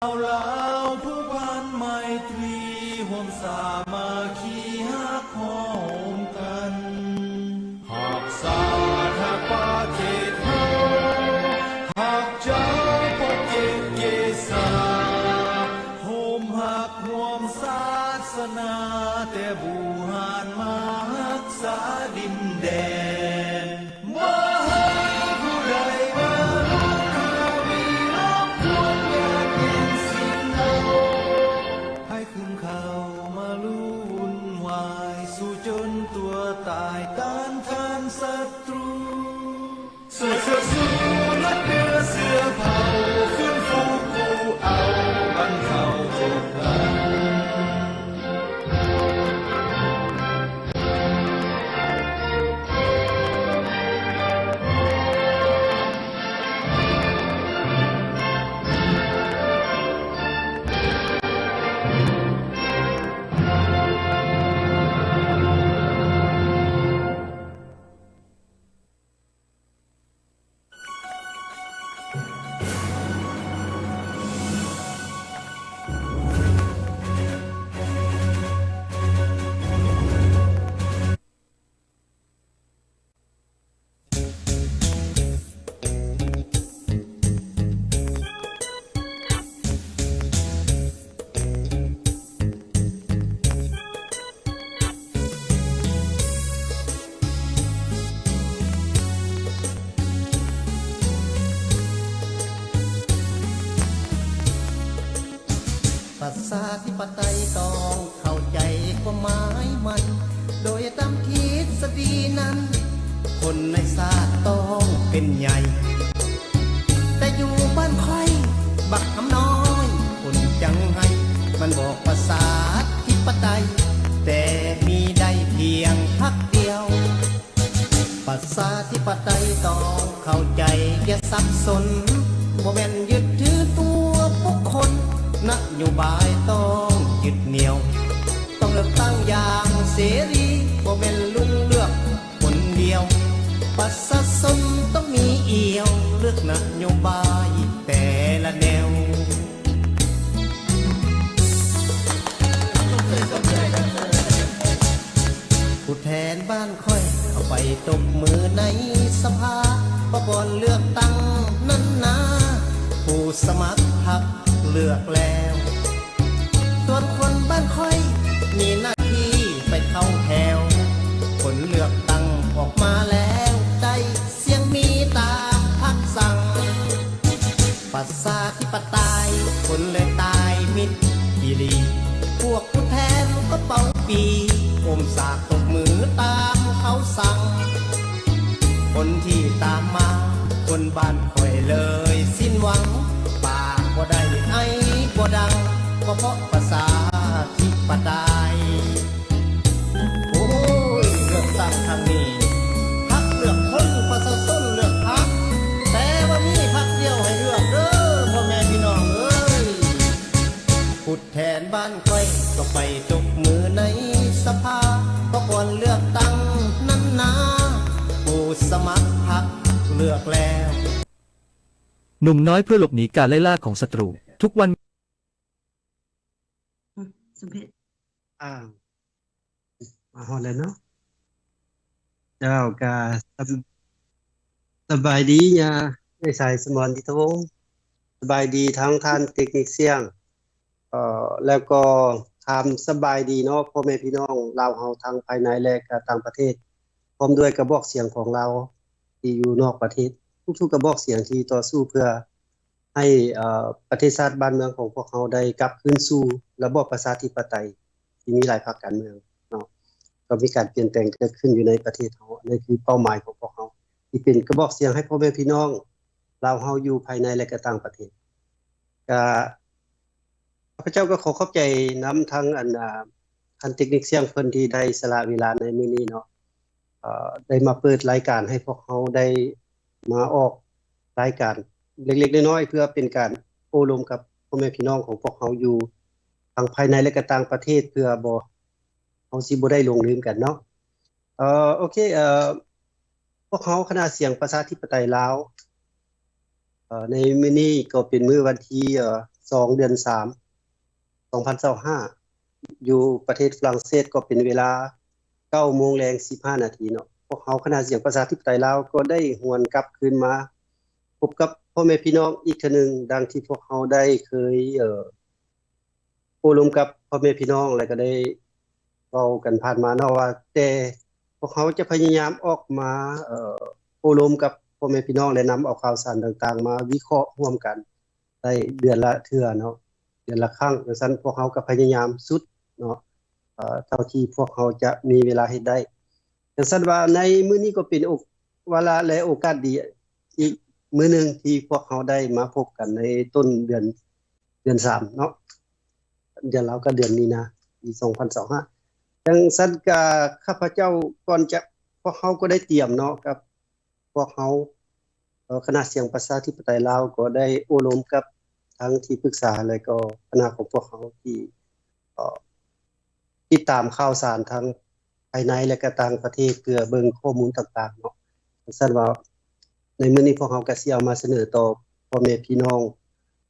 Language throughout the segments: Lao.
ວລາວຜູກພັນໄມຕຣີ ຮ່ວມສາມັກຄີຮັກຫອມກັນ ຮັກຊາດຮັກປະເທດເຮົາ ຮັກເຈົ້າພະເກດເກສາ ໂຮມຮັກຮ່ວມສາສະໜາ ແຕ່ບູຮານມາຮັກສາດິນແດນ. ບໍ່ໃຫ້ຜູ້ໃດມາລຸກ ຫາວິລົບກວນຍາດເຢັນສິນເອົາ ໃຫ້ຂຶ້ນເຂົ້າມາລຸວຸ່ນວາຍ ສູ້ຈົນຕົວຕາຍຕ້ານທານສັດຕູ ສວດເສີນຊູ່ນັກເໜືອເສືອເຜົ່າ ຟື້ນຟູກູ້ເອົາບັນເທົາທຸກການ. ປະຊາທິປະໄຕຕ້ອງເຂົ້າໃຈຄວາມໝາຍມັນ ໂດຍຕາມທິດສະດີນັ້ນ ຄົນໃນຊາດຕ້ອງເປັນໃຫຍ່ ແຕ່ຢູ່ບ້ານຂ້ອຍບັກຄຳນ້ອຍຄົນຈັງໄຫ້ ມັນບອກປະຊາທິປະໄຕ ແຕ່ມີໄດ້ພຽງພັກດຽວ. ປະຊາທິປະໄຕຕ້ອງເຂົ້າໃຈ ຢ່າສັບສົນ ບໍ່ແມ່ນຍຶດຖືຕົວບຸກຄົນ ນະໂຍບາຍຕ້ອງຍຶດໜຽວ ຕ້ອງເລືອກຕັ້ງຢ່າງເສລີ ບໍ່ແມ່ນລຸງເລືອກຄົນດຽວ ປະຊາຊົນຕ້ອງມີອຽວ ເລືອກນະໂຍບາຍແຕ່ລະແນວ. ຜູ້ແທນບ້ານຂ້ອຍເຂົ້າໄປຕົບມືໃນສະພາ ເພາະບ່ອນເລືອກຕັ້ງນັ້ນນາ ຜູ້ສະໝັກພັກເລືອກແລ້ວ ສ່ວນຄົນບ້ານຂ້ອຍມີໜ້າທີ່ໄປເຂົ້າແຖວ ຜົນເລືອກຕັ້ງອອກມາແລ້ວ ໄດ້ສຽງມີຕາມພັກສັ່ງ ປະຊາທິປະໄຕ ຄົນເລີຍຕາຍມິດອີ່ຫຼີ ພວກຜູ້ແທນກໍເປົ່າປີ ໂອມສາກຕົບມືຕາມເຂົາສັ່ງ ຄົນທີ່ຕາມມາ ຄົນບ້ານຂ້ອຍເລີຍສິ້ນຫວັງ ປາກບໍ່ໄດ້ໄອບໍ່ດັງ ກໍເພາະປະຊາທິປະໄຕ. ໂອ້ຍ ເລືອກຕັ້ງຄັ້ງນີ້ ພັກເລືອກຄົນ ປະຊາຊົນເລືອກພັກ ແຕ່ວ່າມີພັກດຽວໃຫ້ເລືອກເດີ ພໍ່ແມ່ພີ່ນ້ອງເອີຍ ຜູ້ແທນບ້ານຂ້ອຍກໍໄປຕົບມືໃນສະພາ ເພາະກ່ອນເລືອກຕັ້ງນັ້ນນາ ຜູ້ສະໝັກພັກເລືອກແລ້ວ. ໜຸ່ມນ້ອຍເພື່ອຫຼົບໜີການໄລ່ລ່າຂອງສັດຕູ. ທຸກວັນ ອືມ ສົມເພດ ອ່າ ມາຮອດແລ້ວເນາະ. ເຈົ້າ ກະ ສະ ສະບາຍດີຍາ ເອື້ອຍສາຍສະໝອນ ດິດທະວົງ. ສະບາຍດີທັງທ່ານເຕັກນິກສຽງ ເອີ ແລ້ວກໍຖາມສະບາຍດີເນາະ ພໍ່ແມ່ພີ່ນ້ອງລາວເຮົາທັງພາຍໃນ ແລະ ກະຕ່າງປະເທດ ພ້ອມດ້ວຍກະບອກສຽງຂອງລາວທີ່ຢູ່ນອກປະເທດ ທຸກໆກະບອກສຽງທີ່ຕໍ່ສູ້ເພື່ອ ໃຫ້ ເອີ ປະເທດຊາດບ້ານເມືອງຂອງພວກເຮົາໄດ້ກັບຄືນສູ່ລະບອບປະຊາທິປະໄຕທີ່ມີຫຼາຍພັກການເມືອງເນາະ ກໍມີການປ່ຽນແປງເກີດຂຶ້ນຢູ່ໃນປະເທດເຮົາ. ອັນນີ້ຄືເປົ້າໝາຍຂອງພວກເຮົາ ທີ່ເປັນກະບອກສຽງໃຫ້ພໍ່ແມ່ພີ່ນ້ອງລາວເຮົາຢູ່ພາຍໃນ ແລະ ກະຕ່າງປະເທດ. ກະ ຂ້າພະເຈົ້າກໍຂໍຂອບໃຈນຳທັງອັນ ອາ ທ່ານເຕັກນິກສຽງເພິ່ນທີ່ໄດ້ສະຫຼະເວລາໃນມື້ນີ້ເນາະ ເອີ ໄດ້ມາເປີດລາຍການໃຫ້ພວກເຮົາໄດ້ມາອອກລາຍການເລັກໆນ້ອຍໆ ເພື່ອເປັນການໂອ້ລົມກັບພໍ່ແມ່ພີ່ນ້ອງຂອງພວກເຮົາຢູ່ທັງພາຍໃນ ແລະ ກະຕ່າງປະເທດ ເພື່ອບໍ່ ເຮົາຊິບໍ່ໄດ້ຫຼົງລືມກັນເນາະ. ເອີ ໂອເຄ ເອີ ພວກເຮົາຄະນະສຽງປະຊາທິປະໄຕລາວ ເອີ ໃນມື້ນີ້ກໍເປັນມື້ວັນທີ ເອີ ສອງ ເດືອນສາມ ສອງພັນຊາວຫ້າ ຢູ່ປະເທດຝຣັ່ງເສດ ກໍເປັນເວລາເກົ້າໂມງແລງສິບຫ້ານາທີເນາະ. ພວກເຮົາຄະນະສຽງປະຊາທິປະໄຕລາວ ກໍໄດ້ຫວນກັບຄືນມາພົບກັບພໍ່ແມ່ພີ່ນ້ອງອີກເທື່ອໜຶ່ງ ດັ່ງທີ່ພວກເຮົາໄດ້ເຄີຍ ເອີ ໂອ້ລົມກັບພໍ່ແມ່ພີ່ນ້ອງ ແລະ ກໍໄດ້ເວົ້າກັນຜ່ານມາເນາະ ວ່າແຕ່ພວກເຮົາຈະພະຍາຍາມອອກມາ ເອີ ໂອ້ລົມກັບພໍ່ແມ່ພີ່ນ້ອງ ແລະ ນຳເອົາຂ່າວສານຕ່າງໆ ມາວິເຄາະຮ່ວມກັນໄດ້ເດືອນລະເທື່ອເນາະ ເດືອນລະຄັ້ງ. ຈັ່ງຊັ້ນພວກເຮົາກໍພະຍາຍາມສຸດເນາະ ເອີ ເທົ່າທີ່ພວກເຮົາຈະມີເວລາເຮັດໄດ້. ຈັ່ງຊັ້ນວ່າໃນມື້ນີ້ກໍເປັນໂອ ວາລະ ແລະ ໂອກາດດີອີກມື້ໜຶ່ງ ທີ່ພວກເຮົາໄດ້ມາພົບກັນໃນຕົ້ນເດືອນ ເດືອນສາມເນາະ ເດືອນລາວກໍເດືອນມີນາ ປີສອງພັນຊາວຫ້າ. ຈັ່ງຊັ້ນກະຂ້າພະເຈົ້າ ກ່ອນຈະ ພວກເຮົາກໍໄດ້ຕຽມເນາະ ກັບພວກເຮົາ ເອີ ຄະນະສຽງປະຊາທິປະໄຕລາວ ກໍໄດ້ໂອ້ລົມກັບທາງທີ່ປຶກສາ ແລະ ກໍຄະນະຂອງພວກເຮົາທີ່ ເອີ ຕິດຕາມຂ່າວສານທັງພາຍໃນ ແລະ ກໍຕ່າງປະເທດ ເພື່ອເບິ່ງຂໍ້ມູນຕ່າງໆເນາະ. ຊັ້ນວ່າໃນມື້ນີ້ພວກເຮົາກໍຊິເອົາມາສະເໜີຕໍ່ພໍ່ແມ່ພີ່ນ້ອງ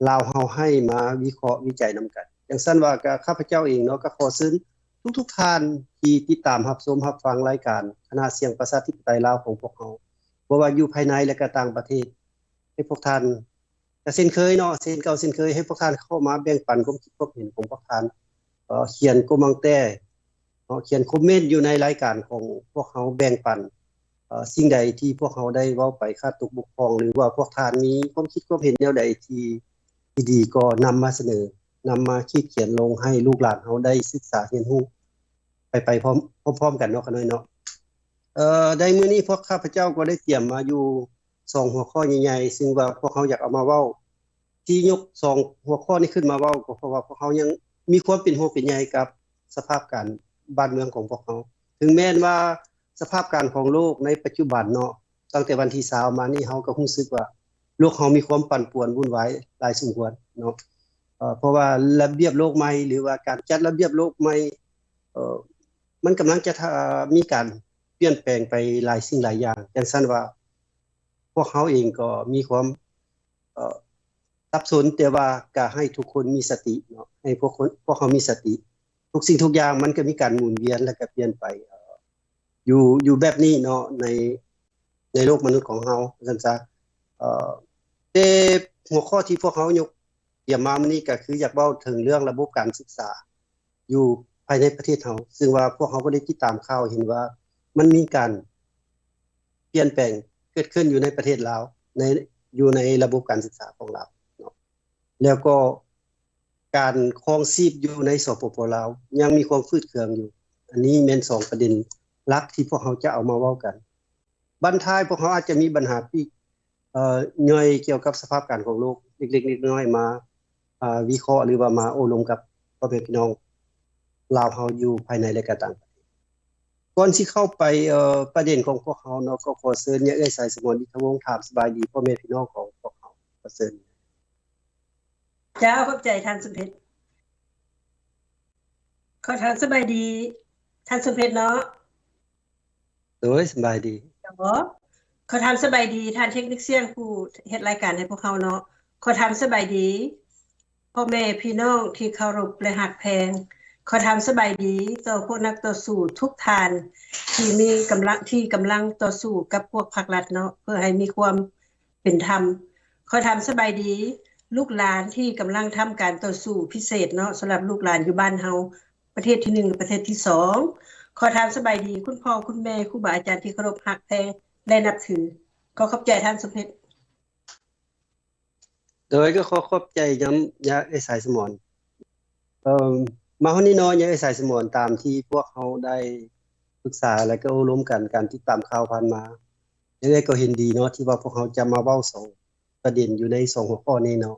ລາວເຮົາ ໃຫ້ມາວິເຄາະວິໄຈນຳກັນ. ຈັ່ງຊັ້ນວ່າກໍຂ້າພະເຈົ້າເອງເນາະ ກໍຂໍເຊີນທຸກໆທ່ານທີ່ຕິດຕາມຮັບຊົມຮັບຟັງລາຍການຄະນະສຽງປະຊາທິປະໄຕລາວຂອງພວກເຮົາ ບໍ່ວ່າຢູ່ພາຍໃນ ແລະ ກໍຕ່າງປະເທດ ໃຫ້ພວກທ່ານ ກໍເຊັ່ນເຄີຍເນາະ ເຊັ່ນເກົ່າເຊັ່ນເຄີຍ ໃຫ້ພວກທ່ານເຂົ້າມາແບ່ງປັນຄວາມຄິດຄວາມເຫັນຂອງພວກທ່ານ ເອີ ຂຽນຄອມເມັນແຕ່ເນາະ ຂຽນຄອມເມັນຢູ່ໃນລາຍການຂອງພວກເຮົາ ແບ່ງປັນ ເອີ ສິ່ງໃດທີ່ພວກເຮົາໄດ້ເວົ້າໄປຂາດຕົກບົກຜ່ອງ ຫຼືວ່າພວກທ່ານມີຄວາມຄິດຄວາມເຫັນແນວໃດທີ່ ທີ່ດີ ກໍນຳມາສະເໜີ ນຳມາຂີດຂຽນລົງໃຫ້ລູກຫຼານເຮົາໄດ້ສຶກສາຮຽນຮູ້ໄປ ໄປພ້ອມ ພ້ອມໆກັນເນາະ ຂະນ້ອຍເນາະ. ເອີ ໃນມື້ນີ້ພວກຂ້າພະເຈົ້າກໍໄດ້ຕຽມມາຢູ່ສອງຫົວຂໍ້ໃຫຍ່ໆ ຊຶ່ງວ່າພວກເຮົາຢາກເອົາມາເວົ້າ ທີ່ຍົກສອງຫົວຂໍ້ນີ້ຂຶ້ນມາເວົ້າ ກໍເພາະວ່າພວກເຮົາຍັງມີຄວາມເປັນຫ່ວງເປັນໃຍກັບສະພາບການບ້ານເມືອງຂອງພວກເຮົາ. ເຖິງແມ່ນວ່າສະພາບການຂອງໂລກໃນປັດຈຸບັນເນາະ ຕັ້ງແຕ່ວັນທີຊາວມານີ້ ເຮົາກໍຮູ້ສຶກວ່າໂລກເຮົາມີຄວາມປັ່ນປ່ວນວຸ່ນວາຍຫຼາຍສົມຄວນເນາະ. ເອີ ເພາະວ່າລະບຽບໂລກໃໝ່ ຫຼືວ່າການຈັດລະບຽບໂລກໃໝ່ ເອີ ມັນກຳລັງຈະ ເອີ ມີການປ່ຽນແປງໄປຫຼາຍສິ່ງຫຼາຍຢ່າງ. ຈັ່ງຊັ້ນວ່າ ພວກເຮົາເອງກໍມີຄວາມ ເອີ ສັບສົນ ແຕ່ວ່າກະໃຫ້ທຸກຄົນມີສະຕິເນາະ ໃຫ້ພວກຄົນ ພວກເຮົາມີສະຕິ. ທຸກສິ່ງທຸກຢ່າງມັນກໍມີການໝູນວຽນ ແລະ ກະປ່ຽນໄປ ເອີ ຢູ່ ຢູ່ແບບນີ້ເນາະ ໃນ ໃນໂລກມະນຸດຂອງເຮົາ ວ່າຊັ້ນຊະ. ເອີ ແຕ່ຫົວຂໍ້ທີ່ພວກເຮົາຍົກຕຽມມາມື້ນີ້ ກໍຄືຢາກເວົ້າເຖິງເລື່ອງລະບົບການສຶກສາ ຢູ່ພາຍໃນປະເທດເຮົາ ຊຶ່ງວ່າພວກເຮົາກໍໄດ້ຕິດຕາມຂ່າວເຫັນວ່າ ມັນມີການປ່ຽນແປງເກີດຂຶ້ນຢູ່ໃນປະເທດລາວ ໃນ ຢູ່ໃນລະບົບການສຶກສາຂອງລາວເນາະ ແລ້ວກໍການຄອງຊີບຢູ່ໃນ ສປປ ລາວ ຍັງມີຄວາມຝືດເຄືອງຢູ່. ອັນນີ້ແມ່ນສອງປະເດັນຫຼັກທີ່ພວກເຮົາຈະເອົາມາເວົ້າກັນ. ບັ້ນທ້າຍພວກເຮົາອາດຈະມີບັນຫາປີກ ເອີ ຍ່ອຍກ່ຽວກັບສະພາບການຂອງໂລກເລັກໆນ້ອຍໆ ມາ ເອີ ວິເຄາະ ຫຼືວ່າມາໂອ້ລົມກັບພໍ່ແມ່ພີ່ນ້ອງລາວເຮົາຢູ່ພາຍໃນ ແລະ ກະຕ່າງປະເທດ. ກ່ອນຊິເຂົ້າໄປ ເອີ ປະເດັນຂອງພວກເຮົາເນາະ ກໍຂໍເຊີນຍາເອື້ອຍ ສາຍສະໝອນ ອິດຖະວົງ ຖາມສະບາຍດີພໍ່ແມ່ພີ່ນ້ອງຂອງພວກເຮົາ. ຂໍເຊີນ. ເຈົ້າ ຂອບໃຈທ່ານສົມເພັດ. ຂໍຖາມສະບາຍດີທ່ານສົມເພັດເນາະ. ໂດຍ ສະບາຍດີ. ຂໍຖາມສະບາຍດີທ່ານເຕັກນິກຊຽນຜູ້ເຮັດລາຍການໃຫ້ພວກເຮົາເນາະ. ຂໍຖາມສະບາຍດີພໍ່ແມ່ພີ່ນ້ອງທີ່ເຄົາລົບ ແລະ ຮັກແພງ. ຂໍຖາມສະບາຍດີຕໍ່ພວກນັກຕໍ່ສູ້ທຸກທ່ານທີ່ມີກຳລັງ ທີ່ກຳລັງຕໍ່ສູ້ກັບພວກພາກລັດເນາະ ເພື່ອໃຫ້ມີຄວາມ ເປັນທຳ. ຂໍຖາມສະບາຍດີລູກຫຼານທີ່ກຳລັງທຳການຕໍ່ສູ້ພິເສດເນາະ ສຳລັບລູກຫຼານຢູ່ບ້ານເຮົາ ປະເທດທີໜຶ່ງ ແລະ ປະເທດທີສອງ. ຂໍຖາມສະບາຍດີຄຸນພໍ່ຄຸນແມ່ ຄູບາອາຈານທີ່ເຄົາລົບຮັກແພງ ແລະ ນັບຖື. ຂໍຂອບໃຈທ່ານສົມເພັດ. ໂດຍ ກໍຂໍຂອບໃຈນຳຍາເອື້ອຍສາຍສະໝອນ. ເອີ ມາຮອດນີ້ເນາະ ຍາເອື້ອຍສາຍສະໝອນ ຕາມທີ່ພວກເຮົາໄດ້ປຶກສາ ແລະ ກໍໂອ້ລົມກັນ ການຕິດຕາມຂ່າວຜ່ານມາ ຍາເອື້ອຍກໍເຫັນດີເນາະ ທີ່ວ່າພວກເຮົາຈະມາເວົ້າສອງປະເດັນຢູ່ໃນສອງຫົວຂໍ້ນີ້ເນາະ.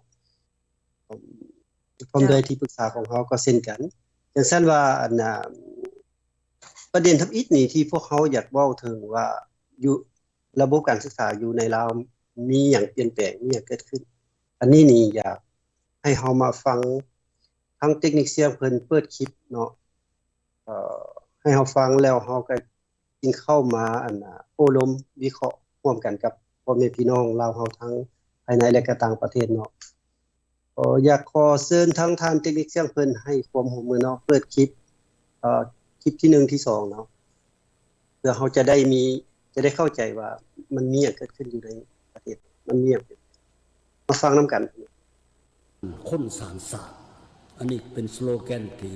ພ້ອມດ້ວຍທີ່ປຶກສາຂອງເຮົາກໍເຊັ່ນກັນ. ຈັ່ງຊັ້ນວ່າ ອັນນ່າ ປະເດັນທຳອິດນີ້ທີ່ພວກເຮົາຢາກເວົ້າເຖິງວ່າ ຢູ່ລະບົບການສຶກສາຢູ່ໃນລາວມີຫຍັງປ່ຽນແປງ ມີຫຍັງເກີດຂຶ້ນ. ອັນນີ້ນີ້ຢາກໃຫ້ເຮົາມາຟັງທາງເຕັກນິກຊຽນເພິ່ນເປີດຄລິບເນາະ ເອີ ໃຫ້ເຮົາຟັງແລ້ວເຮົາກໍຈຶ່ງເຂົ້າມາ ອັນນ່າ ໂອ້ລົມວິເຄາະຮ່ວມກັນກັບພໍ່ແມ່ພີ່ນ້ອງລາວເຮົາທັງພາຍໃນ ແລະ ກໍຕ່າງປະເທດເນາະ. ເອີ ກໍຢາກຂໍເຊີນທາງທ່ານເຕັກນິກສຽງເພິ່ນໃຫ້ຄວາມຮ່ວມມືເນາະ ເປີດຄລິບ ເອີ ຄລິບທີໜຶ່ງ ທີສອງເນາະ ເພື່ອເຮົາຈະໄດ້ມີ ຈະໄດ້ເຂົ້າໃຈວ່າມັນມີຫຍັງເກີດຂຶ້ນຢູ່ໃນປະເທດ ມັນມີຫຍັງ ມາຟັງນຳກັນ. ຄົນສ້າງຊາດ ອັນນີ້ເປັນສະໂລແກນທີ່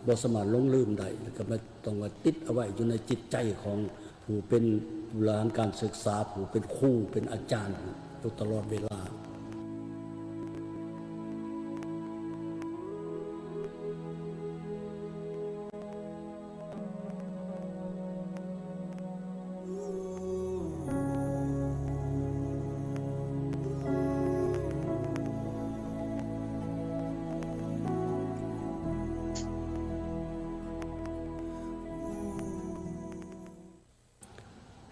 ບໍ່ສາມາດຫຼົງລືມໄດ້ ແລ້ວກໍຕ້ອງວ່າຕິດເອົາໄວ້ຢູ່ໃນຈິດໃຈຂອງຜູ້ເປັນຜູ້ບໍລິຫານການສຶກສາ ຜູ້ເປັນຄູ ເປັນອາຈານຢູ່ຕະຫຼອດເວລາ.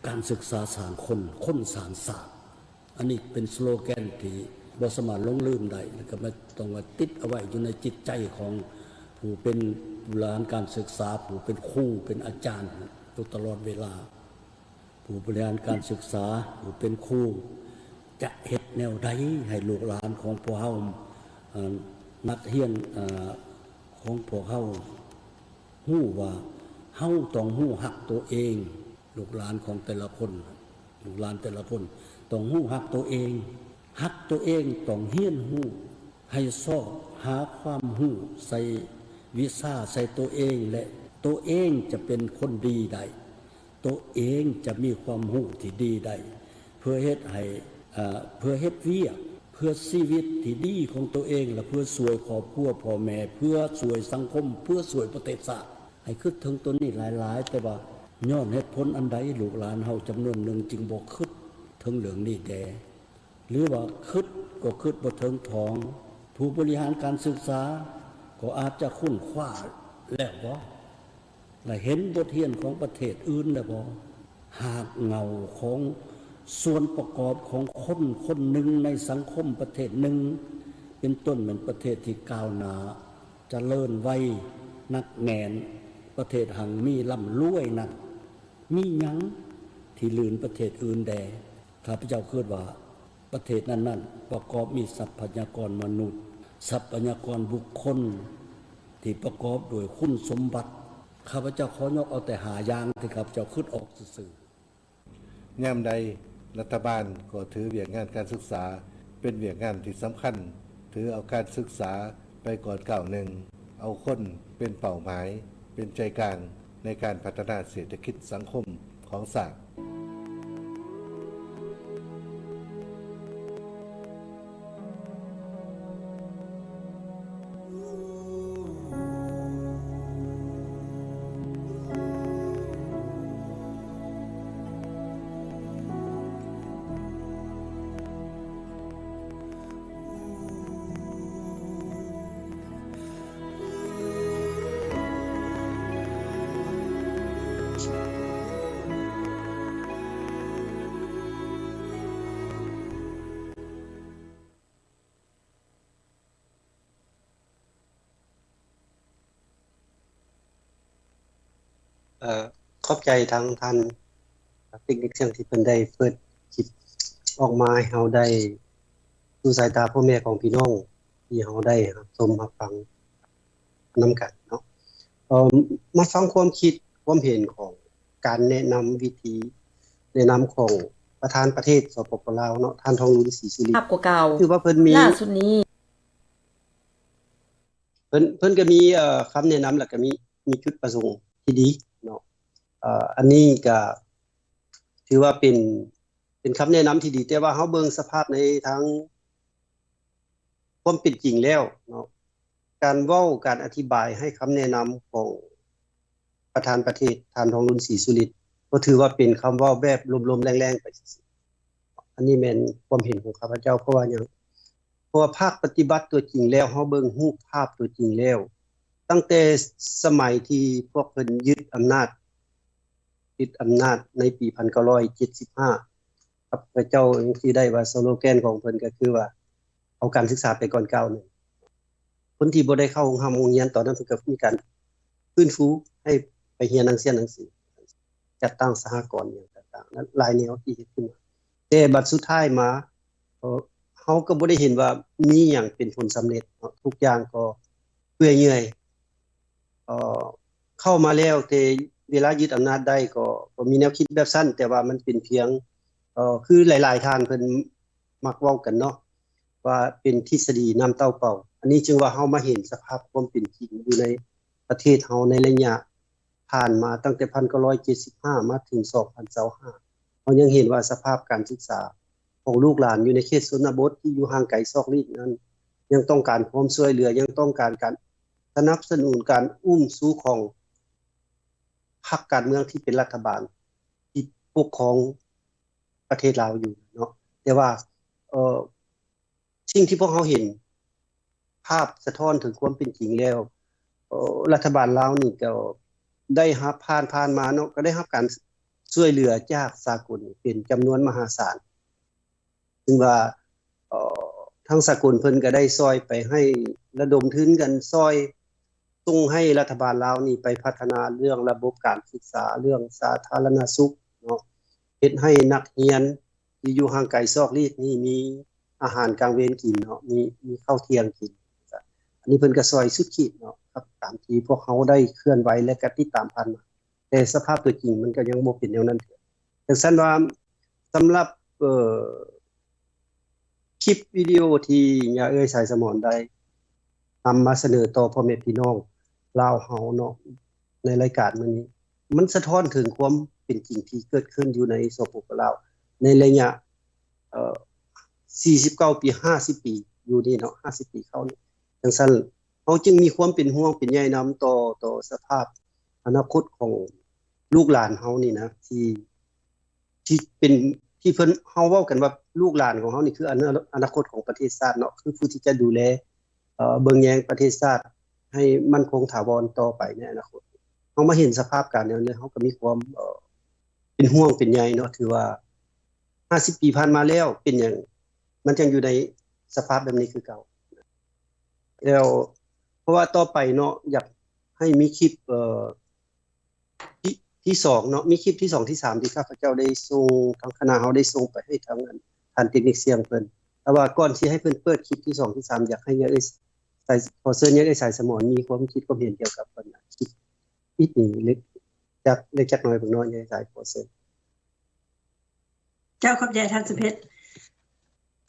ການສຶກສາສ້າງຄົນ ຄົນສ້າງຊາດ ອັນນີ້ເປັນສະໂລແກນທີ່ບໍ່ສາມາດຫຼົງລືມໄດ້ ແລ້ວກໍຕ້ອງວ່າຕິດເອົາໄວ້ຢູ່ໃນຈິດໃຈຂອງຜູ້ເປັນຜູ້ບໍລິຫານການສຶກສາ ຜູ້ເປັນຄູ ເປັນອາຈານຢູ່ຕະຫຼອດເວລາ. ຜູ້ບໍລິຫານການສຶກສາ ຜູ້ເປັນຄູ ຈະເຮັດແນວໃດໃຫ້ລູກຫຼານຂອງພວກເຮົາ ເອີ ນັກຮຽນ ເອີ ຂອງພວກເຮົາ ຮູ້ວ່າເຮົາຕ້ອງຮູ້ຮັກໂຕເອງ. ລູກຫຼານຂອງແຕ່ລະຄົນ ລູກຫຼານແຕ່ລະຄົນຕ້ອງຮູ້ຮັກໂຕເອງ. ຮັກໂຕເອງ ຕ້ອງຮຽນຮູ້ໃຫ້ຊອກຫາຄວາມຮູ້ ໃສ່ວິຊາໃສ່ໂຕເອງ ແລະ ໂຕເອງຈະເປັນຄົນດີໄດ້. ໂຕເອງຈະມີຄວາມຮູ້ທີ່ດີໄດ້ ເພື່ອເຮັດໃຫ້ ເອີ ເພື່ອເຮັດວຽກ ເພື່ອຊີວິດທີ່ດີຂອງໂຕເອງ ແລະ ເພື່ອຊ່ວຍຄອບຄົວ ພໍ່ແມ່ ເພື່ອຊ່ວຍສັງຄົມ ເພື່ອຊ່ວຍປະເທດຊາດ ໃຫ້ຄິດເຖິງໂຕນີ້ຫຼາຍໆ. ແຕ່ວ່າຍ້ອນເຫດຜົນອັນໃດ ລູກຫຼານເຮົາຈຳນວນໜຶ່ງຈຶ່ງບໍ່ຄິດເຖິງເລື່ອງນີ້ແດ່ ຫຼືວ່າຄິດກໍຄິດບໍ່ເຖິງຖອງ? ຜູ້ບໍລິຫານການສຶກສາກໍອາດຈະຄົ້ນຄວ້າແລ້ວບໍ ແລະ ເຫັນບົດຮຽນຂອງປະເທດອື່ນແລ້ວບໍ? ຮາກເຫງົ້າຂອງສ່ວນປະກອບຂອງຄົນຄົນໜຶ່ງໃນສັງຄົມປະເທດໜຶ່ງ ເປັນຕົ້ນແມ່ນປະເທດທີ່ກ້າວໜ້າ ຈະເລີນໄວ ໜັກແໜ້ນ ປະເທດຮັ່ງມີລ່ຳລວຍນັ້ນ ມີຫຍັງທີ່ລື່ນປະເທດອື່ນແດ່? ຂ້າພະເຈົ້າຄິດວ່າ ປະເທດນັ້ນໆ ປະກອບມີຊັບພະຍາກອນມະນຸດ ຊັບພະຍາກອນບຸກຄົນ ທີ່ປະກອບດ້ວຍຄຸນສົມບັດ. ຂ້າພະເຈົ້າຂໍຍົກເອົາແຕ່ຫ້າຢ່າງທີ່ຂ້າພະເຈົ້າຄິດອອກຊື່ໆ. ຍາມໃດລັດຖະບານກໍຖືວຽກງານການສຶກສາເປັນວຽກງານທີ່ສຳຄັນ, ຖືເອົາການສຶກສາໄປກ່ອນກ້າວໜຶ່ງ, ເອົາຄົນເປັນເປົ້າໝາຍ, ເປັນໃຈກາງໃນການພັດທະນາເສດຖະກິດສັງຄົມຂອງຊາດ. ເອີ ຂອບໃຈທາງທ່ານເຕັກນິກສຽງທີ່ເພິ່ນໄດ້ເປີດຄລິບອອກມາໃຫ້ເຮົາໄດ້ສູ່ສາຍຕາພໍ່ແມ່ຂອງພີ່ນ້ອງ ທີ່ເຮົາໄດ້ຮັບຊົມຮັບຟັງນຳກັນເນາະ. ເອີ ມາຟັງຄວາມຄິດຄວາມເຫັນຂອງການແນະນຳ ວິທີແນະນຳຂອງປະທານປະເທດ ສປປ ລາວເນາະ ທ່ານ ທອງລຸນ ສີສຸລິດ ຖືວ່າເພິ່ນມີ ລ່າສຸດນີ້ ເພິ່ນ ເພິ່ນກໍມີ ເອີ ຄຳແນະນຳ ແລ້ວກໍມີ ມີຈຸດປະສົງທີ່ດີເນາະ. ເອີ ອັນນີ້ກໍຖືວ່າເປັນ ເປັນຄຳແນະນຳທີ່ດີ, ແຕ່ວ່າເຮົາເບິ່ງສະພາບໃນທາງຄວາມເປັນຈິງແລ້ວເນາະ, ການເວົ້າ ການອະທິບາຍ ໃຫ້ຄຳແນະນຳຂອງປະທານປະເທດ ທ່ານ ທອງລຸນ ສີສຸລິດ ກໍຖືວ່າເປັນຄຳເວົ້າແບບລົມໆແລ້ງໆໄປຊື່ໆ. ອັນນີ້ແມ່ນຄວາມເຫັນຂອງຂ້າພະເຈົ້າ. ເພາະວ່າຫຍັງ? ເພາະວ່າພາກປະຕິບັດຕົວຈິງແລ້ວ ເຮົາເບິ່ງຮູບພາບຕົວຈິງແລ້ວ ຕັ້ງແຕ່ສະໄໝທີ່ພວກເພິ່ນຍຶດອຳນາດ ຍຶດອຳນາດໃນປີພັນເກົ້າຮ້ອຍເຈັດສິບຫ້າ ຂ້າພະເຈົ້າຍັງຈື່ໄດ້ວ່າ ສະໂລແກນຂອງເພິ່ນກໍຄືວ່າ ເອົາການສຶກສາໄປກ່ອນກ້າວໜຶ່ງ. ຄົນທີ່ບໍ່ໄດ້ເຂົ້າໂຮງຮ່ຳໂຮງຮຽນຕອນນັ້ນ ເພິ່ນກໍມີການຟື້ນຟູໃຫ້ໄປຮຽນໜັງສື ໜັງສື ຈັດຕັ້ງສະຫະກອນຫຍັງຕ່າງໆ ຫຼາຍແນວທີ່ເຮັດຂຶ້ນມາ. ແຕ່ບັດສຸດທ້າຍມາ ເອີ ເ ເຮົາກໍບໍ່ໄດ້ເຫັນວ່າມີຫຍັງເປັນຜົນສຳເລັດເນາະ, ທຸກຢ່າງກໍເປື່ອຍເຫຍື່ອຍ. ເອີ ເຂົ້າມາແລ້ວ ແຕ່ເວລາຍຶດອຳນາດໄດ້ກໍ ກໍມີແນວຄິດແບບຊັ້ນ, ແຕ່ວ່າມັນເປັນພຽງ ເອີ ຄືຫຼາຍໆທ່ານເພິ່ນມັກເວົ້າກັນເນາະ ວ່າເປັນທິດສະດີນ້ຳເຕົ້າເປົ່າ. ອັນນີ້ຈຶ່ງວ່າເຮົາມາເຫັນສະພາບຄວາມເປັນຈິງຢູ່ໃນປະເທດເຮົາໃນໄລຍະຜ່ານມາ ຕັ້ງແຕ່ພັນເກົ້າຮ້ອຍເຈັດສິບຫ້າມາເຖິງສອງພັນຊາວຫ້າ ເຮົາຍັງເຫັນວ່າສະພາບການສຶກສາຂອງລູກຫຼານຢູ່ໃນເຂດຊົນນະບົດທີ່ຢູ່ຫ່າງໄກສອກຫຼີກນັ້ນ ຍັງຕ້ອງການຄວາມຊ່ວຍເຫຼືອ, ຍັງຕ້ອງການການສະໜັບສະໜູນ, ການອຸ້ມຊູຂອງພັກການເມືອງທີ່ເປັນລັດຖະບານທີ່ປົກຄອງປະເທດລາວຢູ່ເນາະ. ແຕ່ວ່າ ເອີ ສິ່ງທີ່ພວກເຮົາເຫັນ ພາບສະທ້ອນເຖິງຄວາມເປັນຈິງແລ້ວ ເອີ ລັດຖະບານລາວນີ້ກໍໄດ້ຮັບ ຜ່ານ ຜ່ານມາເນາະ ກໍໄດ້ຮັບການຊ່ວຍເຫຼືອຈາກສາກົນເປັນຈຳນວນມະຫາສານ, ຊຶ່ງວ່າ ເອີ ທາງສາກົນເພິ່ນກໍໄດ້ຊ່ອຍໄປໃຫ້ລະດົມທຶນກັນ ຊ່ອຍ ສົ່ງໃຫ້ລັດຖະບານລາວນີ້ໄປພັດທະນາເລື່ອງລະບົບການສຶກສາ, ເລື່ອງສາທາລະນະສຸກເນາະ, ເຮັດໃຫ້ນັກຮຽນທີ່ຢູ່ຫ່າງໄກສອກຫຼີກນີ້ມີອາຫານກາງເວັນກິນເນາະ, ມີ ມີເຂົ້າທ່ຽງກິນ. ອັນນີ້ເພິ່ນກໍຊ່ອຍສຸດຂີດເນາະ ກັບຕາມທີ່ພວກເຮົາໄດ້ເຄື່ອນໄຫວ ແລະ ກໍຕິດຕາມຜ່ານມາ. ແຕ່ສະພາບຕົວຈິງມັນກໍຍັງບໍ່ເປັນແນວນັ້ນເທື່ອ. ຈັ່ງຊັ້ນວ່າ ສຳລັບ ເອີ ຄລິບວິດີໂອທີ່ຍ່າເອື້ອຍສາຍສະໝອນໄດ້ນຳມາສະເໜີຕໍ່ພໍ່ແມ່ພີ່ນ້ອງລາວເຮົາເນາະ ໃນລາຍການມື້ນີ້ ມັນສະທ້ອນເຖິງຄວາມເປັນຈິງທີ່ເກີດຂຶ້ນຢູ່ໃນ ສປປ ລາວ ໃນໄລຍະ ເອີ ສີ່ສິບເກົ້າປີ ຫ້າສິບປີຢູ່ນີ້ເນາະ ຫ້າສິບປີເຂົ້ານີ້. ຈັ່ງຊັ້ນ ເຮົາຈຶ່ງມີຄວາມເປັນຫ່ວງເປັນໃຍນຳຕໍ່ ຕໍ່ສະພາບອະນາຄົດຂອງລູກຫຼານເຮົານີ້ນະ ທີ່ ທີ່ເປັນ ທີ່ເພິ່ນ ເຮົາເວົ້າກັນວ່າລູກຫຼານຂອງເຮົານີ້ຄືອະນາ ອະນາຄົດຂອງປະເທດຊາດເນາະ ຄືຜູ້ທີ່ຈະດູແລ ເອີ ເບິ່ງແຍງປະເທດຊາດໃຫ້ໝັ້ນຄົງຖາວອນຕໍ່ໄປໃນອະນາຄົດ. ເຮົາມາເຫັນສະພາບການແນວນີ້ ເຮົາກໍມີຄວາມ ເອີ ເປັນຫ່ວງເປັນໃຍເນາະ ຖືວ່າຫ້າສິບປີຜ່ານມາແລ້ວ ເປັນຫຍັງມັນຍັງຢູ່ໃນສະພາບແບບນີ້ຄືເກົ່າ. ແລ້ວ ເພາະວ່າຕໍ່ໄປເນາະ ຢາກໃຫ້ມີຄລິບ ເອີ ທີ ທີສອງເນາະ ມີຄລິບທີສອງ ທີສາມ ທີ່ຂ້າພະເຈົ້າໄດ້ສົ່ງ ທາງຄະນະເຮົາໄດ້ສົ່ງໄປໃຫ້ທາງ ອັນ ທ່ານເຕັກນິກສຽງເພິ່ນ. ແຕ່ວ່າກ່ອນທີ່ໃຫ້ເພິ່ນເປີດຄລິບທີສອງ ທີສາມ ຢາກໃຫ້ຍາເອື້ອຍສາຍ ຂໍເຊີນຍາເອື້ອຍສາຍສະໝອນມີຄວາມຄິດຄວາມເຫັນກ່ຽວກັບ ອັນ ຄລິບ ອີກນິດໜຶ່ງ ເລັກ ຈັກເລັກຈັກໜ້ອຍເບິ່ງເນາະ ຍາເອື້ອຍສາຍ ຂໍເຊີນ. ເຈົ້າ ຂອບໃຈທ່ານສຸເພັດ.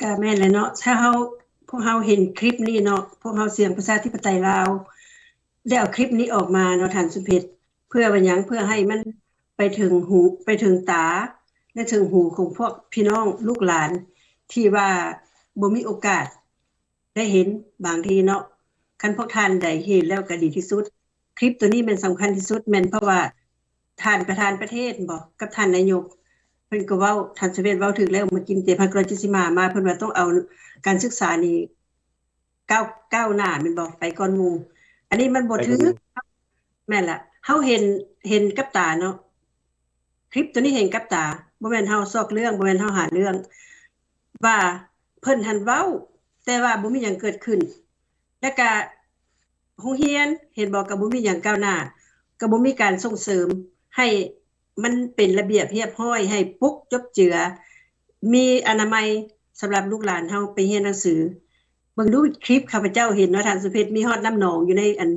ກະແມ່ນແຫຼະເນາະ ຖ້າເຮົາ ພວກເຮົາເຫັນຄລິບນີ້ເນາະ ພວກເຮົາສຽງປະຊາທິປະໄຕລາວ ໄດ້ເອົາຄລິບນີ້ອອກມາເນາະທ່ານສຸເພັດ ເພື່ອວ່າຫຍັງ? ເພື່ອໃຫ້ມັນໄປເຖິງຫູ ໄປເຖິງຕາ ແລະ ເຖິງຫູຂອງພວກພີ່ນ້ອງລູກຫຼານ ທີ່ວ່າບໍ່ມີໂອກາດ ໄດ້ເຫັນບາງທີເນາະ ຄັນພວກທ່ານໃດເຫັນແລ້ວກໍດີທີ່ສຸດ. ຄລິບໂຕນີ້ແມ່ນສຳຄັນທີ່ສຸດ ແມ່ນເພາະວ່າທ່ານປະທານປະເທດບໍ ກັບທ່ານນາຍົກ ເພິ່ນກໍເວົ້າ ທ່ານສະເວັດເວົ້າຖືກແລ້ວ ເມື່ອກີ້ແຕ່ພັນເກົ້າຮ້ອຍເຈັດສິບຫ້າມາ ເພິ່ນວ່າຕ້ອງເອົາການສຶກສານີ້ກ້າວ ກ້າວໜ້າແມ່ນບໍ ໄປກ່ອນໝູ່. ອັນນີ້ມັນບໍ່ຖືກ. ແມ່ນລະ ເຮົາເຫັນ ເຫັນກັບຕາເນາະ. ຄລິບໂຕນີ້ເຫັນກັບຕາ ບໍ່ແມ່ນເຮົາຊອກເລື່ອງ ບໍ່ແມ່ນເຮົາຫາເລື່ອງ ວ່າເພິ່ນຫັ້ນເວົ້າ ແຕ່ວ່າບໍ່ມີຫຍັງເກີດຂຶ້ນ ແລ້ວກະໂຮງຮຽນ ເຫັນບໍ່ ກະບໍ່ມີຫຍັງກ້າວໜ້າ ກະບໍ່ມີການສົ່ງເສີມໃຫ້ມັນເປັນລະບຽບຮຽບຮ້ອຍ ໃຫ້ປຸກຈົບເຈືອ ມີອະນາໄມສຳລັບລູກຫຼານເຮົາໄປຮຽນໜັງສື. ເບິ່ງດູຄລິບຂ້າພະເຈົ້າເຫັນວ່າທ່ານສຸເພັດມີຮອດນ້ຳໜອງຢູ່ໃນອັນ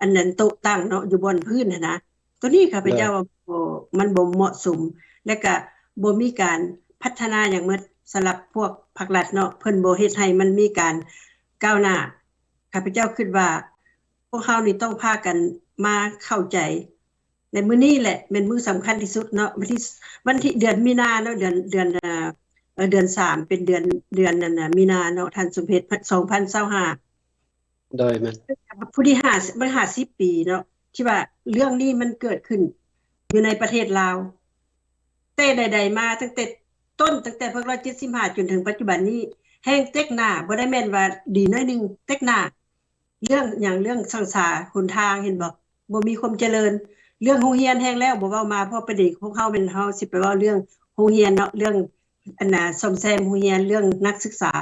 ອັນນັ້ນໂຕະຕັ້ງເນາະ ຢູ່ບ່ອນພື້ນຫັ້ນນະ. ໂຕນີ້ຂ້າພະເຈົ້າວ່າບໍ່ ມັນບໍ່ເໝາະສົມ ແລະກະບໍ່ມີການພັດທະນາຫຍັງໝົດ ສຳລັບພວກພາກລັດເນາະ ເພິ່ນບໍ່ເຮັດໃຫ້ມັນມີການກ້າວໜ້າ. ຂ້າພະເຈົ້າຄິດວ່າພວກເຮົານີ້ຕ້ອງພາກັນມາເຂົ້າໃຈ ແລະມື້ນີ້ແຫຼະແມ່ນມື້ສຳຄັນທີ່ສຸດເນາະ ວັນທີ ວັນທີ ເດືອນມີນາເນາະ ເດືອນ ເດືອນ ເອີ ເດືອນສາມເປັນເດືອນ ເດືອນນັ້ນນະ ມີນາເນາະ ທ່ານສົມເພັດ ສອງພັນຊາວຫ້າ ໂດຍ ແມ່ນ ຜູ້ທີ່ຫ້າ ມັນຫ້າສິບປີເນາະ ທີ່ວ່າເລື່ອງນີ້ມັນເກີດຂຶ້ນຢູ່ໃນປະເທດລາວ ແຕ່ໃດໆມາ ຕັ້ງແຕ່ຕົ້ນ ຕັ້ງແຕ່ພັນເກົ້າຮ້ອຍເຈັດສິບຫ້າ ຈົນເຖິງປັດຈຸບັນນີ້ ແຮ່ງເຕັກໜ້າ ບໍ່ໄດ້ແມ່ນວ່າດີໜ້ອຍໜຶ່ງ ເຕັກໜ້າ. ເລື່ອງຫຍັງ? ເລື່ອງສັງສາຫົນທາງ ເຫັນບໍ່? ບໍ່ມີຄວາມຈະເລີນ. ເລື່ອງໂຮງຮຽນແຮ່ງແລ້ວ ບໍ່ເວົ້າມາ ເພາະປະເດັນຂອງເຮົາແມ່ນເຮົາຊິໄປເວົ້າເລື່ອງໂຮງຮຽນເນາະ ເລື່ອງ ອັນນ່າ ສ້ອມແຊມໂຮງຮຽນ ເລື່ອງນັກສຶກສາ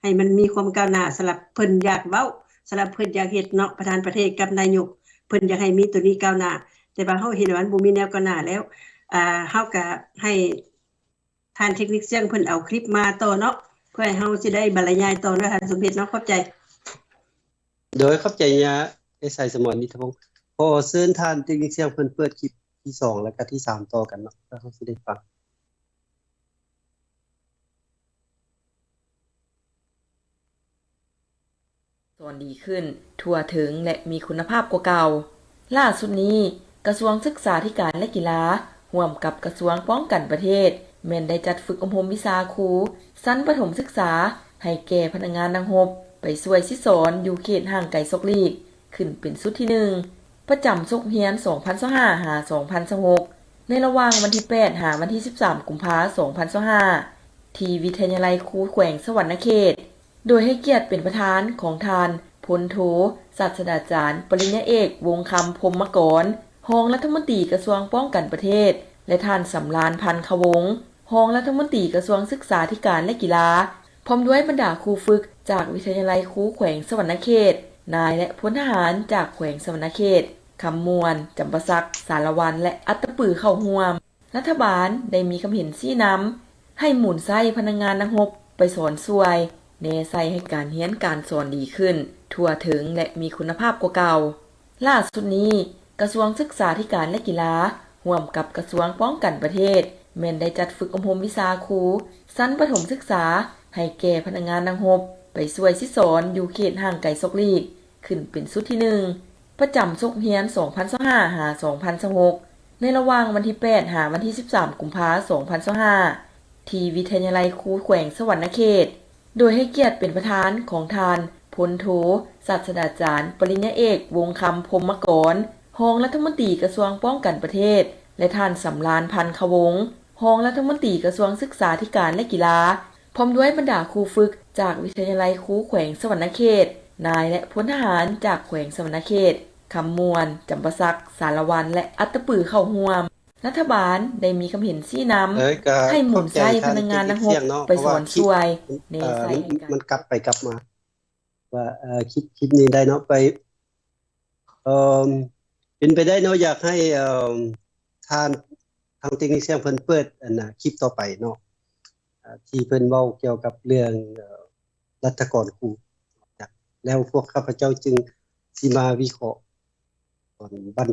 ໃຫ້ມັນມີຄວາມກ້າວໜ້າ ສຳລັບເພິ່ນຢາກເວົ້າ ສຳລັບເພິ່ນຢາກເຮັດເນາະ ປະທານປະເທດກັບນາຍົກ ເພິ່ນຢາກໃຫ້ມີໂຕນີ້ກ້າວໜ້າ ແຕ່ວ່າເຮົາເຫັນວ່າມັນບໍ່ມີແນວກ້າວໜ້າແລ້ວ ອ່າ ເຮົາກະໃຫ້ທ່ານເຕັກນິກສຽງເພິ່ນເອົາຄລິບມາຕໍ່ເນາະ ເ ໄວ້ເຮົາຊິໄດ້ບັນລະຍາຍຕໍ່ເດີທ່ານສົມເພດເນາະ. ຂອບໃຈ. ໂດຍ ຂອບໃຈຍາເອສາຍສະໝອນ ນິດທະວົງ. ຂໍເຊີນທ່ານເຕັກນິກຊຽງເພິ່ນເປີດຄລິບທີສອງ ແລະກະທີສາມຕໍ່ກັນເນາະ ແລ້ວເຮົາຊິໄດ້ຟັງ. ສອນດີຂຶ້ນ, ທົ່ວເຖິງ ແລະ ມີຄຸນນະພາບກວ່າເກົ່າ. ຫຼ້າສຸດນີ້, ກະຊວງສຶກສາທິການ ແລະ ກິລາ ຮ່ວມກັບກະຊວງປ້ອງກັນປະເທດ ແມ່ນໄດ້ຈັດຝຶກອົບຮົມວິຊາຄູຊັ້ນປະຖົມສຶກສາ ໃຫ້ແກ່ພະນັກງານນັກຮົບ ໄປຊ່ວຍສິດສອນຢູ່ເຂດຫ່າງໄກສອກຫຼີກ ຂຶ້ນເປັນຊຸດທີໜຶ່ງ ປະຈຳສົກຮຽນສອງພັນຊາວຫ້າ ຫາ ສອງພັນຊາວຫົກ ໃນລະຫວ່າງວັນທີແປດ ຫາ ວັນທີສິບສາມ ກຸມພາ ສອງພັນຊາວຫ້າ ທີ່ວິທະຍາໄລຄູແຂວງສະຫວັນນະເຂດ, ໂດຍໃຫ້ກຽດເປັນປະທານຂອງທ່ານ ພົນໂທ ສາດສະດາຈານ ປະລິນຍາເອກ ວົງຄຳ ພົມມະກອນ ຮອງລັດຖະມົນຕີກະຊວງປ້ອງກັນປະເທດ ແລະ ທ່ານ ສຳລານ ພັນຄະວົງ ຮອງລັດຖະມົນຕີກະຊວງສຶກສາທິການ ແລະ ກິລາ ພ້ອມດ້ວຍບັນດາຄູຝຶກຈາກວິທະຍາໄລຄູແຂວງສະຫວັນນະເຂດ, ນາຍ ແລະ ພົນທະຫານຈາກແຂວງສະຫວັນນະເຂດ, ຄຳມ່ວນ, ຈຳປາສັກ, ສາລະວັນ ແລະ ອັດຕະປື ເຂົ້າຮ່ວມ. ລັດຖະບານໄດ້ມີຄຳເຫັນຊີ້ນຳໃຫ້ໝູນໃຊ້ພະນັກງານນັກຮົບໄປສອນຊ່ວຍ, ແນໃສ່ໃຫ້ການຮຽນການສອນດີຂຶ້ນ, ທົ່ວເຖິງ ແລະ ມີຄຸນນະພາບກວ່າເກົ່າ. ຫຼ້າສຸດນີ້, ກະຊວງສຶກສາທິການ ແລະ ກິລາ ຮ່ວມກັບກະຊວງປ້ອງກັນປະເທດ ແມ່ນໄດ້ຈັດຝຶກອົບຮົມວິຊາຄູຊັ້ນປະຖົມສຶກສາ ໃຫ້ແກ່ພະນັກງານນັກຮົບ ໄປຊ່ວຍສິດສອນຢູ່ເຂດຫ່າງໄກສອກຫຼີກ ຂຶ້ນເປັນຊຸດທີໜຶ່ງ ປະຈຳສົກຮຽນສອງພັນຊາວຫ້າ ຫາ ສອງພັນຊາວຫົກ ໃນລະຫວ່າງວັນທີແປດ ຫາ ວັນທີສິບສາມ ກຸມພາ ສອງພັນຊາວຫ້າ ທີ່ວິທະຍາໄລຄູແຂວງສະຫວັນນະເຂດ, ໂດຍໃຫ້ກຽດເປັນປະທານຂອງທ່ານ ພົນໂທ ສາດສະດາຈານ ປະລິນຍາເອກ ວົງຄຳ ພົມມະກອນ ຮອງລັດຖະມົນຕີກະຊວງປ້ອງກັນປະເທດ ແລະ ທ່ານ ສຳລານ ພັນຄະວົງ ຮອງລັດຖະມົນຕີກະຊວງສຶກສາທິການ ແລະ ກິລາ ພ້ອມດ້ວຍບັນດາຄູຝຶກຈາກວິທະຍາໄລຄູແຂວງສະຫວັນນະເຂດ, ນາຍ ແລະ ພົນທະຫານຈາກແຂວງສະຫວັນນະເຂດ, ຄຳມ່ວນ, ຈຳປາສັກ, ສາລະວັນ ແລະ ອັດຕະປື ເຂົ້າຮ່ວມ. ລັດຖະບານໄດ້ມີຄຳເຫັນຊີ້ນຳໃຫ້ໝູນໃຊ້ພະນັກງານນັກຮົບໄປສອນຊ່ວຍ, ແນໃສ່ໃຫ້ການ ມັນກັບໄປກັບມາ ວ່າ ເອີ ຄລິບ ຄລິບນີ້ໄດ້ເນາະ ໄປ ເອີ ເປັນໄປໄດ້ເນາະ ຢາກໃຫ້ ເອີ ທ່ານ ທາງເຕັກນິກຊຽງເພິ່ນເປີດ ອັນນ່າ ຄລິບຕໍ່ໄປເນາະ ເອີ ທີ່ເພິ່ນເວົ້າກ່ຽວກັບເລື່ອງ ເອີ ລັດຖະກອນຄູ ແລ້ວພວກຂ້າພະເຈົ້າຈຶ່ງຊິມາວິເຄາະ ຕອນບັນ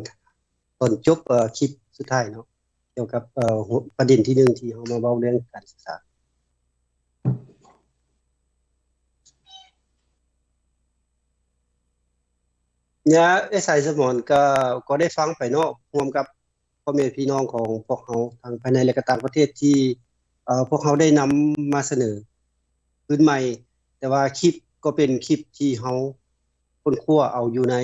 ຕອນຈົບ ເອີ ຄລິບສຸດທ້າຍເນາະ ກ່ຽວກັບ ເອີ ປະເດັນທີໜຶ່ງທີ່ເຮົາມາເວົ້າເລື່ອງການສຶກສາ. ຍາເອສາຍສະໝອນ ກໍ ກໍໄດ້ຟັງໄປເນາະ ຮ່ວມກັບພໍ່ແມ່ພີ່ນ້ອງຂອງພວກເຮົາ ທັງພາຍໃນ ແລະ ກໍຕ່າງປະເທດ ທີ່ ເອີ ພວກເຮົາໄດ້ນຳມາສະເໜີຄືນໃໝ່, ແຕ່ວ່າຄລິບກໍເປັນຄລິບທີ່ເຮົາ ຄົ້ນຄວ້າເອົາຢູ່ໃນ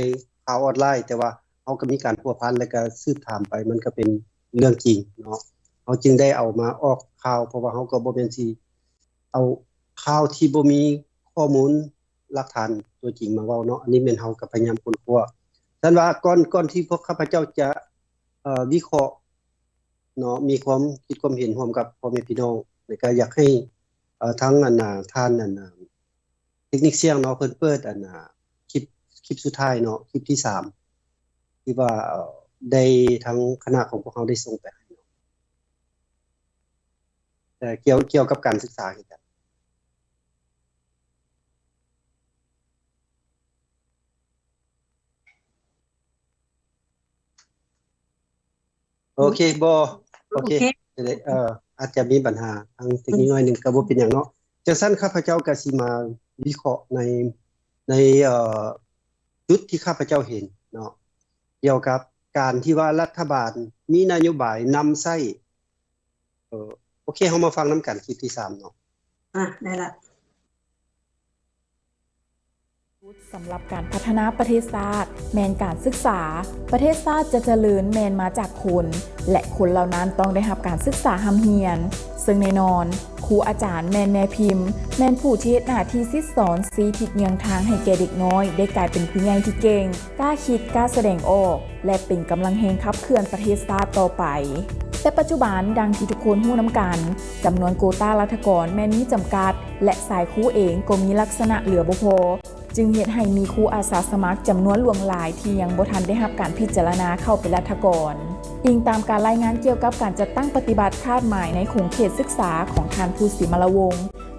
ຂ່າວອອນລາຍ, ແຕ່ວ່າເຮົາກໍມີການພົວພັນ ແລະ ກໍສືບຖາມໄປ, ມັນກໍເປັນເລື່ອງຈິງເນາະ. ເຮົາຈຶ່ງໄດ້ເອົາມາອອກຂ່າວ, ເພາະວ່າເຮົາກໍບໍ່ແມ່ນຊິເອົາຂ່າວທີ່ບໍ່ມີຂໍ້ມູນຫຼັກຖານຕົວຈິງມາເວົ້າເນາະ. ອັນນີ້ແມ່ນເຮົາກໍພະຍາຍາມຄົ້ນຄວ້າ. ຊັ້ນວ່າກ່ອນ, ກ່ອນທີ່ພວກຂ້າພະເຈົ້າຈະ, ເອີ, ວິເຄາະເນາະ, ມີຄວາມຄິດຄວາມເຫັນຮ່ວມກັບພໍ່ແມ່ພີ່ນ້ອງ, ແລ້ວກໍຢາກໃຫ້, ເອີ, ທັງ ອັນນ່າ, ທ່ານ ອັນນ່າ ເຕັກນິກຊຽງເນາະ ເພິ່ນເປີດ ອັນນ່າ ຄລິບ ຄລິບສຸດທ້າຍເນາະ ຄລິບທີສາມ ທີ່ວ່າ ເອີ ໄດ້ທາງຄະນະຂອງພວກເຮົາໄດ້ສົ່ງໄປໃຫ້ເນາະ ແຕ່ກ່ຽວ ກ່ຽວກັບການສຶກສາຄືກັນ. ໂອເຄບໍ່? ໂອເຄ ໂອເຄ ເອີ ອາດຈະມີບັນຫາທາງເຕັກນິກໜ້ອຍໜຶ່ງ ກໍບໍ່ເປັນຫຍັງເນາະ. ຈັ່ງຊັ້ນ ຂ້າພະເຈົ້າກໍຊິມາວິເຄາະໃນ ໃນ ເອີ ຈຸດທີ່ຂ້າພະເຈົ້າເຫັນເນາະ ກ່ຽວກັບການທີ່ວ່າລັດຖະບານມີນະໂຍບາຍນຳໃຊ້ ເອີ ໂອເຄ ເຮົາມາຟັງນຳກັນຄລິບທີສາມເນາະ. ອ່ະ ໄດ້ລະ. ສຳລັບການພັດທະນາປະເທດຊາດ ແມ່ນການສຶກສາ. ປະເທດຊາດຈະຈະເລີນແມ່ນມາຈາກຄົນ ແລະ ຄົນເຫຼົ່ານັ້ນຕ້ອງໄດ້ຮັບການສຶກສາຮ່ຳຮຽນ. ເຊິ່ງແນ່ນອນ, ຄູອາຈານແມ່ນແມ່ພິມ, ແມ່ນຜູ້ທີ່ເຮັດໜ້າທີ່ສິດສອນ, ຊີ້ທິດເຍືອງທາງໃຫ້ແກ່ເດັກນ້ອຍໄດ້ກາຍເປັນຜູ້ໃຫຍ່ທີ່ເກັ່ງ, ກ້າຄິດ, ກ້າສະແດງອອກ ແລະ ເປັນກຳລັງແຮງຂັບເຄື່ອນປະເທດຊາດຕໍ່ໄປ. ແຕ່ປັດຈຸບັນ, ດັ່ງທີ່ທຸກຄົນຮູ້ນຳກັນ, ຈຳນວນໂກຕາລັດຖະກອນແມ່ນມີຈຳກັດ ແລະ ສາຍຄູເອງກໍມີລັກສະນະເຫຼືອບໍ່ພໍ, ຈຶ່ງເຮັດໃຫ້ມີຄູອາສາສະໝັກຈຳນວນຫຼວງຫຼາຍທີ່ຍັງບໍ່ທັນໄດ້ຮັບການພິຈາລະນາເຂົ້າເປັນລັດຖະກອນ. ອີງຕາມການລາຍງານກ່ຽວກັບການຈັດຕັ້ງປະຕິບັດຄາດໝາຍໃນຂົງເຂດສຶກສາຂອງທ່ານ ພູດ ສີມາລະວົງ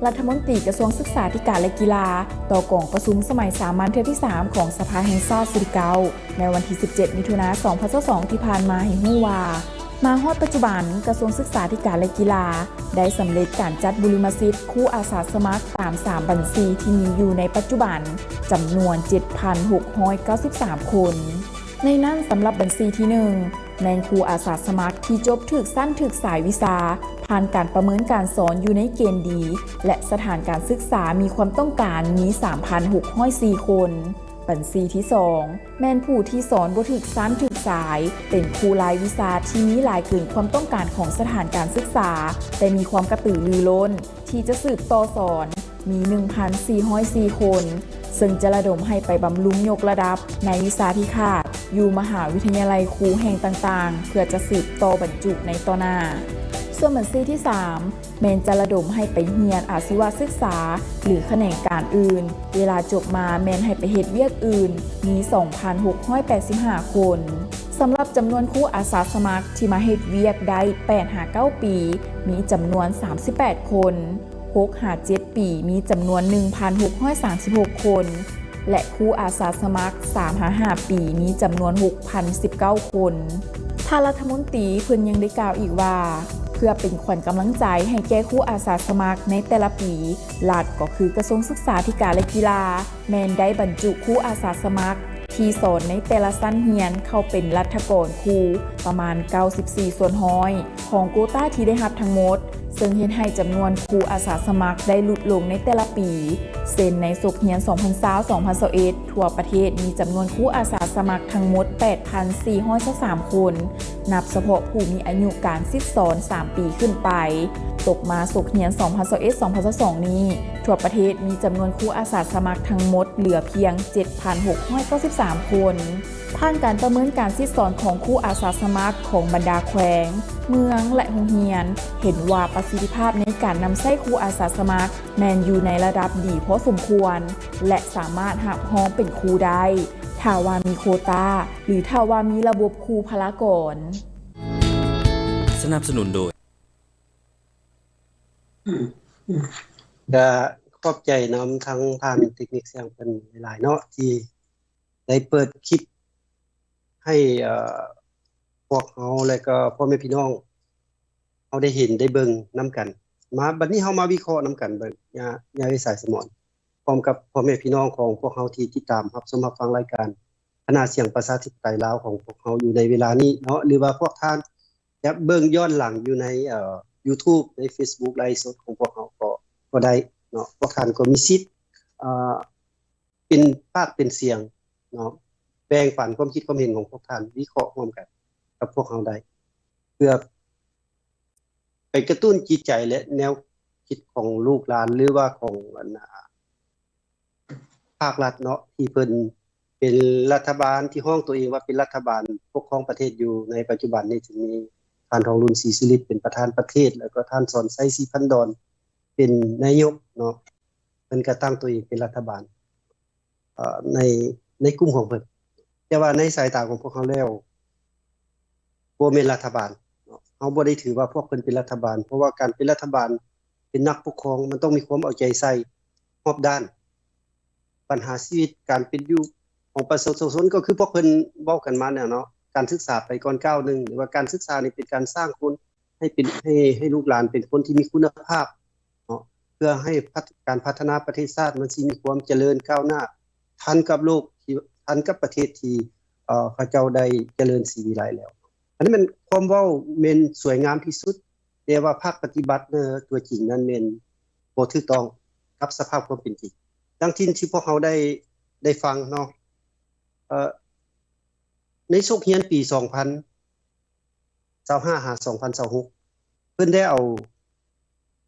ລັດຖະມົນຕີກະຊວງສຶກສາທິການ ແລະ ກິລາ ຕໍ່ກອງປະຊຸມສະໄໝສາມັນເທື່ອທີສາມຂອງສະພາແຫ່ງຊາດຊຸດທີເກົ້າ ໃນວັນທີສິບເຈັດ ມິຖຸນາ ສອງພັນຊາວສອງ ທີ່ຜ່ານມາໃຫ້ຮູ້ວ່າ ມາຮອດປັດຈຸບັນ ກະຊວງສຶກສາທິການ ແລະ ກິລາ ໄດ້ສຳເລັດການຈັດບຸລິມະສິດຄູອາສາສະໝັກຕາມສາມບັນຊີທີ່ມີຢູ່ໃນປັດຈຸບັນ ຈຳນວນ ເຈັດພັນຫົກຮ້ອຍເກົ້າສິບສາມຄົນ. ໃນນັ້ນສຳລັບບັນຊີທີໜຶ່ງ ແມ່ນຄູອາສາສະໝັກທີ່ຈົບຖືກຊັ້ນຖືກສາຍວິຊາ ຜ່ານການປະເມີນການສອນຢູ່ໃນເກນດີ ແລະ ສະຖານການສຶກສາມີຄວາມຕ້ອງການມີ ສາມພັນຫົກຮ້ອຍສີ່ຄົນ. ບັນຊີທີສອງ ແມ່ນຜູ້ທີ່ສອນບໍ່ຖືກຊັ້ນຖືກສາຍ ເປັນຄູລາຍວິຊາທີ່ມີຫຼາຍເກີນຄວາມຕ້ອງການຂອງສະຖານການສຶກສາ ແຕ່ມີຄວາມກະຕືລືລົ້ນທີ່ຈະສືບຕໍ່ສອນ ມີ ໜຶ່ງພັນສີ່ຮ້ອຍສີ່ຄົນ ເຊິ່ງຈະລະດົມໃຫ້ໄປບຳລຸງຍົກລະດັບໃນວິຊາທີ່ຂາດຢູ່ມະຫາວິທະຍາໄລຄູແຫ່ງຕ່າງໆ ເພື່ອຈະສືບຕໍ່ບັນຈຸໃນຕໍ່ໜ້າ. ສ່ວນບັນຊີທີສາມ ແມ່ນຈະລະດົມໃຫ້ໄປຮຽນອາຊີວະສຶກສາ ຫຼື ຂະແໜງການອື່ນ, ເວລາຈົບມາແມ່ນໃຫ້ໄປເຮັດວຽກອື່ນ ມີ ສອງພັນຫົກຮ້ອຍແປດສິບຫ້າຄົນ. ສຳລັບຈຳນວນຄູອາສາສະໝັກທີ່ມາເຮັດວຽກໄດ້ ແປດຫາເກົ້າປີ ມີຈຳນວນ ສາມສິບແປດຄົນ, ຫົກຫາເຈັດປີ ມີຈຳນວນ ໜຶ່ງພັນຫົກຮ້ອຍສາມສິບຫົກຄົນ ແລະ ຄູອາສາສະໝັກ ສາມຫາຫ້າປີ ມີຈຳນວນ ຫົກພັນສິບເກົ້າຄົນ. ທ່ານລັດຖະມົນຕີເພິ່ນຍັງໄດ້ກ່າວອີກວ່າ ເພື່ອເປັນຂວັນກຳລັງໃຈໃຫ້ແກ່ຄູອາສາສະໝັກໃນແຕ່ລະປີ, ລັດກໍຄືກະຊວງສຶກສາທິການ ແລະ ກິລາ ແມ່ນໄດ້ບັນຈຸຄູອາສາສະໝັກທີ່ສອນໃນແຕ່ລະຊັ້ນຮຽນເຂົ້າເປັນລັດຖະກອນຄູປະມານ ເກົ້າສິບສີ່ສ່ວນຮ້ອຍ ຂອງໂກຕ້າທີ່ໄດ້ຮັບທັງໝົດ, ເຊິ່ງເຮັດໃຫ້ຈຳນວນຄູອາສາສະໝັກໄດ້ຫຼຸດລົງໃນແຕ່ລະປີ. ເຊັ່ນ ໃນສົກຮຽນ ສອງພັນຊາວ ສອງພັນຊາວເອັດ ທົ່ວປະເທດມີຈຳນວນຄູອາສາສະໝັກທັງໝົດ ແປດພັນສີ່ຮ້ອຍຊາວສາມຄົນ, ນັບສະເພາະຜູ້ມີອາຍຸການສິດສອນ ສາມປີຂຶ້ນໄປ. ຕົກມາສົກຮຽນ ສອງພັນຊາວເອັດ ສອງພັນຊາວສອງນີ້, ທົ່ວປະເທດມີຈຳນວນຄູອາສາສະໝັກທັງໝົດເຫຼືອພຽງ ເຈັດພັນຫົກຮ້ອຍເກົ້າສິບສາມຄົນ. ຜ່ານການປະເມີນການສິດສອນຂອງຄູອາສາສະໝັກຂອງບັນດາແຂວງ, ເມືອງ ແລະ ໂຮງຮຽນ, ເຫັນວ່າປະສິດທິພາບໃນການນຳໃຊ້ຄູອາສາສະໝັກແມ່ນຢູ່ໃນລະດັບດີພໍສົມຄວນ ແລະ ສາມາດຮັບຮອງເປັນຄູໄດ້ ຖ້າວ່າມີໂຄຕາ ຫຼື ຖ້າວ່າມີລະບົບຄູພະລາກອນ. ສະໜັບສະໜູນໂດຍ ກະຂອບໃຈນຳທາງທ່ານເຕັກນິກສຽງເພິ່ນຫຼາຍໆເນາະ ທີ່ໄດ້ເປີດຄລິບໃຫ້ ເອີ ພວກເຮົາ ແລະ ກະພໍ່ແມ່ພີ່ນ້ອງເຮົາໄດ້ເຫັນໄດ້ເບິ່ງນຳກັນ. ມາ ບັດນີ້ເຮົາມາວິເຄາະນຳກັນເບິ່ງ ຍາ ຍາເອີຍ ສາຍສະໝອນ ພ້ອມກັບພໍ່ແມ່ພີ່ນ້ອງຂອງພວກເຮົາທີ່ຕິດຕາມຮັບຊົມຮັບຟັງລາຍການ ຄະນະສຽງປະຊາທິປະໄຕລາວຂອງພວກເຮົາຢູ່ໃນເວລານີ້ເນາະ ຫຼືວ່າພວກທ່ານຈະເບິ່ງຍ້ອນຫຼັງຢູ່ໃນ ເອີ ຢູທູບ ໃນເຟສບຸກ ໄລຟ໌ສົດຂອງພວກເຮົາກໍ ກໍໄດ້ເນາະ. ພວກທ່ານກໍມີສິດ ເອີ ເປັນປາກເປັນສຽງເນາະ ແບ່ງປັນຄວາມຄິດຄວາມເຫັນຂອງພວກທ່ານ ວິເຄາະຮ່ວມກັນກັບພວກເຮົາໄດ້ ເພື່ອ ໄປກະຕຸ້ນຈິດໃຈ ແລະ ແນວຄິດຂອງລູກຫຼານ ຫຼືວ່າຂອງ ອັນ ອາ ພາກລັດເນາະ ທີ່ເພິ່ນເປັນລັດຖະບານ ທີ່ຮ້ອງຕົວເອງວ່າເປັນລັດຖະບານປົກຄອງປະເທດຢູ່ໃນປັດຈຸບັນນີ້ ເຊິ່ງມີທ່ານ ທອງລຸນ ສີສຸລິດ ເປັນປະທານປະເທດ ແລ້ວກໍທ່ານ ສອນໄຊ ສີພັນດອນ ເປັນນາຍົກເນາະ. ເພິ່ນກໍຕັ້ງຕົວເອງເປັນລັດຖະບານ ເອີ ໃນ ໃນກຸ່ມຂອງເພິ່ນ ແຕ່ວ່າໃນສາຍຕາຂອງພວກເຮົາແລ້ວ ບໍ່ແມ່ນລັດຖະບານເນາະ. ເຮົາບໍ່ໄດ້ຖືວ່າພວກເພິ່ນເປັນລັດຖະບານ ເພາະວ່າການເປັນລັດຖະບານ ເປັນນັກປົກຄອງ ມັນຕ້ອງມີຄວາມເອົາໃຈໃສ່ຮອບດ້ານ. ບັນຫາຊີວິດການເປັນຢູ່ຂອງປະຊາຊົນ ກໍຄືພວກເພິ່ນເວົ້າກັນມາແລ້ວເນາະ ການສຶກສາໄປກ່ອນກ້າວໜຶ່ງ ຫຼືວ່າການສຶກສານີ້ເປັນການສ້າງຄົນ ໃຫ້ເປັນ ໃຫ້ ໃຫ້ລູກຫຼານເປັນຄົນທີ່ມີຄຸນນະພາບເນາະ ເພື່ອໃຫ້ພັດ ການພັດທະນາປະເທດຊາດມັນຊິມີຄວາມຈະເລີນກ້າວໜ້າ ທັນກັບໂລກ ທີ່ ທັນກັບປະເທດທີ່ ເອີ ເຂົາເຈົ້າໄດ້ຈະເລີນສີວິໄລແລ້ວ. ອັນນີ້ແມ່ນຄວາມເວົ້າແມ່ນສວຍງາມທີ່ສຸດ ແຕ່ວ່າພາກປະຕິບັດ ເອີ ຕົວຈິງນັ້ນແມ່ນບໍ່ຖືກຕ້ອງກັບສະພາບຄວາມເປັນຈິງ. ດັ່ງທີ່ ທີ່ພວກເຮົາໄດ້ ໄດ້ຟັງເນາະ ເອີ ໃນສົກຮຽນປີສອງພັນ ຊາວຫ້າ ຫາ ສອງພັນຊາວຫົກ ເພິ່ນໄດ້ເອົາ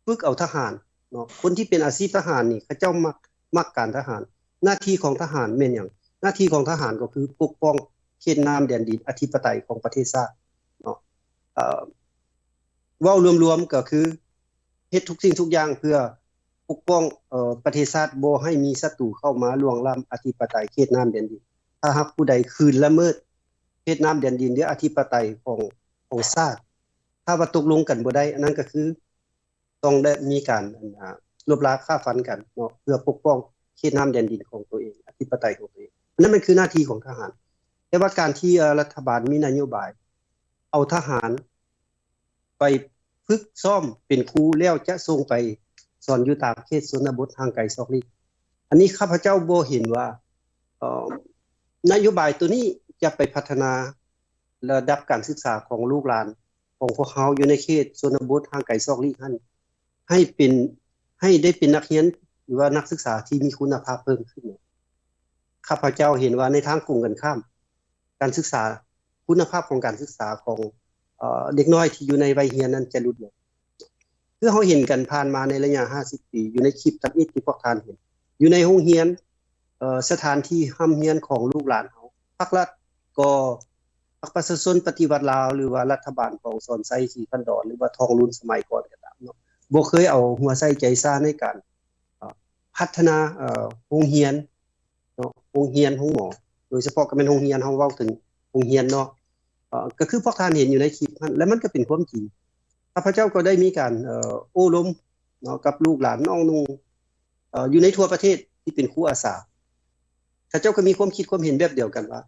ຝຶກເອົາທະຫານເນາະ. ຄົນທີ່ເປັນອາຊີບທະຫານນີ້ ເຂົາເຈົ້າມັກ ມັກການທະຫານ. ໜ້າທີ່ຂອງທະຫານແມ່ນຫຍັງ? ໜ້າທີ່ຂອງທະຫານກໍຄືປົກປ້ອງເຂດນ້ຳແດນດິນອະທິປະໄຕຂອງປະເທດຊາດເນາະ. ເອີ ເວົ້າລວມໆກໍຄື ເຮັດທຸກສິ່ງທຸກຢ່າງເພື່ອປົກປ້ອງ ເອີ ປະເທດຊາດບໍ່ໃຫ້ມີສັດຕູເຂົ້າມາລ່ວງລ້ຳອະທິປະໄຕເຂດນ້ຳແດນດິນ. ຖ້າຫາກຜູ້ໃດຄືນລະເມີດເຂດນ້ຳແດນດິນ ຫຼື ອະທິປະໄຕຂອງ ຂອງຊາດ, ຖ້າວ່າຕົກລົງກັນບໍ່ໄດ້, ອັນນັ້ນກໍຄືຕ້ອງໄດ້ມີການ ອັນ ອາ ລົບລາຂ້າຟັນກັນເນາະ ເພື່ອປົກປ້ອງເຂດນ້ຳແດນດິນຂອງຕົວເອງ, ອະທິປະໄຕຂອງຕົວເອງ. ອັນນັ້ນມັນຄືໜ້າທີ່ຂອງທະຫານ. ແຕ່ວ່າການທີ່ ເອີ ລັດຖະບານມີນະໂຍບາຍເອົາທະຫານໄປຝຶກຊ້ອມເປັນຄູ ແລ້ວຈະສົ່ງໄປສອນຢູ່ຕາມເຂດຊົນນະບົດຫ່າງໄກຊອກຫຼີກ, ອັນນີ້ຂ້າພະເຈົ້າບໍ່ເຫັນວ່າ ເອີ ນະໂຍບາຍໂຕນີ້ຈະໄປພັດທະນາລະດັບການສຶກສາຂອງລູກຫຼານຂອງພວກເຮົາຢູ່ໃນເຂດຊົນນະບົດຫ່າງໄກຊອກຫຼີກຫັ້ນ ໃຫ້ເປັນ ໃຫ້ໄດ້ເປັນນັກຮຽນ ຫຼືວ່ານັກສຶກສາທີ່ມີຄຸນນະພາບເພີ່ມຂຶ້ນ. ຂ້າພະເຈົ້າເຫັນວ່າໃນທາງກົງກັນຂ້າມ, ການສຶກສາ, ຄຸນນະພາບຂອງການສຶກສາຂອງ ເອີ ເດັກນ້ອຍທີ່ຢູ່ໃນໄວຮຽນນັ້ນຈະຫຼຸດລົງ. ຄືເຮົາເຫັນກັນຜ່ານມາໃນໄລຍະຫ້າສິບປີ ຢູ່ໃນຄລິບທຳອິດທີ່ພວກທ່ານເຫັນ ຢູ່ໃນໂຮງຮຽນ, ເອີ ສະຖານທີ່ຮ່ຳຮຽນຂອງລູກຫຼານເຮົາ, ພາກລັດກໍ ພາກປະຊາຊົນປະຕິວັດລາວ ຫຼືວ່າລັດຖະບານຂອງສອນໄຊ ສີພັນດອນ ຫຼືວ່າທອງລຸນສະໄໝກ່ອນກໍຕາມເນາະ ບໍ່ເຄີຍເອົາຫົວໃສ່ໃຈໃສ່ໃນການ ເອີ ພັດທະນາ ເອີ ໂຮງຮຽນເນາະ, ໂຮງຮຽນ, ໂຮງໝໍ, ໂດຍສະເພາະກໍແມ່ນໂຮງຮຽນ, ເຮົາເວົ້າເຖິງໂຮງຮຽນເນາະ. ເອີ ກໍຄືພວກທ່ານເຫັນຢູ່ໃນຄລິບຫັ້ນ ແລະ ມັນກໍເປັນຄວາມຈິງ. ຂ້າພະເຈົ້າກໍໄດ້ມີການ ເອີ ໂອ້ລົມເນາະ ກັບລູກຫຼານນ້ອງນຸ່ງ ເອີ ຢູ່ໃນທົ່ວປະເທດທີ່ເປັນຄູອາສາ. ເຂົາເຈົ້າກໍມີຄວາມຄິດຄວາມເຫັນແບບດຽວກັນວ່າ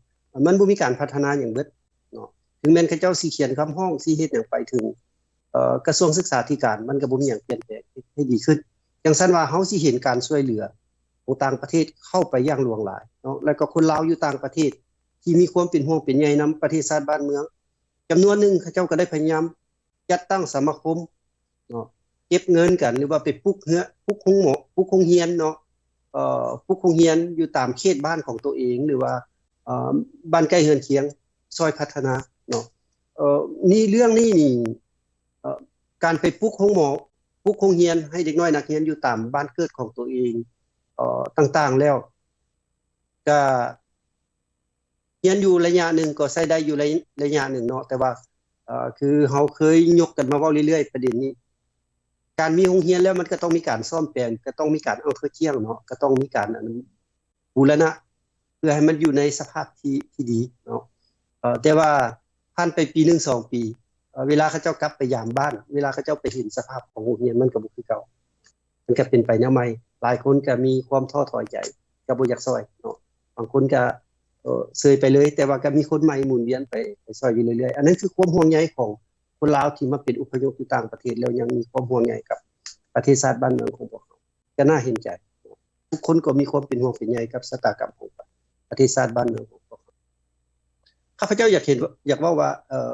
ມັນບໍ່ມີການພັດທະນາຫຍັງເບິດເນາະ, ເຖິງແມ່ນເຂົາເຈົ້າຊິຂຽນຄຳຮ້ອງ ຊິເຮັດຫຍັງໄປເຖິງ ເອີ ກະຊວງສຶກສາທິການ ມັນກໍບໍ່ມີຫຍັງປ່ຽນແປງໃຫ້ດີຂຶ້ນ. ຈັ່ງຊັ້ນວ່າ ເຮົາຊິເຫັນການຊ່ວຍເຫຼືອຂອງຕ່າງປະເທດເຂົ້າໄປຢ່າງຫຼວງຫຼາຍເນາະ, ແລ້ວກໍຄົນລາວຢູ່ຕ່າງປະເທດທີ່ມີຄວາມເປັນຫ່ວງເປັນໃຍນຳປະເທດຊາດບ້ານເມືອງ ຈຳນວນໜຶ່ງ ເຂົາເຈົ້າກໍໄດ້ພະຍາຍາມ ຈັດຕັ້ງສະມາຄົມເນາະ ເກັບເງິນກັນ ຫຼືວ່າໄປປຸກເຮືອ ປຸກໂຮງໝໍ ປຸກໂຮງຮຽນເນາະ ເອີ ປຸກໂຮງຮຽນຢູ່ຕາມເຂດບ້ານຂອງຕົວເອງ ຫຼືວ່າ ເອີ ບ້ານໃກ້ເຮືອນຄຽງ ຊ່ອຍພັດທະນາເນາະ. ເອີ ນີ້ ເລື່ອງນີ້ນີ້ ເອີ ການໄປປຸກໂຮງໝໍ ປຸກໂຮງຮຽນໃຫ້ເດັກນ້ອຍນັກຮຽນຢູ່ຕາມບ້ານເກີດຂອງຕົວເອງ ເອີ ຕ່າງໆແລ້ວ ກະຮຽນຢູ່ໄລຍະໜຶ່ງ ກໍໃຊ້ໄດ້ຢູ່ໄລ ໄລຍະໜຶ່ງເນາະ, ແຕ່ວ່າ ເອີ ຄືເຮົາເຄີຍຍົກກັນມາເວົ້າເລື້ອຍໆ ປະເດັນນີ້ ການມີໂຮງຮຽນແລ້ວ ມັນກໍຕ້ອງມີການສ້ອມແປງ, ກໍຕ້ອງມີການເອົາເຂົ້າຈຽງເນາະ, ກໍຕ້ອງມີການ ອັນ ບູລະນະ ເພື່ອໃຫ້ມັນຢູ່ໃນສະພາບທີ່ ທີ່ດີເນາະ. ເອີ ແຕ່ວ່າຜ່ານໄປປີໜຶ່ງສອງປີ ເອີ ເວລາເຂົາເຈົ້າກັບໄປຢາມບ້ານ, ເວລາເຂົາເຈົ້າໄປເຫັນສະພາບຂອງໂຮງຮຽນ ມັນກໍບໍ່ຄືເກົ່າ. ມັນກໍເປັນໄປແນວໃໝ່, ຫຼາຍຄົນກໍມີຄວາມທໍ້ຖອຍໃຈ, ກໍບໍ່ຢາກຊ່ອຍເນາະ, ບາງຄົນກໍ ເອີ ເຊີຍໄປເລີຍ, ແຕ່ວ່າກໍມີຄົນໃໝ່ໝູນວຽນໄປ ໄປຊ່ອຍຢູ່ເລື້ອຍໆ. ອັນນັ້ນຄືຄວາມຫ່ວງໃຍຂອງຄົນລາວທີ່ມາເປັນອົບພະຍົບຢູ່ຕ່າງປະເທດ ແລ້ວຍັງມີຄວາມຫ່ວງໃຍກັບປະເທດຊາດບ້ານເມືອງຂອງພວກເຮົາ, ກໍໜ້າເຫັນໃຈ. ທຸກຄົນກໍມີຄວາມເປັນຫ່ວງເປັນໃຍກັບຊະຕາກຳຂອງປະເທດຊາດບ້ານເມືອງຂອງພວກເຮົາ. ຂ້າພະເຈົ້າຢາກເຫັນ ຢາກເວົ້າວ່າ ເອີ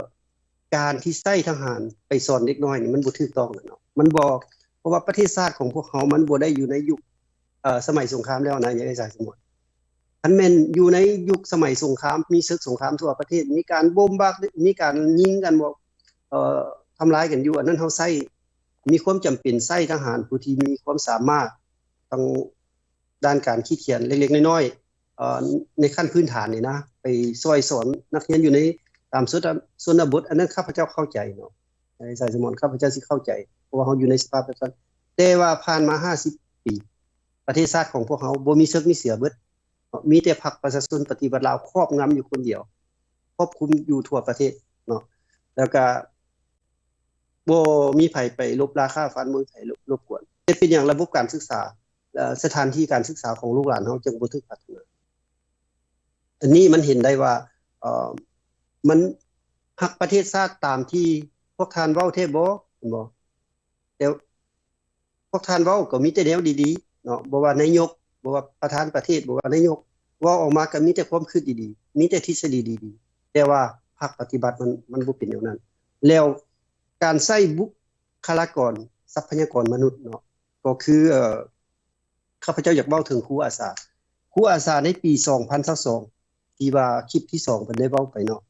ການທີ່ໃຊ້ທະຫານໄປສອນເດັກນ້ອຍນີ້ ມັນບໍ່ຖືກຕ້ອງແລ້ວເນາະ, ມັນບໍ່ ເພາະວ່າປະເທດຊາດຂອງພວກເຮົາ ມັນບໍ່ໄດ້ຢູ່ໃນຍຸກ ເອີ ສະໄໝສົງຄາມແລ້ວນະ ຍາຍສາຍສະໝວນ. ຄັນແມ່ນຢູ່ໃນຍຸກສະໄໝສົງຄາມ ມີເສິກສົງຄາມທົ່ວປະເທດ, ມີການໂບມບາກ, ມີການຍິງກັນບໍ ເອີ ທຳລາຍກັນຢູ່, ອັນນັ້ນເຮົາໃຊ້ ມີຄວາມຈຳເປັນໃຊ້ທະຫານຜູ້ທີ່ມີຄວາມສາມາດ ທັງດ້ານການຂີດຂຽນເລັກໆນ້ອຍໆ ເອີ ໃນຂັ້ນພື້ນຖານນີ້ນະ ໄປຊ່ອຍສອນນັກຮຽນຢູ່ໃນຕາມຊົນນະ ຊົນນະບົດ, ອັນນັ້ນຂ້າພະເຈົ້າເຂົ້າໃຈເນາະ, ໃນສາຍສະໝອນ ຂ້າພະເຈົ້າຊິເຂົ້າໃຈ ເພາະວ່າເຮົາຢູ່ໃນສະພາບແບບນັ້ນ. ແຕ່ວ່າຜ່ານມາຫ້າສິບປີ ປະເທດຊາດຂອງພວກເຮົາບໍ່ມີເສິກມີເສຍເບິດ, ມີແຕ່ພັກປະຊາຊົນປະຕິວັດລາວຄອບງຳຢູ່ຄົນດຽວ, ຄອບຄຸມຢູ່ທົ່ວປະເທດເນາະ, ແລ້ວກະ ບໍ່ມີໃຜໄປລົບລາຂ້າຟັນ, ບໍ່ມີໃຜລົບ ລົບກວນ. ແຕ່ເປັນຫຍັງລະບົບການສຶກສາ ເອີ ສະຖານທີ່ການສຶກສາຂອງລູກຫຼານເຮົາຈຶ່ງບໍ່ຖືກພັດທະນາ? ອັນນີ້ມັນເຫັນໄດ້ວ່າ ເອີ ມັນຮັກປະເທດຊາດຕາມທີ່ພວກທ່ານເວົ້າແທ້ບໍ່? ແມ່ນບໍ່? ແຕ່ ພວກທ່ານເວົ້າກໍມີແຕ່ແນວດີໆເນາະ, ບໍ່ວ່ານາຍົກ, ບໍ່ວ່າປະທານປະເທດ, ບໍ່ວ່ານາຍົກ, ເວົ້າອອກມາກໍມີແຕ່ຄວາມຄິດດີໆ, ມີແຕ່ທິດສະດີດີໆ, ແຕ່ວ່າພາກປະຕິບັດມັນ ມັນບໍ່ເປັນແນວນັ້ນ. ແລ້ວການໃຊ້ບຸກຄະລາກອນ ຊັບພະຍາກອນມະນຸດເນາະ, ກໍຄື ເອີ ຂ້າພະເຈົ້າຢາກເວົ້າເຖິງຄູອາສາ. ຄູອາສາໃນປີສອງພັນຊາວສອງ ທີ່ວ່າຄລິບທີສອງເພິ່ນໄດ້ເວົ້າໄປເນາະ,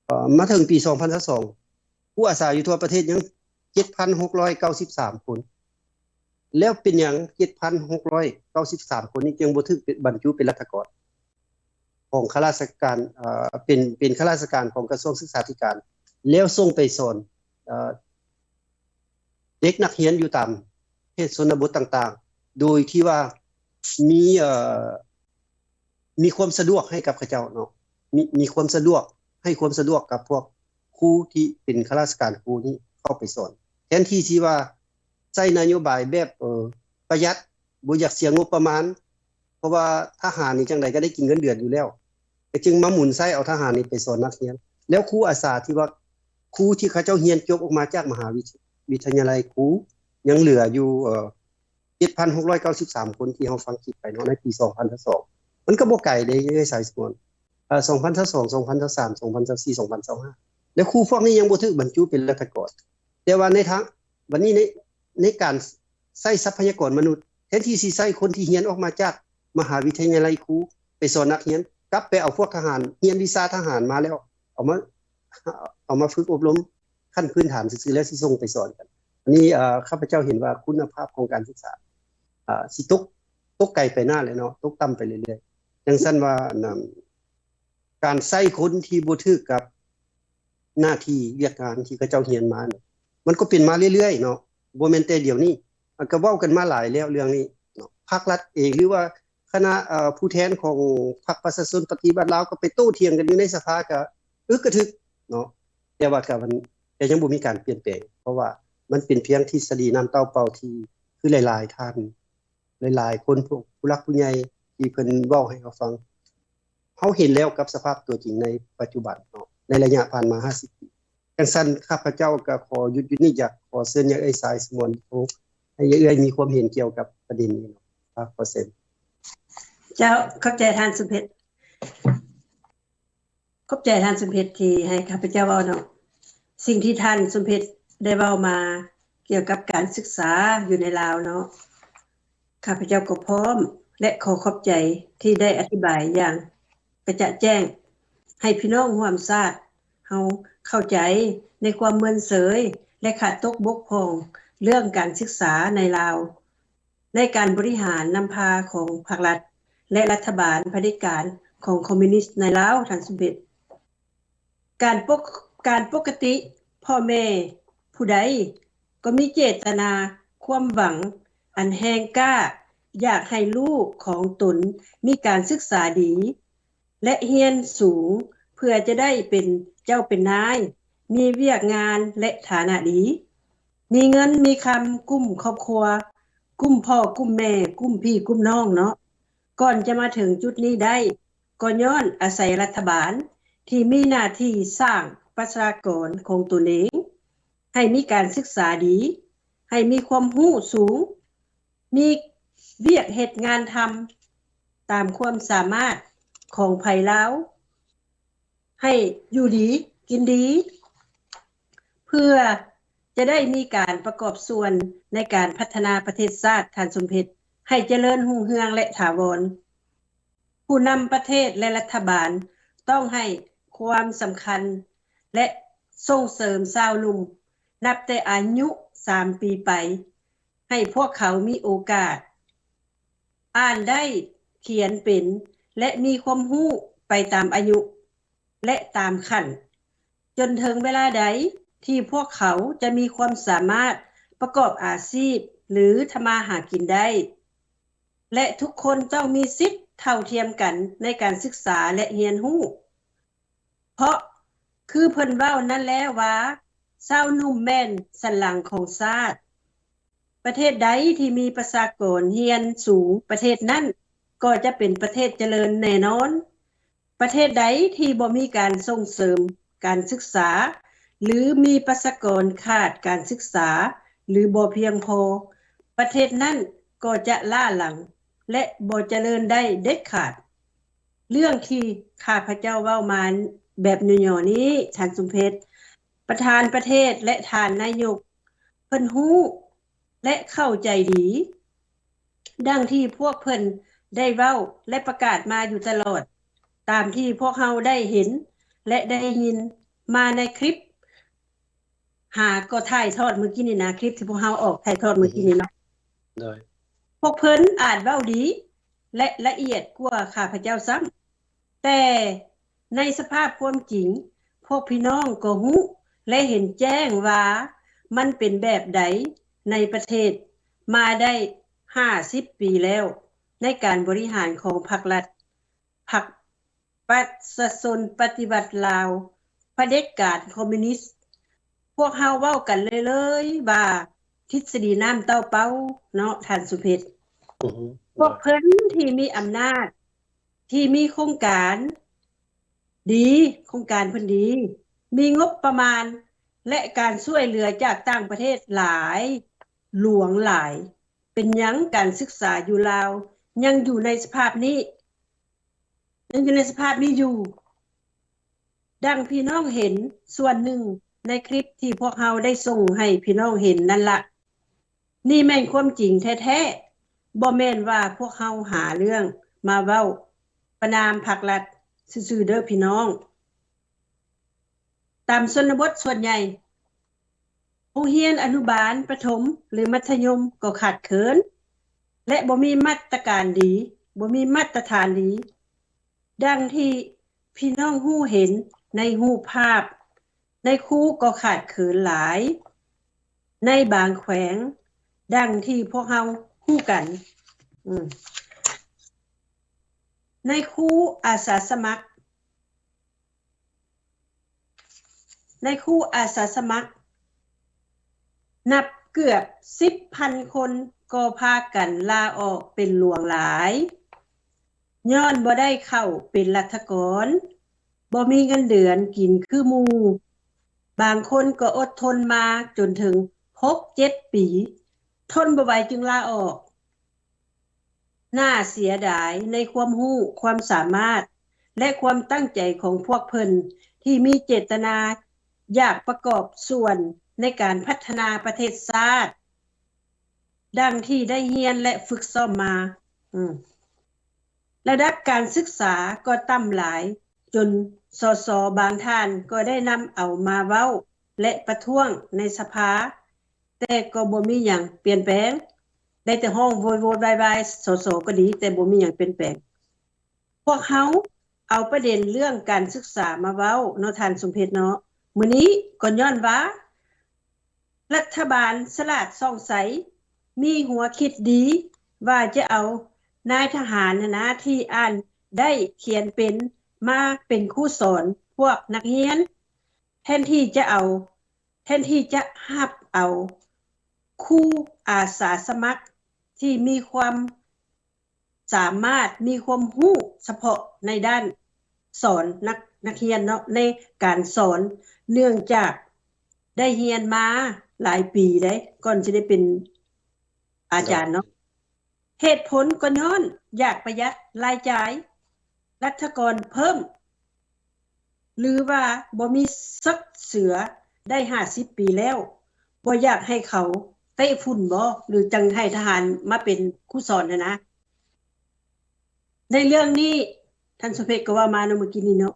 ເອີ ມາເຖິງປີສອງພັນຊາວສອງ ຄູອາສາຢູ່ທົ່ວປະເທດຍັງເຈັດພັນຫົກຮ້ອຍເກົ້າສິບສາມຄົນ. ແລ້ວເປັນຫຍັງເຈັດພັນຫົກຮ້ອຍເກົ້າສິບສາມຄົນນີ້ຈຶ່ງບໍ່ຖືກບັນຈຸເປັນລັດຖະກອນຂອງຂ້າລາຊະການ ເອີ ເປັນ ເປັນຂ້າລາຊະການຂອງກະຊວງສຶກສາທິການ ແລ້ວສົ່ງໄປສອນ ເອີ ເດັກນັກຮຽນຢູ່ຕາມເຂດຊົນນະບົດຕ່າງໆ ໂດຍທີ່ວ່າມີ ເອີ ມີຄວາມສະດວກໃຫ້ກັບເຂົາເຈົ້າເນາະ, ມີ ມີຄວາມສະດວກ ໃຫ້ຄວາມສະດວກກັບພວກຄູທີ່ເປັນຂ້າລາຊະການຄູນີ້ເຂົ້າໄປສອນ, ແທນທີ່ຊິວ່າໃຊ້ນະໂຍບາຍແບບ ເອີ ປະຢັດ ບໍ່ຢາກເສຍງົບປະມານ ເພາະວ່າທະຫານນີ້ຈັ່ງໃດກໍໄດ້ກິນເງິນເດືອນຢູ່ແລ້ວ ກໍຈຶ່ງມາໝູນໃຊ້ເອົາທະຫານນີ້ໄປສອນນັກຮຽນ. ແລ້ວຄູອາສາທີ່ວ່າ ຄູທີ່ເຂົາເຈົ້າຮຽນຈົບອອກມາຈາກມະຫາວິ ວິທະຍາໄລຄູ ຍັງເຫຼືອຢູ່ ເອີ ເຈັດພັນຫົກຮ້ອຍເກົ້າສິບສາມຄົນທີ່ເຮົາຟັງຄລິບໄປເນາະ ໃນປີສອງພັນຊາວສອງ ມັນກໍບໍ່ໄກເດ້ເອື້ອຍສາຍສະໝອນ ເອີ ສອງພັນຊາວສອງ ສອງພັນຊາວສາມ ສອງພັນຊາວສີ່ ສອງພັນຊາວຫ້າ ແລະ ຄູພວກນີ້ຍັງບໍ່ຖືກບັນຈຸເປັນລັດຖະກອນ. ແຕ່ວ່າໃນທາງ ບັດນີ້ໃນ ໃນການໃຊ້ຊັບພະຍາກອນມະນຸດ ແທນທີ່ຊິໃຊ້ຄົນທີ່ຮຽນອອກມາຈາກມະຫາວິທະຍາໄລຄູໄປສອນນັກຮຽນ ກັບໄປເອົາພວກທະຫານ ຮຽນວິຊາທະຫານມາແລ້ວ ເອົາມາ ເອົາມາຝຶກອົບຮົມຂັ້ນພື້ນຖານຊື່ໆ ແລ້ວຊິສົ່ງໄປສອນກັນ. ອັນນີ້ ເອີ ຂ້າພະເຈົ້າເຫັນວ່າຄຸນນະພາບຂອງການສຶກສາ ເອີ ຊິຕົກ ຕົກໄກໄປໜ້າແຫຼະເນາະ ຕົກຕ່ຳໄປເລື້ອຍໆ. ຈັ່ງຊັ້ນວ່າ ອັນ ການໃຊ້ຄົນທີ່ບໍ່ຖືກກັບໜ້າທີ່ວຽກງານທີ່ເຂົາເຈົ້າຮຽນມານີ້ ມັນກໍເປັນມາເລື້ອຍໆເນາະ ບໍ່ແມ່ນແຕ່ດຽວນີ້ ມັນກໍເວົ້າກັນມາຫຼາຍແລ້ວເລື່ອງນີ້ເນາະ. ພາກລັດເອງ ຫຼືວ່າຄະນະ ເອີ ຜູ້ແທນຂອງພັກປະຊາຊົນປະຕິວັດລາວ ກໍໄປໂຕ້ຖຽງກັນຢູ່ໃນສະພາ ກໍອຶກກະທຶກເນາະ ແຕ່ວ່າກໍມັນ ແຕ່ຍັງບໍ່ມີການປ່ຽນແປງ ເພາະວ່າມັນເປັນພຽງທິດສະດີນ້ຳເຕົ້າເປົ່າທີ່ ຄືຫຼາຍໆທ່ານ ຫຼາຍໆຄົນ ຜູ້ ຜູ້ຫຼັກຜູ້ໃຫຍ່ທີ່ເພິ່ນເວົ້າໃຫ້ເຮົາຟັງ ເຮົາເຫັນແລ້ວກັບສະພາບຕົວຈິງໃນປັດຈຸບັນເນາະ ໃນໄລຍະຜ່ານມາຫ້າສິບປີ. ຈັ່ງຊັ້ນ ຂ້າພະເຈົ້າກໍຂໍຢຸດຢູ່ນີ້ ຢາກຂໍເຊີນຍາເອື້ອຍສາຍສະໝອນ ໃຫ້ຍາເອື້ອຍມີຄວາມເຫັນກ່ຽວກັບປະເດັນນີ້ເນາະ. ຂໍເຊີນ. ເຈົ້າ ຂອບໃຈທ່ານສົມເພັດ. ຂອບໃຈທ່ານສົມເພັດທີ່ໃຫ້ຂ້າພະເຈົ້າເວົ້າເນາະ. ສິ່ງທີ່ທ່ານສົມເພັດໄດ້ເວົ້າມາກ່ຽວກັບການສຶກສາຢູ່ໃນລາວເນາະ ຂ້າພະເຈົ້າກໍພ້ອມ ແລະ ຂໍຂອບໃຈທີ່ໄດ້ອະທິບາຍຢ່າງກະຈະແຈ້ງ ໃຫ້ພີ່ນ້ອງຮ່ວມຊາດເຮົາເຂົ້າໃຈໃນຄວາມເມີນເສີຍ ແລະ ຂາດຕົກບົກຜ່ອງເລື່ອງການສຶກສາໃນລາວ. ໃນການບໍລິຫານນຳພາຂອງພັກລັດ ແລະ ລັດຖະບານຜະເດັດການຂອງຄອມມິວນິດໃນລາວ ທ່ານສົມເພັດ. ການປົກ ການປົກກະຕິ ພໍ່ແມ່ຜູ້ໃດກໍມີເຈດຕະນາຄວາມຫວັງອັນແຮງກ້າ ຢາກໃຫ້ລູກຂອງຕົນມີການສຶກສາດີ ແລະ ຮຽນສູງ ເພື່ອຈະໄດ້ເປັນເຈົ້າເປັນນາຍ, ມີວຽກງານ ແລະ ຖານະດີ, ມີເງິນມີຄຳກຸ້ມຄອບຄົວ, ກຸ້ມພໍ່ກຸ້ມແມ່, ກຸ້ມພີ່ກຸ້ມນ້ອງເນາະ. ກ່ອນຈະມາເຖິງຈຸດນີ້ໄດ້ ກໍຍ້ອນອາໄສລັດຖະບານທີ່ມີໜ້າທີ່ສ້າງປະຊາກອນຂອງຕົນເອງ ໃຫ້ມີການສຶກສາດີ, ໃຫ້ມີຄວາມຮູ້ສູງ, ມີວຽກເຮັດງານທຳຕາມຄວາມສາມາດຂອງໃຜລາວ ໃຫ້ຢູ່ດີກິນດີ ເພື່ອຈະໄດ້ມີການປະກອບສ່ວນໃນການພັດທະນາປະເທດຊາດ ທ່ານສົມເພັດ ໃຫ້ຈະເລີນຮຸ່ງເຮືອງ ແລະ ຖາວອນ. ຜູ້ນຳປະເທດ ແລະ ລັດຖະບານຕ້ອງໃຫ້ຄວາມສຳຄັນ ແລະ ສົ່ງເສີມຊາວໜຸ່ມນັບແຕ່ອາຍຸສາມປີໄປ ໃຫ້ພວກເຂົາມີໂອກາດອ່ານໄດ້, ຂຽນເປັນ ແລະ ມີຄວາມຮູ້ໄປຕາມອາຍຸ ແລະ ຕາມຂັ້ນ, ຈົນເຖິງເວລາໃດທີ່ພວກເຂົາຈະມີຄວາມສາມາດປະກອບອາຊີບ ຫຼື ທຳມາຫາກິນໄດ້. ແລະ ທຸກຄົນຕ້ອງມີສິດເທົ່າທຽມກັນໃນການສຶກສາ ແລະ ຮຽນຮູ້. ເພາະຄືເພິ່ນເວົ້ານັ້ນແຫຼະວ່າ ຊາວໜຸ່ມແມ່ນສັນຫຼັງຂອງຊາດ. ປະເທດໃດທີ່ມີປະຊາກອນຮຽນສູງ ປະເທດນັ້ນກໍຈະເປັນປະເທດຈະເລີນແນ່ນອນ. ປະເທດໃດທີ່ບໍ່ມີການສົ່ງເສີມການສຶກສາ ຫຼື ມີປະຊາກອນຂາດການສຶກສາ ຫຼື ບໍ່ພຽງພໍ, ປະເທດນັ້ນກໍຈະລ້າຫຼັງ ແລະ ບໍ່ຈະເລີນໄດ້ເດັດຂາດ. ເລື່ອງທີ່ຂ້າພະເຈົ້າເວົ້າມາແບບຫຍໍ້ໆນີ້ ທ່ານສົມເພັດ, ປະທານປະເທດ ແລະ ທ່ານນາຍົກ ເພິ່ນຮູ້ ແລະ ເຂົ້າໃຈດີ. ດັ່ງທີ່ພວກເພິ່ນໄດ້ເວົ້າ ແລະ ປະກາດມາຢູ່ຕະຫຼອດ, ຕາມທີ່ພວກເຮົາໄດ້ເຫັນ ແລະ ໄດ້ຍິນມາໃນຄລິບ ຫາກໍຖ່າຍທອດມື້ກີ້ນີ້ນະ, ຄລິບທີ່ພວກເຮົາອອກຖ່າຍທອດມື້ກີ້ນີ້ເນາະ. ໂດຍ ພວກເພິ່ນອາດເວົ້າດີ ແລະ ລະອຽດກວ່າຂ້າພະເຈົ້າຊ້ຳ, ແຕ່ໃນສະພາບຄວາມຈິງ ພວກພີ່ນ້ອງກໍຮູ້ ແລະ ເຫັນແຈ້ງວ່າມັນເປັນແບບໃດໃນປະເທດມາໄດ້ຫ້າສິບປີແລ້ວ ໃນການບໍລິຫານຂອງພັກລັດ, ພັກ ປະຊາຊົນປະຕິວັດລາວ, ຜະເດັດການຄອມມິວນິດ. ພວກເຮົາເວົ້າກັນເລີຍໆວ່າ ທິດສະດີນ້ຳເຕົ້າເປົ້າເນາະ ທ່ານສຸເພັດ. ອືຮຶ ພວກເພິ່ນທີ່ມີອຳນາດ ທີ່ມີໂຄງການດີ ໂຄງການເພິ່ນດີ ມີງົບປະມານ ແລະ ການຊ່ວຍເຫຼືອຈາກຕ່າງປະເທດຫຼາຍ ຫຼວງຫຼາຍ. ເປັນຫຍັງການສຶກສາຢູ່ລາວຍັງຢູ່ໃນສະພາບນີ້? ຍັງຢູ່ໃນສະພາບນີ້ຢູ່. ດັ່ງພີ່ນ້ອງເຫັນສ່ວນໜຶ່ງໃນຄລິບທີ່ພວກເຮົາໄດ້ສົ່ງໃຫ້ພີ່ນ້ອງເຫັນນັ້ນລະ. ນີ້ແມ່ນຄວາມຈິງແທ້ໆ. ບໍ່ແມ່ນວ່າພວກເຮົາຫາເລື່ອງມາເວົ້າປະນາມພັກລັດຊື່ໆເດີພີ່ນ້ອງ. ຕາມຊົນນະບົດສ່ວນໃຫຍ່ ໂຮງຮຽນອະນຸບານ, ປະຖົມ ຫຼື ມັດທະຍົມກໍຂາດເຂີນ ແລະ ບໍ່ມີມາດຕະການດີ, ບໍ່ມີມາດຕະຖານດີ. ດັ່ງທີ່ພີ່ນ້ອງຮູ້ເຫັນໃນຮູບພາບ, ນາຍຄູກໍຂາດເຂີນຫຼາຍໃນບາງແຂວງ, ດັ່ງທີ່ພວກເຮົາຮູ້ກັນ. ອືມ ນາຍຄູອາສາສະໝັກ ນາຍຄູອາສາສະໝັກນັບເກືອບສິບພັນຄົນກໍພາກັນລາອອກເປັນຫຼວງຫຼາຍ ຍ້ອນບໍ່ໄດ້ເຂົ້າເປັນລັດຖະກອນ, ບໍ່ມີເງິນເດືອນກິນຄືໝູ່. ບາງຄົນກໍອົດທົນມາຈົນເຖິງຫົກເຈັດປີ, ທົນບໍ່ໄຫວຈຶ່ງລາອອກ. ໜ້າເສຍດາຍໃນຄວາມຮູ້, ຄວາມສາມາດ ແລະ ຄວາມຕັ້ງໃຈຂອງພວກເພິ່ນທີ່ມີເຈດຕະນາຢາກປະກອບສ່ວນໃນການພັດທະນາປະເທດຊາດ ດັ່ງທີ່ໄດ້ຮຽນ ແລະ ຝຶກຊ້ອມມາ. ອືມ ລະດັບການສຶກສາກໍຕ່ຳຫຼາຍ ຈົນ ສສ ບາງທ່ານກໍໄດ້ນຳເອົາມາເວົ້າ ແລະ ປະທ້ວງໃນສະພາ, ແຕ່ກໍບໍ່ມີຫຍັງປ່ຽນແປງ, ໄດ້ແຕ່ຮ້ອງໂວຍໂວຍວາຍວາຍ ສສ ກໍດີ, ແຕ່ບໍ່ມີຫຍັງປ່ຽນແປງ. ພວກເຮົາເອົາປະເດັນເລື່ອງການສຶກສາມາເວົ້າເນາະ ທ່ານສົມເພັດເນາະ, ມື້ນີ້ກໍຍ້ອນວ່າ ລັດຖະບານສະຫຼາດສ່ອງໃສ ມີຫົວຄິດດີວ່າຈະເອົານາຍທະຫານຫັ້ນນະ ທີ່ອ່ານໄດ້ຂຽນເປັນ ມາເປັນຄູສອນພວກນັກຮຽນ ແທນທີ່ຈະເອົາ ແທນທີ່ຈະຮັບເອົາຄູອາສາສະໝັກທີ່ມີຄວາມ ສາມາດມີຄວາມຮູ້ສະເພາະໃນດ້ານສອນນັກ ນັກຮຽນເນາະ ໃນການສອນ ເນື່ອງຈາກໄດ້ຮຽນມາຫຼາຍປີເດ້ ກ່ອນຊິໄດ້ເປັນອາຈານເນາະ. ເຫດຜົນກໍຍ້ອນຢາກປະຢັດລາຍຈ່າຍ ລັດຖະກອນເພີ່ມ ຫຼືວ່າບໍ່ມີສັກເສືອໄດ້ຫ້າສິບປີແລ້ວ ບໍ່ຢາກໃຫ້ເຂົາເຕະຝຸ່ນບໍ ຫຼືຈັ່ງໃຫ້ທະຫານມາເປັນຄູສອນຫັ້ນນະ? ໃນເລື່ອງນີ້ ທ່ານສົມເພັດກໍເວົ້າມາເນາະ ມື້ກີ້ນີ້ເນາະ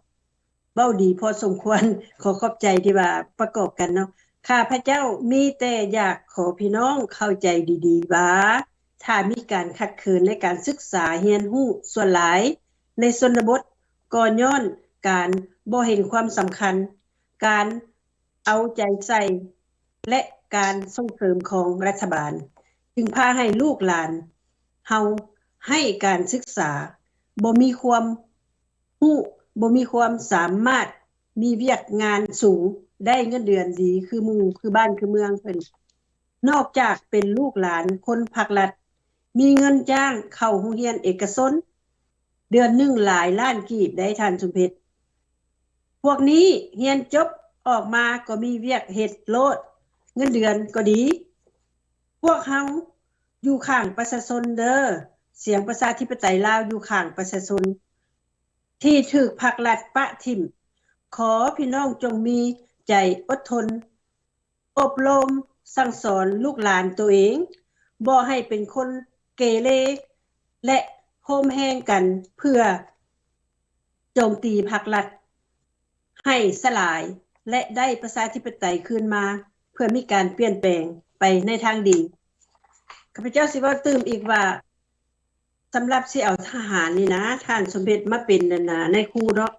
ເວົ້າດີພໍສົມຄວນ ຂໍຂອບໃຈທີ່ວ່າປະກອບກັນເນາະ. ຂ້າພະເຈົ້າມີແຕ່ຢາກຂໍພີ່ນ້ອງເຂົ້າໃຈດີໆວ່າ ຖ້າມີການຂັດເຂີນໃນການສຶກສາຮຽນຮູ້ ສ່ວນຫຼາຍໃນຊົນນະບົດ ກໍຍ້ອນການບໍ່ເຫັນຄວາມສຳຄັນ ການເອົາໃຈໃສ່ ແລະ ການສົ່ງເສີມຂອງລັດຖະບານ ຈຶ່ງພາໃຫ້ລູກຫຼານເຮົາໄຮ້ການສຶກສາ ບໍ່ມີຄວາມຮູ້ ບໍ່ມີຄວາມສາມາດ ມີວຽກງານສູງ ໄດ້ເງິນເດືອນດີຄືໝູ່ ຄືບ້ານຄືເມືອງເພິ່ນ. ນອກຈາກເປັນລູກຫຼານຄົນພັກລັດ ມີເງິນຈ້າງເຂົ້າໂຮງຮຽນເອກະຊົນ ເດືອນໜຶ່ງຫຼາຍລ້ານກີບໄດ໋ທ່ານສົມເພັດ. ພວກນີ້ຮຽນຈົບອອກມາກໍມີວຽກເຮັດໂລດ ເງິນເດືອນກໍດີ. ພວກເຮົາຢູ່ຂ້າງປະຊາຊົນເດີ, ສຽງປະຊາທິປະໄຕລາວຢູ່ຂ້າງປະຊາຊົນ ທີ່ຖືກພັກລັດປະຖິ້ມ. ຂໍພີ່ນ້ອງຈົ່ງມີໃຈອົດທົນ ອົບຮົມສັ່ງສອນລູກຫຼານໂຕເອງ ບໍ່ໃຫ້ເປັນຄົນເກເລ ແລະ ໂຮມແຮງກັນເພື່ອໂຈມຕີພັກລັດໃຫ້ສະຫຼາຍ ແລະ ໄດ້ປະຊາທິປະໄຕຄືນມາ ເພື່ອມີການປ່ຽນແປງໄປໃນທາງດີ. ຂ້າພະເຈົ້າຊິເວົ້າຕື່ມອີກວ່າ ສຳລັບຊິເອົາທະຫານນີ້ນະ ທ່ານສົມເພັດມາເປັນ ອັນນາ ນາຍຄູເນາະ,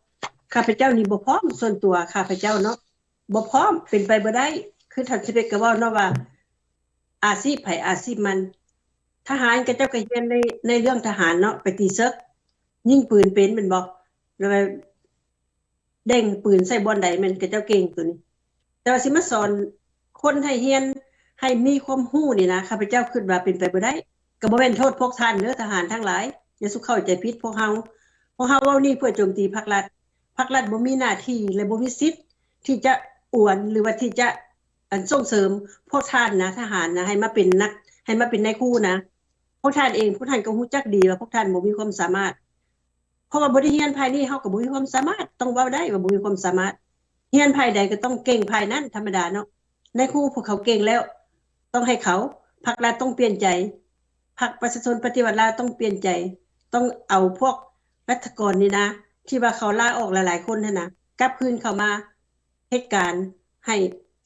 ຂ້າພະເຈົ້ານີ້ບໍ່ພ້ອມ, ສ່ວນຕົວຂ້າພະເຈົ້າເນາະ ບໍ່ພ້ອມ, ເປັນໄປບໍ່ໄດ້. ຄືທ່ານສົມເພັດກໍເວົ້າເນາະວ່າ ອາຊີບໃຜອາຊີບມັນ. ທະຫານຂະເຈົ້າກໍຮຽນໃນ ໃນເລື່ອງທະຫານເນາະ, ໄປຕີເສິກ, ຍິງປືນເປັນແມ່ນບໍ່? ແລ້ວ ເດັ່ງປືນໃສ່ບ່ອນໃດແມ່ນຂະເຈົ້າເກັ່ງໂຕນີ້. ແຕ່ວ່າຊິມາສອນຄົນໃຫ້ຮຽນ ໃຫ້ມີຄວາມຮູ້ນີ້ນະ ຂ້າພະເຈົ້າຄິດວ່າເປັນໄປບໍ່ໄດ້. ກໍບໍ່ແມ່ນໂທດພວກທ່ານເດີ ທະຫານທັງຫຼາຍ, ຢ່າສຸເຂົ້າໃຈຜິດພວກເຮົາ. ພວກເຮົາເວົ້ານີ້ເພື່ອໂຈມຕີພັກລັດ. ພັກລັດບໍ່ມີໜ້າທີ່ ແລະ ບໍ່ມີສິດທີ່ຈະອວນ ຫຼືວ່າທີ່ຈະ ອັນ ສົ່ງເສີມພວກທ່ານນະ ທະຫານນະ ໃຫ້ມາເປັນນັກ ໃຫ້ມາເປັນນາຍຄູນະ. ພວກທ່ານເອງ ພວກທ່ານກໍຮູ້ຈັກດີວ່າພວກທ່ານບໍ່ມີຄວາມສາມາດ. ເພາະວ່າບໍ່ໄດ້ຮຽນພາຍນີ້ ເຮົາກໍບໍ່ມີຄວາມສາມາດ, ຕ້ອງເວົ້າໄດ້ວ່າບໍ່ມີຄວາມສາມາດ. ຮຽນພາຍໃດກໍຕ້ອງເກັ່ງພາຍນັ້ນ ທຳມະດາເນາະ. ນາຍຄູພວກເຂົາເກັ່ງແລ້ວ ຕ້ອງໃຫ້ເຂົາ, ພັກລັດຕ້ອງປ່ຽນໃຈ, ພັກປະຊາຊົນປະຕິວັດລາວຕ້ອງປ່ຽນໃຈ, ຕ້ອງເອົາພວກລັດຖະກອນນີ້ນະ ທີ່ວ່າເຂົາລາອອກຫຼາຍໆຄົນຫັ້ນນະ ກັບຄືນເຂົ້າມາ ເຮັດການໃຫ້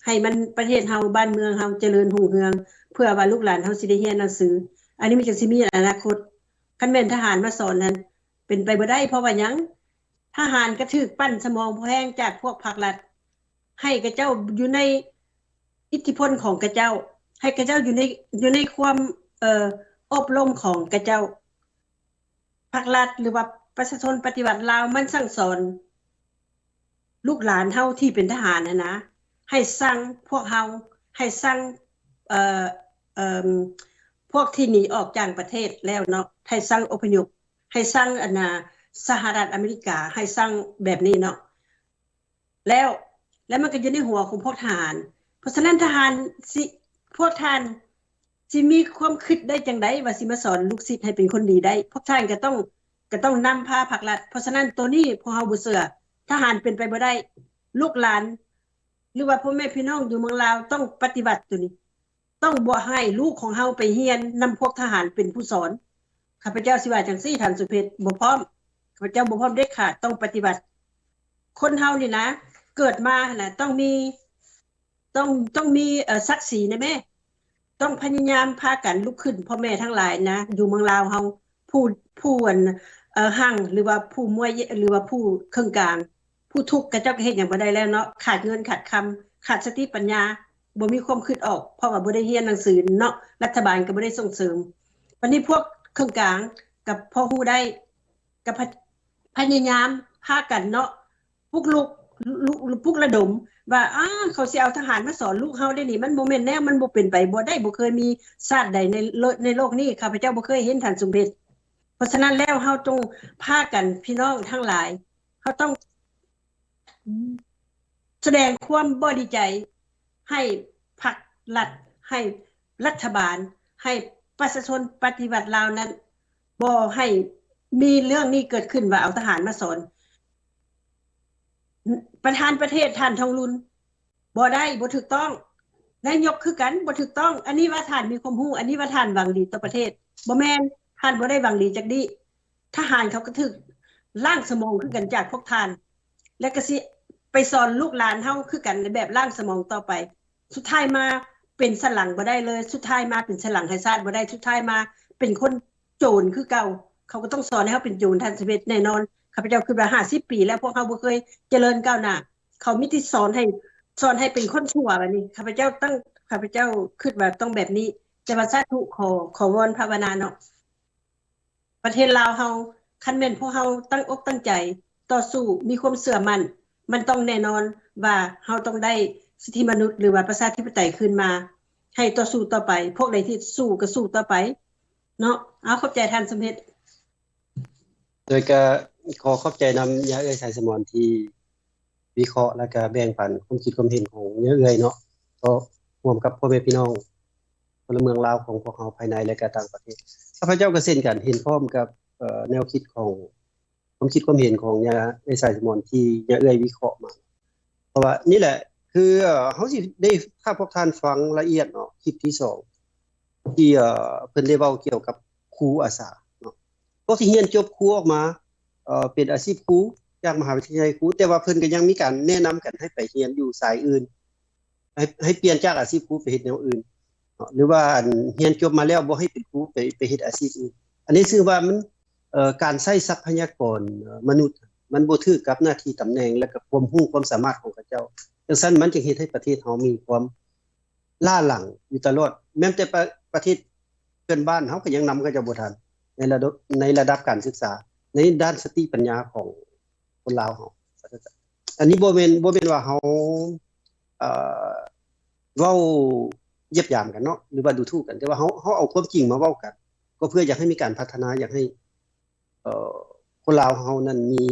ໃຫ້ມັນ ປະເທດເຮົາ ບ້ານເມືອງເຮົາຈະເລີນຮຸ່ງເຮືອງ ເພື່ອວ່າລູກຫຼານເຮົາຊິໄດ້ຮຽນໜັງສື. ອັນນີ້ມັນຈັ່ງຊິມີອະນາຄົດ. ຄັນແມ່ນທະຫານມາສອນນັ້ນ ເປັນໄປບໍ່ໄດ້. ເພາະວ່າຫຍັງ? ທະຫານກະຖືກປັ່ນສະໝອງພໍແຮງຈາກພວກພັກລັດ ໃຫ້ຂະເຈົ້າຢູ່ໃນອິດທິພົນຂອງຂະເຈົ້າ, ໃຫ້ຂະເຈົ້າຢູ່ໃນ ຢູ່ໃນຄວາມ ເອີ ອົບຮົມຂອງຂະເຈົ້າ. ພັກລັດ ຫຼືວ່າປະຊາຊົນປະຕິວັດລາວ ມັນສັ່ງສອນລູກຫຼານເຮົາທີ່ເປັນທະຫານຫັ້ນນະ ໃຫ້ສັ່ງພວກເຮົາ ໃຫ້ສັ່ງ ເອີ ເອີ ພວກທີ່ໜີອອກຈາກປະເທດແລ້ວເນາະ ໃຫ້ສັ່ງອົບພະຍົບ ໃຫ້ສັ່ງ ອັນນາ ສະຫະລັດອາເມລິກາ ໃຫ້ສັ່ງແບບນີ້ເນາະ. ແລ້ວ ແລ້ວມັນກໍຢູ່ໃນຫົວຂອງພວກທະຫານ. ເພາະສະນັ້ນທະຫານຊິ ພວກທ່ານຊິມີຄວາມຄິດໄດ້ຈັ່ງໃດວ່າຊິມາສອນລູກສິດໃຫ້ເປັນຄົນດີໄດ້? ພວກທ່ານກໍຕ້ອງ ກໍຕ້ອງນຳພາພັກລັດ. ເພາະສະນັ້ນໂຕນີ້ພວກເຮົາບໍ່ເຊື່ອ. ທະຫານເປັນໄປບໍ່ໄດ້. ລູກຫຼານ ຫຼືວ່າພໍ່ແມ່ພີ່ນ້ອງຢູ່ເມືອງລາວຕ້ອງປະຕິບັດໂຕນີ້. ຕ້ອງບໍ່ໃຫ້ລູກຂອງເຮົາໄປຮຽນນຳພວກທະຫານເປັນຜູ້ສອນ. ຂ້າພະເຈົ້າຊິວ່າຈັ່ງຊີ້ ທ່ານສຸເພັດ ບໍ່ພ້ອມ. ຂ້າພະເຈົ້າບໍ່ພ້ອມເດັດຂາດ. ຕ້ອງປະຕິບັດ. ຄົນເຮົານີ້ນະ ເກີດມາຫັ້ນນະ ຕ້ອງມີ ຕ້ອງ ຕ້ອງມີ ເອີ ສັກສີນະແມ້. ຕ້ອງພະຍາຍາມພາກັນລຸກຂຶ້ນ ພໍ່ແມ່ທັງຫຼາຍນະ ຢູ່ເມືອງລາວເຮົາ ຜູ້ ຜູ້ອັນ ເອີ ຮັ່ງ ຫຼືວ່າຜູ້ມວຍ ຫຼືວ່າຜູ້ເຄິ່ງກາງ ຜູ້ທຸກ ຂະເຈົ້າກໍເຮັດຫຍັງບໍ່ໄດ້ແລ້ວເນາະ ຂາດເງິນຂາດຄຳ ຂາດສະຕິປັນຍາ ບໍ່ມີຄວາມຄິດອອກ ເພາະວ່າບໍ່ໄດ້ຮຽນໜັງສືເນາະ ລັດຖະບານກໍບໍ່ໄດ້ສົ່ງເສີມ. ບັດນີ້ພວກເຄິ່ງກາງກໍພໍຮູ້ໄດ້ ກໍພະ ພະຍາຍາມພາກັນເນາະ ປຸກລຸກ ລຸ ປຸກລະດົມວ່າ ອ້າ ເຂົາຊິເອົາທະຫານມາສອນລູກເຮົາໄດ້ນີ້ ມັນບໍ່ແມ່ນແນວ ມັນບໍ່ເປັນໄປບໍ່ໄດ້ ບໍ່ເຄີຍມີຊາດໃດໃນໂລ ໃນໂລກນີ້ ຂ້າພະເຈົ້າບໍ່ເຄີຍເຫັນ ທ່ານສົມເດັດ. ເພາະສະນັ້ນແລ້ວ ເຮົາຈົ່ງພາກັນ ພີ່ນ້ອງທັງຫຼາຍ ເຮົາຕ້ອງສະແດງຄວາມບໍ່ດີໃຈໃຫ້ພັກລັດ ໃຫ້ລັດຖະບານ ໃຫ້ປະຊາຊົນປະຕິວັດລາວນັ້ນ ບໍ່ໃຫ້ມີເລື່ອງນີ້ເກີດຂຶ້ນ ວ່າເອົາທະຫານມາສອນ ປະທານປະເທດ ທ່ານ ທອງລຸນ ບໍ່ໄດ້ ບໍ່ຖືກຕ້ອງ. ນາຍົກຄືກັນ ບໍ່ຖືກຕ້ອງ. ອັນນີ້ວ່າທ່ານມີຄວາມຮູ້ ອັນນີ້ວ່າທ່ານຫວັງດີຕໍ່ປະເທດ ບໍ່ແມ່ນ ທ່ານບໍ່ໄດ້ຫວັງດີຈັກດີ້. ທະຫານເຂົາກໍຖືກລ້າງສະໝອງຄືກັນຈາກພວກທ່ານ ແລະກໍຊິໄປສອນລູກຫຼານເຮົາຄືກັນໃນແບບລ້າງສະໝອງຕໍ່ໄປ. ສຸດທ້າຍມາເປັນສັນຫຼັງບໍ່ໄດ້ເລີຍ ສຸດທ້າຍມາເປັນສັນຫຼັງໃຫ້ຊາດບໍ່ໄດ້ ສຸດທ້າຍມາເປັນຄົນໂຈນຄືເກົ່າ. ເຂົາກໍຕ້ອງສອນໃຫ້ເຮົາເປັນໂຈນ ທ່ານສະເພັດ ແນ່ນອນ. ຂ້າພະເຈົ້າຄິດວ່າຫ້າສິບປີແລ້ວ ພວກເຮົາບໍ່ເຄີຍຈະເລີນກ້າວໜ້າ ເຂົາມີແຕ່ສອນໃຫ້ ສອນໃຫ້ເປັນຄົນຊົ່ວ. ບັດນີ້ ຂ້າພະເຈົ້າຕັ້ງ ຂ້າພະເຈົ້າຄິດວ່າຕ້ອງແບບນີ້. ແຕ່ວ່າສາທຸ ຂໍ ຂໍວອນພາວະນາເນາະ ປະເທດລາວເຮົາ ຄັນແມ່ນພວກເຮົາຕັ້ງອົກຕັ້ງໃຈຕໍ່ສູ້ ມີຄວາມເຊື່ອໝັ້ນ ມັນຕ້ອງແນ່ນອນວ່າເຮົາຕ້ອງໄດ້ສິດທິມະນຸດ ຫຼືວ່າປະຊາທິປະໄຕຄືນມາ ໃຫ້ຕໍ່ສູ້ຕໍ່ໄປ. ພວກໃດທີ່ສູ້ກໍສູ້ຕໍ່ໄປເນາະ. ເອົາ ຂອບໃຈທ່ານສົມເດັດ. ໂດຍກະຂໍຂອບໃຈນຳຍາເອື້ອຍສາຍສະໝອນທີ່ວິເຄາະ ແລະກະແບ່ງປັນຄວາມຄິດຄວາມເຫັນຂອງຍາເອື້ອຍເນາະ ຕໍ່ ຮ່ວມກັບພໍ່ແມ່ພີ່ນ້ອງພົນລະເມືອງລາວຂອງພວກເຮົາພາຍໃນ ແລະກະຕ່າງປະເທດ. ຂ້າພະເຈົ້າກະເຊັ່ນກັນ ເຫັນພ້ອມກັບ ເອີ ແນວຄິດຂອງ ຄວາມຄິດຄວາມເຫັນຂອງຍາເອື້ອຍສາຍສະໝອນທີ່ຍາເອື້ອຍວິເຄາະມາ. ເພາະວ່ານີ້ແຫຼະ ຄື ເອີ ເຮົາຊິໄດ້ ຖ້າພວກທ່ານຟັງລະອຽດເນາະ ຄລິບທີສອງ ທີ່ ເອີ ເພິ່ນໄດ້ເວົ້າກ່ຽວກັບຄູອາສາເນາະ. ພວກທີ່ຮຽນຈົບຄູອອກມາ ເອີ ເປັນອາຊີບຄູຈາກມະຫາວິທະຍາໄລຄູ ແຕ່ວ່າເພິ່ນກໍຍັງມີການແນະນຳກັນໃຫ້ໄປຮຽນຢູ່ສາຍອື່ນ ໃຫ້ ໃຫ້ປ່ຽນຈາກອາຊີບຄູໄປເຮັດແນວອື່ນເນາະ ຫຼືວ່າ ອັນ ຮຽນຈົບມາແລ້ວບໍ່ໃຫ້ເປັນຄູ ໄປ ໄປເຮັດອາຊີບອື່ນ. ອັນນີ້ຊື່ວ່າມັນ ເອີ ການໃຊ້ຊັບພະຍາກອນ ເອີ ມະນຸດ ມັນບໍ່ຖືກກັບໜ້າທີ່ຕຳແໜ່ງ ແລະກະຄວາມຮູ້ຄວາມສາມາດຂອງເຂົາເຈົ້າ. ຈັ່ງຊັ້ນມັນຈຶ່ງເຮັດໃຫ້ປະເທດເຮົາມີຄວາມ ລ້າຫຼັງຢູ່ຕະຫຼອດ. ແມ່ນແຕ່ປະ ປະເທດເພື່ອນບ້ານເຮົາກໍຍັງນຳເຂົາເຈົ້າບໍ່ທັນ ໃນລະດັບ ໃນລະດັບການສຶກສາ ໃນດ້ານສະຕິປັນຍາຂອງຄົນລາວເຮົາ. ອັນນີ້ບໍ່ແມ່ນ ບໍ່ແມ່ນວ່າເຮົາ ເອີ ເວົ້າ ຢຽບຢາມກັນເນາະ ຫຼືວ່າດູຖູກກັນ ແຕ່ວ່າເຮົາ ເຮົາເອົາຄວາມຈິງມາເວົ້າກັນ ກໍເພື່ອຢາກໃຫ້ມີການພັດທະນາ ຢາກໃຫ້ ເອີ ຄົນລາວເຮົານັ້ນມີ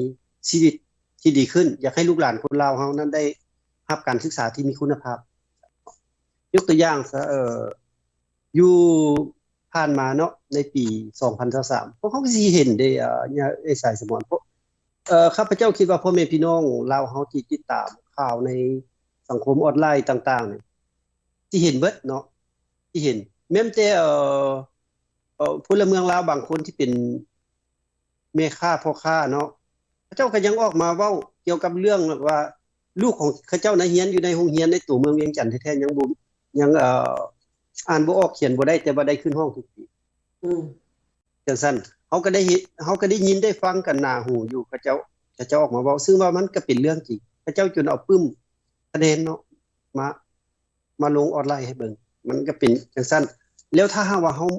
ຊີວິດທີ່ດີຂຶ້ນ ຢາກໃຫ້ລູກຫຼານຄົນລາວເຮົານັ້ນໄດ້ຮັບການສຶກສາທີ່ມີຄຸນນະພາບ. ຍົກຕົວຢ່າງຊະ ເອີ ຢູ່ຜ່ານມາເນາະ ໃນປີສອງພັນຊາວສາມ ພວກເຮົາກໍຊິເຫັນເດ້ ເອີ ຍາເອື້ອຍສາຍສະໝອນ ພວກ ເອີ ຂ້າພະເຈົ້າຄິດວ່າພໍ່ແມ່ພີ່ນ້ອງລາວເຮົາທີ່ຕິດຕາມຂ່າວໃນສັງຄົມອອນລາຍຕ່າງໆນີ້ ຊິເຫັນເບິດເນາະ ຊິເຫັນ ແມ່ນແຕ່ ເອີ ເອີ ພົນລະເມືອງລາວບາງຄົນທີ່ເປັນແມ່ຄ້າພໍ່ຄ້າເນາະ ເຂົາເຈົ້າກໍຍັງອອກມາເວົ້າກ່ຽວກັບເລື່ອງວ່າ ລູກຂອງເຂົາເຈົ້ານະຮຽນຢູ່ໃນໂຮງຮຽນໃນຕົວເມືອງວຽງຈັນແທ້ໆ ຍັງບໍ່ ຍັງ ເອີ ອ່ານບໍ່ອອກຂຽນບໍ່ໄດ້ ແຕ່ວ່າໄດ້ຂຶ້ນຫ້ອງທຸກປີ. ອືມ ຈັ່ງຊັ້ນ ເຮົາກໍໄດ້ເຫັນ ເຮົາກໍໄດ້ຍິນໄດ້ຟັງກັນໜ້າຫູຢູ່ ເຂົາເຈົ້າ ເຂົາເຈົ້າອອກມາເວົ້າ ຊຶ່ງວ່າມັນກໍເປັນເລື່ອງຈິງ ເຂົາເຈົ້າຈົນເອົາປຶ້ມຄະແນນເນາະ ມາ ມາລົງອອນລາຍໃຫ້ເບິ່ງ ມັນກໍເປັນຈັ່ງຊັ້ນ. ແລ້ວຖ້າຫາກວ່າເຮົາ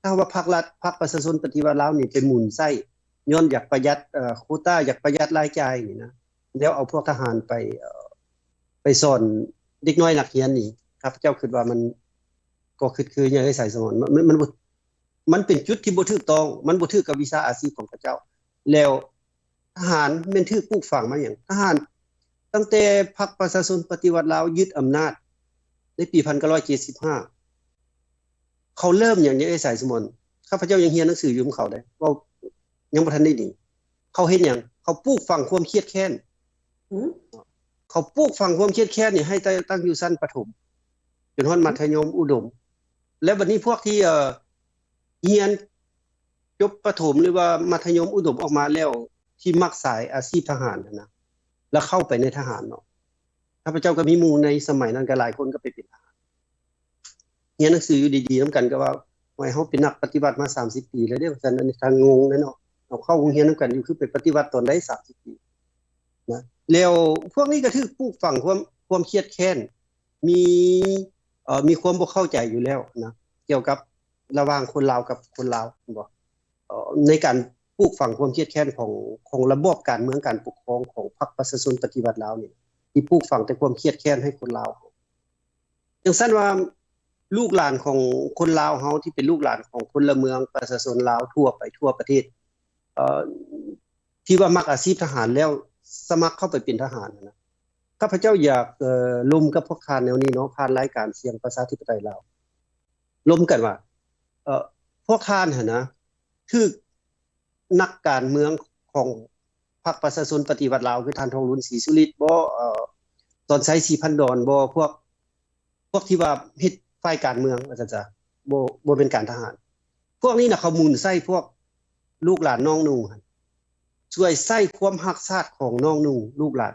ຖ້າຫາກວ່າພັກລັດ ພັກປະຊາຊົນປະຕິວັດລາວນີ້ໄປໝູນໃຊ້ ຍ້ອນຢາກປະຢັດ ເອີ ໂຄຕ້າ ຢາກປະຢັດລາຍຈ່າຍນີ້ນະ ແລ້ວເອົາພວກທະຫານໄປ ເອີ ໄປສອນເດັກນ້ອຍນັກຮຽນນີ້ ຂ້າພະເຈົ້າຄິດວ່າມັນ ກໍຄື ຄືຫຍັງ ເອີຍ ສາຍສະໝອນ ມັນ ມັນ ມັນ ມັນເປັນຈຸດທີ່ບໍ່ຖືກຕ້ອງ ມັນບໍ່ຖືກກັບວິຊາອາຊີບຂອງເຂົາເຈົ້າ. ແລ້ວທະຫານແມ່ນຖືກປູກຝັງມາຫຍັງ? ທະຫານ ຕັ້ງແຕ່ພັກປະຊາຊົນປະຕິວັດລາວຍຶດອຳນາດໃນປີພັນເກົ້າຮ້ອຍເຈັດສິບຫ້າ ເຂົາເລີ່ມຫຍັງ ເອີຍ ສາຍສະໝອນ? ຂ້າພະເຈົ້າຍັງຮຽນໜັງສືຢູ່ນຳເຂົາເດ້ ເວົ້າ ຍັງບໍ່ທັນໄດ້ໜີ ເຂົາເຮັດຫຍັງ? ເຂົາປູກຝັງຄວາມຄຽດແຄ້ນ. ອືມ ເຂົາປູກຝັງຄວາມຄຽດແຄ້ນນີ້ໃຫ້ຕັ້ງ ຕັ້ງຢູ່ຊັ້ນປະຖົມ ຈົນຮອດມັດທະຍົມອຸດົມ ແລ້ວບັດນີ້ພວກທີ່ ເອີ ຮຽນຈົບປະຖົມ ຫຼືວ່າມັດທະຍົມອຸດົມອອກມາແລ້ວ ທີ່ມັກສາຍອາຊີບທະຫານຫັ້ນນະ ແລ້ວເຂົ້າໄປໃນທະຫານເນາະ ຂ້າພະເຈົ້າກໍມີໝູ່ໃນສະໄໝນັ້ນກໍຫຼາຍຄົນກໍໄປເປັນທະຫານ ຮຽນໜັງສືຢູ່ດີໆນຳກັນກໍວ່າ ໂອ້ຍ ເຮົາເປັນນັກປະຕິວັດມາສາມສິບປີແລ້ວເດ້ ວ່າຊັ້ນ ອັນນີ້ທາງງົງເນາະ ເຮົາເຂົ້າໂຮງຮຽນນຳກັນຢູ່ ຄືໄປປະຕິວັດຕອນໃດສາມສິບປີນະ. ແລ້ວພວກນີ້ກໍຖືກປູກຝັງຄວາມ ຄວາມຄຽດແຄ້ນ ມີ ເອີ ມີຄວາມບໍ່ເຂົ້າໃຈຢູ່ແລ້ວນະ ກ່ຽວກັບລະຫວ່າງຄົນລາວກັບຄົນລາວ ແມ່ນບໍ່? ເອີ ໃນການປູກຝັງຄວາມຄຽດແຄ້ນຂອງ ຂອງລະບອບການເມືອງການປົກຄອງຂອງພັກປະຊາຊົນປະຕິວັດລາວນີ້ ທີ່ປູກຝັງແຕ່ຄວາມຄຽດແຄ້ນໃຫ້ຄົນລາວ. ຈັ່ງຊັ້ນວ່າ ລູກຫຼານຂອງຄົນລາວເຮົາທີ່ເປັນລູກຫຼານຂອງພົນລະເມືອງປະຊາຊົນລາວທົ່ວໄປທົ່ວປະເທດ ເອີ ທີ່ວ່າມັກອາຊີບທະຫານແລ້ວສະໝັກເຂົ້າໄປເປັນທະຫານຫັ້ນນະ ຂ້າພະເຈົ້າຢາກ ເອີ ລົມກັບພວກທ່ານແນວນີ້ເນາະ ຜ່ານລາຍການສຽງປະຊາທິປະໄຕລາວ ລົມກັນວ່າ ເອີ ພວກທ່ານຫັ້ນນະ ຖືກນັກການເມືອງຂອງພັກປະຊາຊົນປະຕິວັດລາວ ຄືທ່ານທອງລຸນ ສີສຸລິດບໍ ເອີ ສອນໄຊ ສີພັນດອນບໍ ພວກ ພວກທີ່ວ່າເຮັດຝ່າຍການເມືອງວ່າຊັ້ນຊະ ບໍ່ ບໍ່ແມ່ນການທະຫານ ພວກນີ້ນະ ເຂົາໝູນໃສ່ພວກລູກຫຼານນ້ອງນຸ່ງຫັ້ນ ຊ່ວຍໃຊ້ຄວາມຮັກຊາດຂອງນ້ອງນຸ່ງລູກຫຼານ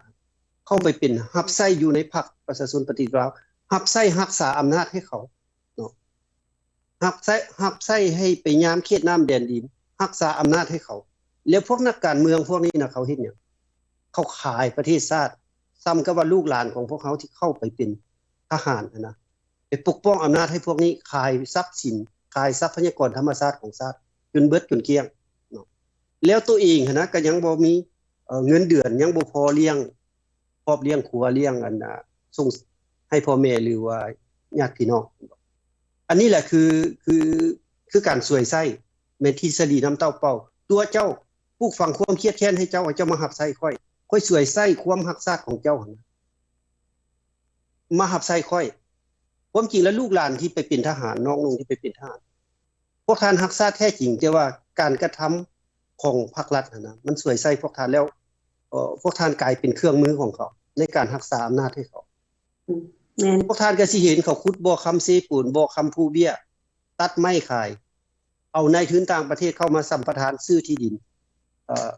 ເຂົ້າໄປເປັນ ຮັບໃຊ້ຢູ່ໃນພັກປະຊາຊົນປະຕິວັດລາວ ຮັບໃຊ້ຮັກສາອຳນາດໃຫ້ເຂົາເນາະ ຮັບໃຊ້ ຮັບໃຊ້ໃຫ້ໄປຍາມເຂດນ້ຳແດນດິນ ຮັກສາອຳນາດໃຫ້ເຂົາ. ແລ້ວພວກນັກການເມືອງພວກນີ້ນະ ເຂົາເຮັດຫຍັງ? ເຂົາຂາຍປະເທດຊາດ ສ່ຳກັບວ່າລູກຫຼານຂອງພວກເຮົາທີ່ເຂົ້າໄປເປັນທະຫານຫັ້ນນະ ໄປປົກປ້ອງອຳນາດໃຫ້ພວກນີ້ ຂາຍຊັບສິນ ຂາຍຊັບພະຍາກອນທຳມະຊາດຂອງຊາດ ຈົນເບິດຈົນກ້ຽງເນາະ ແລ້ວໂຕເອງຫັ້ນນະ ກໍຍັງບໍ່ມີ ເອີ ເງິນເດືອນ ຍັງບໍ່ພໍລ້ຽງ ຄອບລ້ຽງຄົວ ລ້ຽງອັນ ອາ ສົ່ງໃຫ້ພໍ່ແມ່ ຫຼືວ່າຍາດພີ່ນ້ອງ. ອັນນີ້ແຫຼະຄື ຄື ຄືການສວຍໃຊ້ ແມ່ນທິດສະດີນ້ຳເຕົ້າເປົ່າ. ຕົວເຈົ້າ ປູກຝັງຄວາມຄຽດແຄ້ນໃຫ້ເຈົ້າ ໃຫ້ເຈົ້າມາຮັບໃຊ້ຂ້ອຍ ຂ້ອຍສວຍໃຊ້ຄວາມຮັກຊາດຂອງເຈົ້າຫັ້ນນະ ມາຮັບໃຊ້ຂ້ອຍ. ຄວາມຈິງແລ້ວ ລູກຫຼານທີ່ໄປເປັນທະຫານ ນ້ອງນຸ່ງທີ່ໄປເປັນທະຫານ ພວກທ່ານຮັກຊາດແທ້ຈິງ, ແຕ່ວ່າການກະທຳຂອງພັກລັດຫັ້ນນະ ມັນສວຍໃຊ້ພວກທ່ານແລ້ວ ເອີ ພວກທ່ານກາຍເປັນເຄື່ອງມືຂອງເຂົາ ໃນການຮັກສາອຳນາດໃຫ້ເຂົາ. ອືມ ແມ່ນ. ພວກທ່ານກໍຊິເຫັນເຂົາຂຸດບໍ່ຄຳເຊໂປນ, ບໍ່ຄຳພູເບ້ຍ, ຕັດໄມ້ຂາຍ, ເອົານາຍທຶນຕ່າງປະເທດເຂົ້າມາສຳປະທານຊື້ທີ່ດິນ ເອີ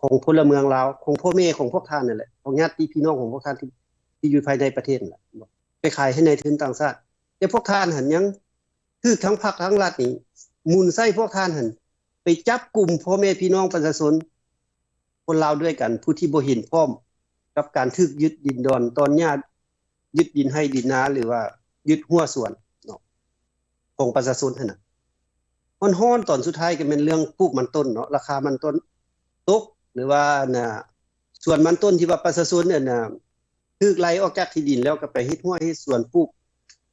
ຂອງພົນລະເມືອງລາວ, ຂອງພໍ່ແມ່ຂອງພວກທ່ານນັ້ນແຫຼະ, ຂອງຍາດຕິພີ່ນ້ອງຂອງພວກທ່ານທີ່ ທີ່ຢູ່ພາຍໃນປະເທດນັ້ນແຫຼະ ໄປຂາຍໃຫ້ນາຍທຶນຕ່າງຊາດ. ແຕ່ພວກທ່ານຫັ້ນຍັງ ຖືກທັງພັກທັງລັດນີ້ໝູນໃຊ້ພວກທ່ານຫັ້ນ ໄປຈັບກຸມພໍ່ແມ່ພີ່ນ້ອງປະຊາຊົນຄົນລາວດ້ວຍກັນ ຜູ້ທີ່ບໍ່ເຫັນພ້ອມກັບການຖືກຍຶດດິນດອນຕອນຫຍ້າ, ຍຶດດິນໄຮ່ດິນນາ ຫຼືວ່າຍຶດຮົ້ວສວນເນາະ ຂອງປະຊາຊົນຫັ້ນນະ. ຮ້ອນໆ ຕອນສຸດທ້າຍກໍແມ່ນເລື່ອງປູກມັນຕົ້ນເນາະ, ລາຄາມັນຕົ້ນຕົກ ຫຼືວ່າ ອັນນ່າ ສວນມັນຕົ້ນທີ່ວ່າປະຊາຊົນ ອັນນ່າ ຖືກໄລ່ອອກຈາກທີ່ດິນແລ້ວກໍໄປເຮັດຮົ້ວເຮັດສວນ ປູກ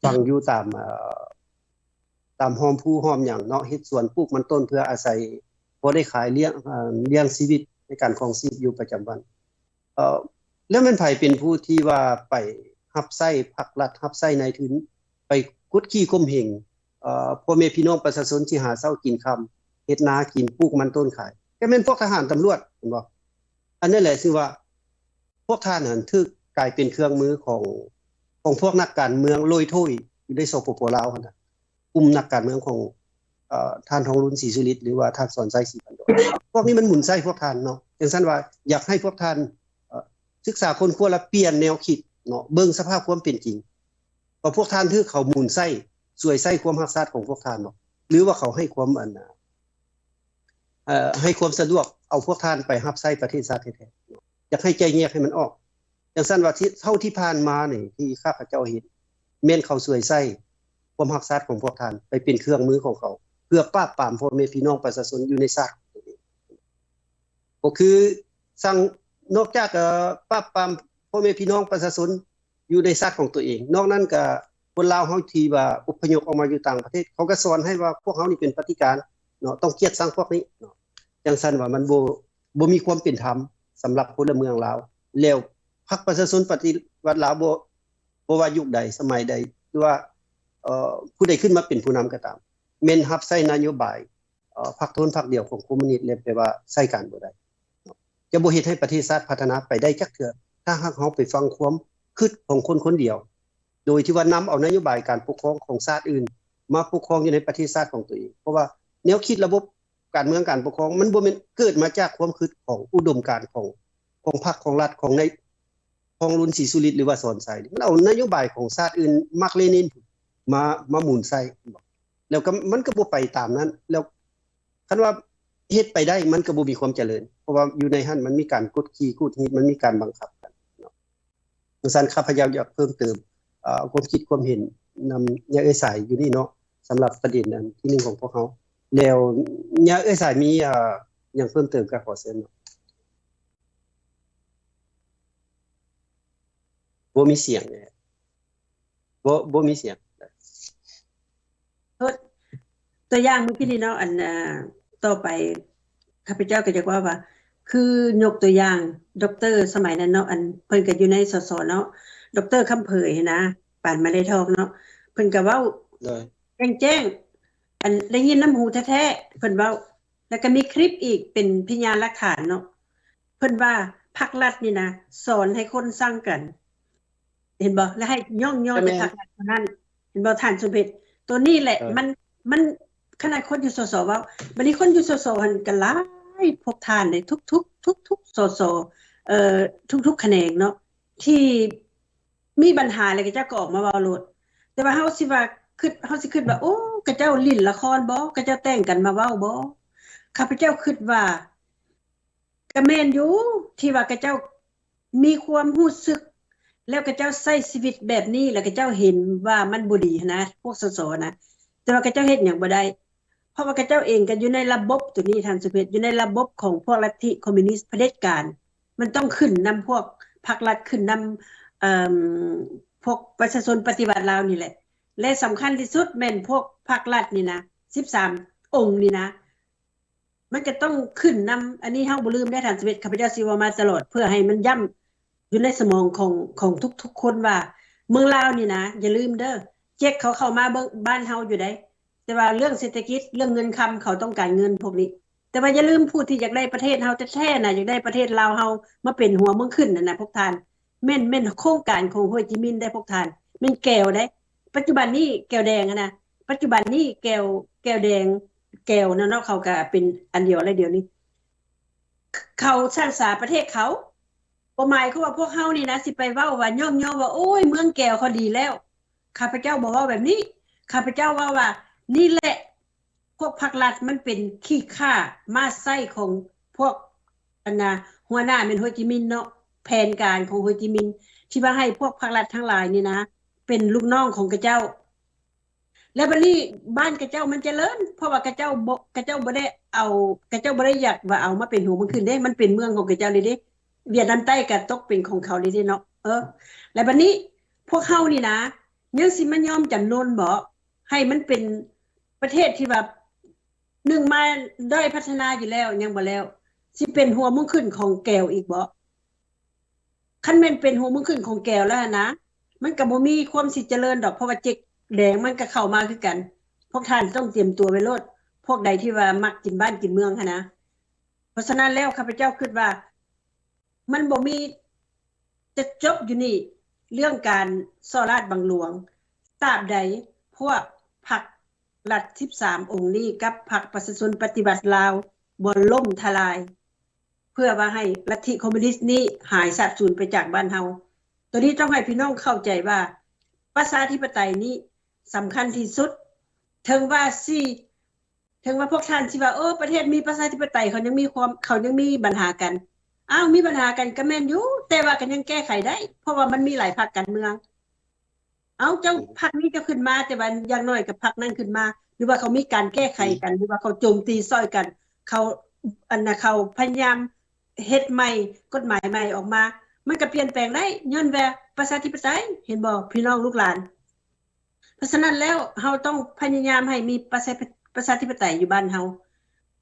ຝັງຢູ່ຕາມ ເອີ ຕາມຮ່ອມພູຮ່ອມຫຍັງເນາະ ເຮັດສວນປູກມັນຕົ້ນເພື່ອອາໄສ ພໍໄດ້ຂາຍລ້ຽງ ເອີ ລ້ຽງຊີວິດໃນການຄອງຊີບຢູ່ປະຈຳວັນ. ເອີ ແລ້ວແມ່ນໃຜເປັນຜູ້ທີ່ວ່າໄປຮັບໃຊ້ພັກລັດ ຮັບໃຊ້ນາຍທຶນ ໄປກົດຂີ່ຂົ່ມເຫງ ເອີ ພໍ່ແມ່ພີ່ນ້ອງປະຊາຊົນທີ່ຫາເຊົ້າກິນຄ່ຳ ເຮັດນາກິນ ປູກມັນຕົ້ນຂາຍ? ກໍແມ່ນພວກທະຫານຕຳຫຼວດ ແມ່ນບໍ່? ອັນນັ້ນແຫຼະ ຊື່ວ່າ ພວກທ່ານຫັ້ນຖືກກາຍເປັນເຄື່ອງມືຂອງ ຂອງພວກນັກການເມືອງໂລຍໂທ້ຍຢູ່ໃນ ສປປ ລາວຫັ້ນນະ ກຸ່ມນັກການເມືອງຂອງ ເອີ ທ່ານ ທອງລຸນ ສີສຸລິດ ຫຼືວ່າທ່ານ ສອນໄຊ ສີພັນດອນ. ພວກນີ້ມັນໝູນໃຊ້ພວກທ່ານເນາະ. ຈັ່ງຊັ້ນວ່າ ຢາກໃຫ້ພວກທ່ານ ເອີ ສຶກສາຄົ້ນຄວ້າ ແລະ ປ່ຽນແນວຄິດເນາະ, ເບິ່ງສະພາບຄວາມເປັນຈິງ ວ່າພວກທ່ານຖືກເຂົາໝູນໃຊ້ ສວຍໃຊ້ຄວາມຮັກຊາດຂອງພວກທ່ານເນາະ ຫຼືວ່າເຂົາໃຫ້ຄວາມ ອັນ ເອີ ໃຫ້ຄວາມສະດວກເອົາພວກທ່ານໄປຮັບໃຊ້ປະເທດຊາດແທ້ໆ. ຢາກໃຫ້ແຈກແຍກໃຫ້ມັນອອກ. ຈັ່ງຊັ້ນວ່າ ທີ່ ເທົ່າທີ່ຜ່ານມານີ້ ທີ່ຂ້າພະເຈົ້າເຫັນ ແມ່ນເຂົາສວຍໃຊ້ຄວາມຮັກຊາດຂອງພວກທ່ານ ໄປເປັນເຄື່ອງມືຂອງເຂົາ ເພື່ອປາບປາມພໍ່ແມ່ພີ່ນ້ອງປະຊາຊົນຢູ່ໃນຊາດຂອງຕົນເອງ. ກໍຄືສັ່ງ ນອກຈາກ ເອີ ປາບປາມພໍ່ແມ່ພີ່ນ້ອງປະຊາຊົນ ຢູ່ໃນຊາດຂອງຕົວເອງ. ນອກນັ້ນກະຄົນລາວເຮົາທີ່ວ່າອົບພະຍົບອອກມາຢູ່ຕ່າງປະເທດ ເຂົາກໍສອນໃຫ້ວ່າພວກເຮົານີ້ເປັນປະຕິການເນາະ, ຕ້ອງກຽດຊັງພວກນີ້ເນາະ. ຈັ່ງຊັ້ນວ່າມັນບໍ່ ບໍ່ມີຄວາມເປັນທຳສຳລັບພົນລະເມືອງລາວ. ແລ້ວພັກປະຊາຊົນປະຕິວັດລາວ ບໍ່ ບໍ່ວ່າຍຸກໃດສະໄໝໃດ ຫຼືວ່າ ເອີ ຜູ້ໃດຂຶ້ນມາເປັນຜູ້ນຳກໍຕາມ ແມ່ນຮັບໃຊ້ນະໂຍບາຍ ເອີ ພັກໂທນພັກດຽວຂອງຄອມມູນິດ ແລະ ແປວ່າໃຊ້ການບໍ່ໄດ້ເນາະ, ຈະບໍ່ເຮັດໃຫ້ປະເທດຊາດພັດທະນາໄປໄດ້ຈັກເທື່ອ ຖ້າຫາກເຮົາໄປຟັງຄວາມຄິດຂອງຄົນຄົນດຽວ ໂດຍທີ່ວ່ານຳເອົານະໂຍບາຍການປົກຄອງຂອງຊາດອື່ນມາປົກຄອງຢູ່ໃນປະເທດຊາດຂອງຕົວເອງ. ເພາະວ່າແນວຄິດລະບົບການເມືອງການປົກຄອງ ມັນບໍ່ແມ່ນເກີດມາຈາກຄວາມຄິດຂອງອຸດົມການຂອງ ຂອງພັກຂອງລັດຂອງນາຍ ຂອງລຸນ ສີສຸລິດ ຫຼືວ່າສອນໄຊ. ມັນເອົານະໂຍບາຍຂອງຊາດອື່ນ ມາກເລນິນ ມາ ມາໝູນໃສ່ ແລ້ວກໍມັນກໍບໍ່ໄປຕາມນັ້ນ. ແລ້ວຄັນວ່າເຮັດໄປໄດ້ ມັນກໍບໍ່ມີຄວາມຈະເລີນ ເພາະວ່າຢູ່ໃນຫັ້ນມັນມີການກົດຂີ່ຂູດຮີດ ມັນມີການບັງຄັບກັນເນາະ. ຈັ່ງຊັ້ນຂ້າພະເຈົ້າຢາກເພີ່ມເຕີມ ເອີ ຄວາມຄິດຄວາມເຫັນນຳຍາເອື້ອຍສາຍຢູ່ນີ້ເນາະ ສຳລັບປະເດັນອັນທີໜຶ່ງຂອງພວກເຮົາ. ແລ້ວຍາເອື້ອຍສາຍມີ ເອີ ຫຍັງເພີ່ມເຕີມກໍຂໍເຊີນເນາະ. ບໍ່ມີສຽງເດ້ ບໍ່ ບໍ່ມີສຽງ. ໂທດ ຕົວຢ່າງມື້ກີ້ນີ້ເນາະ ອັນ ເອີ ຕໍ່ໄປຂ້າພະເຈົ້າກໍຢາກເວົ້າວ່າ ຄືຍົກຕົວຢ່າງ ດັອກເຕີສະໄໝນັ້ນເນາະ ອັນເພິ່ນກໍຢູ່ໃນ ສສ ເນາະ ດັອກເຕີຄຳເຜີຍຫັ້ນນະ ປານມາເລທອງເນາະ ເພິ່ນກໍເວົ້າ ໂດຍ ແຈ້ງໆ ອັນໄດ້ຍິນນຳຫູແທ້ໆ ເພິ່ນເວົ້າ ແລ້ວກໍມີຄລິບອີກເປັນພະຍານຫຼັກຖານເນາະ ເພິ່ນວ່າພັກລັດນີ້ນະ ສອນໃຫ້ຄົນຊັງກັນ ເຫັນບໍ່? ແລະ ໃຫ້ຍ້ອງຍໍແຕ່ພັກລັດເທົ່ານັ້ນ ເຫັນບໍ່ທ່ານສົມເພັດ? ໂຕນີ້ແຫຼະ ເອີ ມັນ ມັນ ຂະໜາດຄົນຢູ່ ສສ ເວົ້າ ບັດນີ້ຄົນຢູ່ ສສ ຫັ້ນກໍຫຼາຍ ພວກທ່ານເດ້ ທຸກໆ ທຸກໆ ສສ ເອີ ທຸກໆຂະແໜງເນາະ ທີ່ມີບັນຫາແລ້ວ ເຂົາເຈົ້າກໍອອກມາເວົ້າໂລດ. ແຕ່ວ່າເຮົາຊິວ່າ ຄິດ ເຮົາຊິຄິດວ່າ ໂອ້ ເຂົາເຈົ້າຫຼິ້ນລະຄອນບໍ? ເຂົາເຈົ້າແຕ່ງກັນມາເວົ້າບໍ? ຂ້າພະເຈົ້າຄິດວ່າ ກະແມ່ນຢູ່ ທີ່ວ່າເຂົາເຈົ້າມີຄວາມຮູ້ສຶກ ແລ້ວເຂົາເຈົ້າໃຊ້ຊີວິດແບບນີ້ ແລ້ວເຂົາເຈົ້າເຫັນວ່າມັນບໍ່ດີຫັ້ນນະ ພວກ ສສ ນະ ແຕ່ວ່າເຂົາເຈົ້າເຮັດຫຍັງບໍ່ໄດ້ ເພາະວ່າເຂົາເຈົ້າເອງກໍຢູ່ໃນລະບົບໂຕນີ້ ທ່ານສຸເພດ ຢູ່ໃນລະບົບຂອງພວກລັດທິຄອມມິວນິດຜະເດັດການ ມັນຕ້ອງຂຶ້ນນຳພວກພັກລັດ ຂຶ້ນນຳ ເອີ່ມ ພວກປະຊາຊົນປະຕິວັດລາວນີ້ແຫຼະ ແລະ ສຳຄັນທີ່ສຸດແມ່ນພວກພັກລັດນີ້ນະ ສິບສາມອົງນີ້ນະ ມັນຈະຕ້ອງຂຶ້ນນຳ ອັນນີ້ເຮົາບໍ່ລືມເດ້ທ່ານສະເວັດ ຂ້າພະເຈົ້າຊິເວົ້າມາຕະຫຼອດ ເພື່ອໃຫ້ມັນຢ້ຳຢູ່ໃນສະໝອງຂອງ ຂອງທຸກໆຄົນວ່າ ເມືອງລາວນີ້ນະ ຢ່າລືມເດີ ເຈັກເຂົາເຂົ້າມາເບິ່ງບ້ານເຮົາຢູ່ໃດ ແຕ່ວ່າເລື່ອງເສດຖະກິດ ເລື່ອງເງິນຄຳ ເຂົາຕ້ອງການເງິນພວກນີ້ ແຕ່ວ່າຢ່າລືມ ຜູ້ທີ່ຢາກໄດ້ປະເທດເຮົາແທ້ໆນະ ຢາກໄດ້ປະເທດລາວເຮົາມາເປັນຫົວເມືອງຂຶ້ນຫັ້ນນະພວກທ່ານ ແມ່ນ ແມ່ນໂຄງການຂອງໂຮຈິມິນເດ້ພວກທ່ານ ແມ່ນແກວເດ້ ປັດຈຸບັນນີ້ແກວແດງຫັ້ນນະ ປັດຈຸບັນນີ້ແກວ ແກວແດງ ແກວເນາະ ເຂົາກໍເປັນອັນດຽວແລ້ວດຽວນີ້ ເຂົາສ້າງສາປະເທດເຂົາ ບໍ່ໝາຍຄວາມວ່າພວກເຮົານີ້ນະ ຊິໄປເວົ້າວ່າຍ້ອງຍໍວ່າ ໂອ້ຍ ເມືອງແກວເຂົາດີແລ້ວ ຂ້າພະເຈົ້າບໍ່ເວົ້າແບບນີ້ ຂ້າພະເຈົ້າເວົ້າວ່າ ນີ້ແຫຼະ ພວກພັກລັດມັນເປັນຂີ້ຂ້າມ້າໃຊ້ຂອງພວກ ອັນນາ ຫົວໜ້າແມ່ນໂຮຈິມິນເນາະ ແຜນການຂອງໂຮຈິມິນ ທີ່ວ່າໃຫ້ພວກພັກລັດທັງຫຼາຍນີ້ນະ ເປັນລູກນ້ອງຂອງເຂົາເຈົ້າ ແລ້ວບັດນີ້ບ້ານເຂົາເຈົ້າມັນຈະເລີນ ເພາະວ່າເຂົາເຈົ້າບໍ່ ເຂົາເຈົ້າບໍ່ໄດ້ເອົາ ເຂົາເຈົ້າບໍ່ໄດ້ຢາກວ່າເອົາມາເປັນຫົວເມືອງຂຶ້ນເດ້ ມັນເປັນເມືອງຂອງເຂົາເຈົ້າເລີຍເດ້ ຫວຽດນາມໃຕ້ກໍຕົກເປັນຂອງເຂົາເລີຍເດ້ເນາະ ເອີ ແລ້ວບັດນີ້ພວກເຮົານີ້ນະ ຍັງຊິມາຍອມຈຳນົນບໍ? ໃຫ້ມັນເປັນປະເທດທີ່ວ່າ ໜຶ່ງມາດ້ອຍພັດທະນາຢູ່ແລ້ວ ຍັງບໍ່ແລ້ວ ຊິເປັນຫົວເມືອງຂຶ້ນຂອງແກວອີກບໍ? ຄັນແມ່ນເປັນຫົວເມືອງຂຶ້ນຂອງແກວແລ້ວຫັ້ນນະ ມັນກໍບໍ່ມີຄວາມຊິຈະເລີນດອກ ເພາະວ່າເຈັກແດງມັນກໍເຂົ້າມາຄືກັນ. ພວກທ່ານຕ້ອງຕຽມຕົວໄວ້ໂລດ ພວກໃດທີ່ວ່າມັກກິນບ້ານກິນເມືອງຫັ້ນນະ. ເພາະສະນັ້ນແລ້ວ ຂ້າພະເຈົ້າຄິດວ່າ ມັນບໍ່ມີ ຈະຈົບຢູ່ນີ້ ເລື່ອງການສໍ້ລາດບັງຫຼວງ ຕາບໃດພວກພັກລັດສິບສາມອົງນີ້ກັບພັກປະຊາຊົນປະຕິວັດລາວບໍ່ລົ້ມທະລາຍ ເພື່ອວ່າໃຫ້ລັດທິຄອມມູນິດນີ້ຫາຍສາບສູນໄປຈາກບ້ານເຮົາ. ໂຕນີ້ຕ້ອງໃຫ້ພີ່ນ້ອງເຂົ້າໃຈວ່າ ປະຊາທິປະໄຕນີ້ສຳຄັນທີ່ສຸດ ເຖິງວ່າຊິ ເຖິງວ່າພວກທ່ານຊິວ່າ ໂອ້ ປະເທດມີປະຊາທິປະໄຕ ເຂົາຍັງມີຄວາມ ເຂົາຍັງມີບັນຫາກັນ. ອ້າວ ມີບັນຫາກັນກໍແມ່ນຢູ່ ແຕ່ວ່າກໍຍັງແກ້ໄຂໄດ້ ເພາະວ່າມັນມີຫຼາຍພັກການເມືອງ. ເອົາ ເຈົ້າ ອືມ ພັກນີ້ເຈົ້າຂຶ້ນມາ ແຕ່ວ່າຢ່າງໜ້ອຍກໍພັກນັ້ນຂຶ້ນມາ ຫຼືວ່າເຂົາມີການແກ້ໄຂກັນ ອືມ ຫຼືວ່າເຂົາໂຈມຕີຊ່ອຍກັນ ເຂົາ ອັນນ່າ ເຂົາພະຍາຍາມເຮັດໃໝ່ ກົດໝາຍໃໝ່ອອກມາ ມັນກໍປ່ຽນແປງໄດ້ ຍ້ອນວ່າປະຊາທິປະໄຕ ເຫັນບໍ່ ພີ່ນ້ອງລູກຫຼານ? ເພາະສະນັ້ນແລ້ວ ເຮົາຕ້ອງພະຍາຍາມໃຫ້ມີປະຊາ ປະຊາທິປະໄຕຢູ່ບ້ານເຮົາ.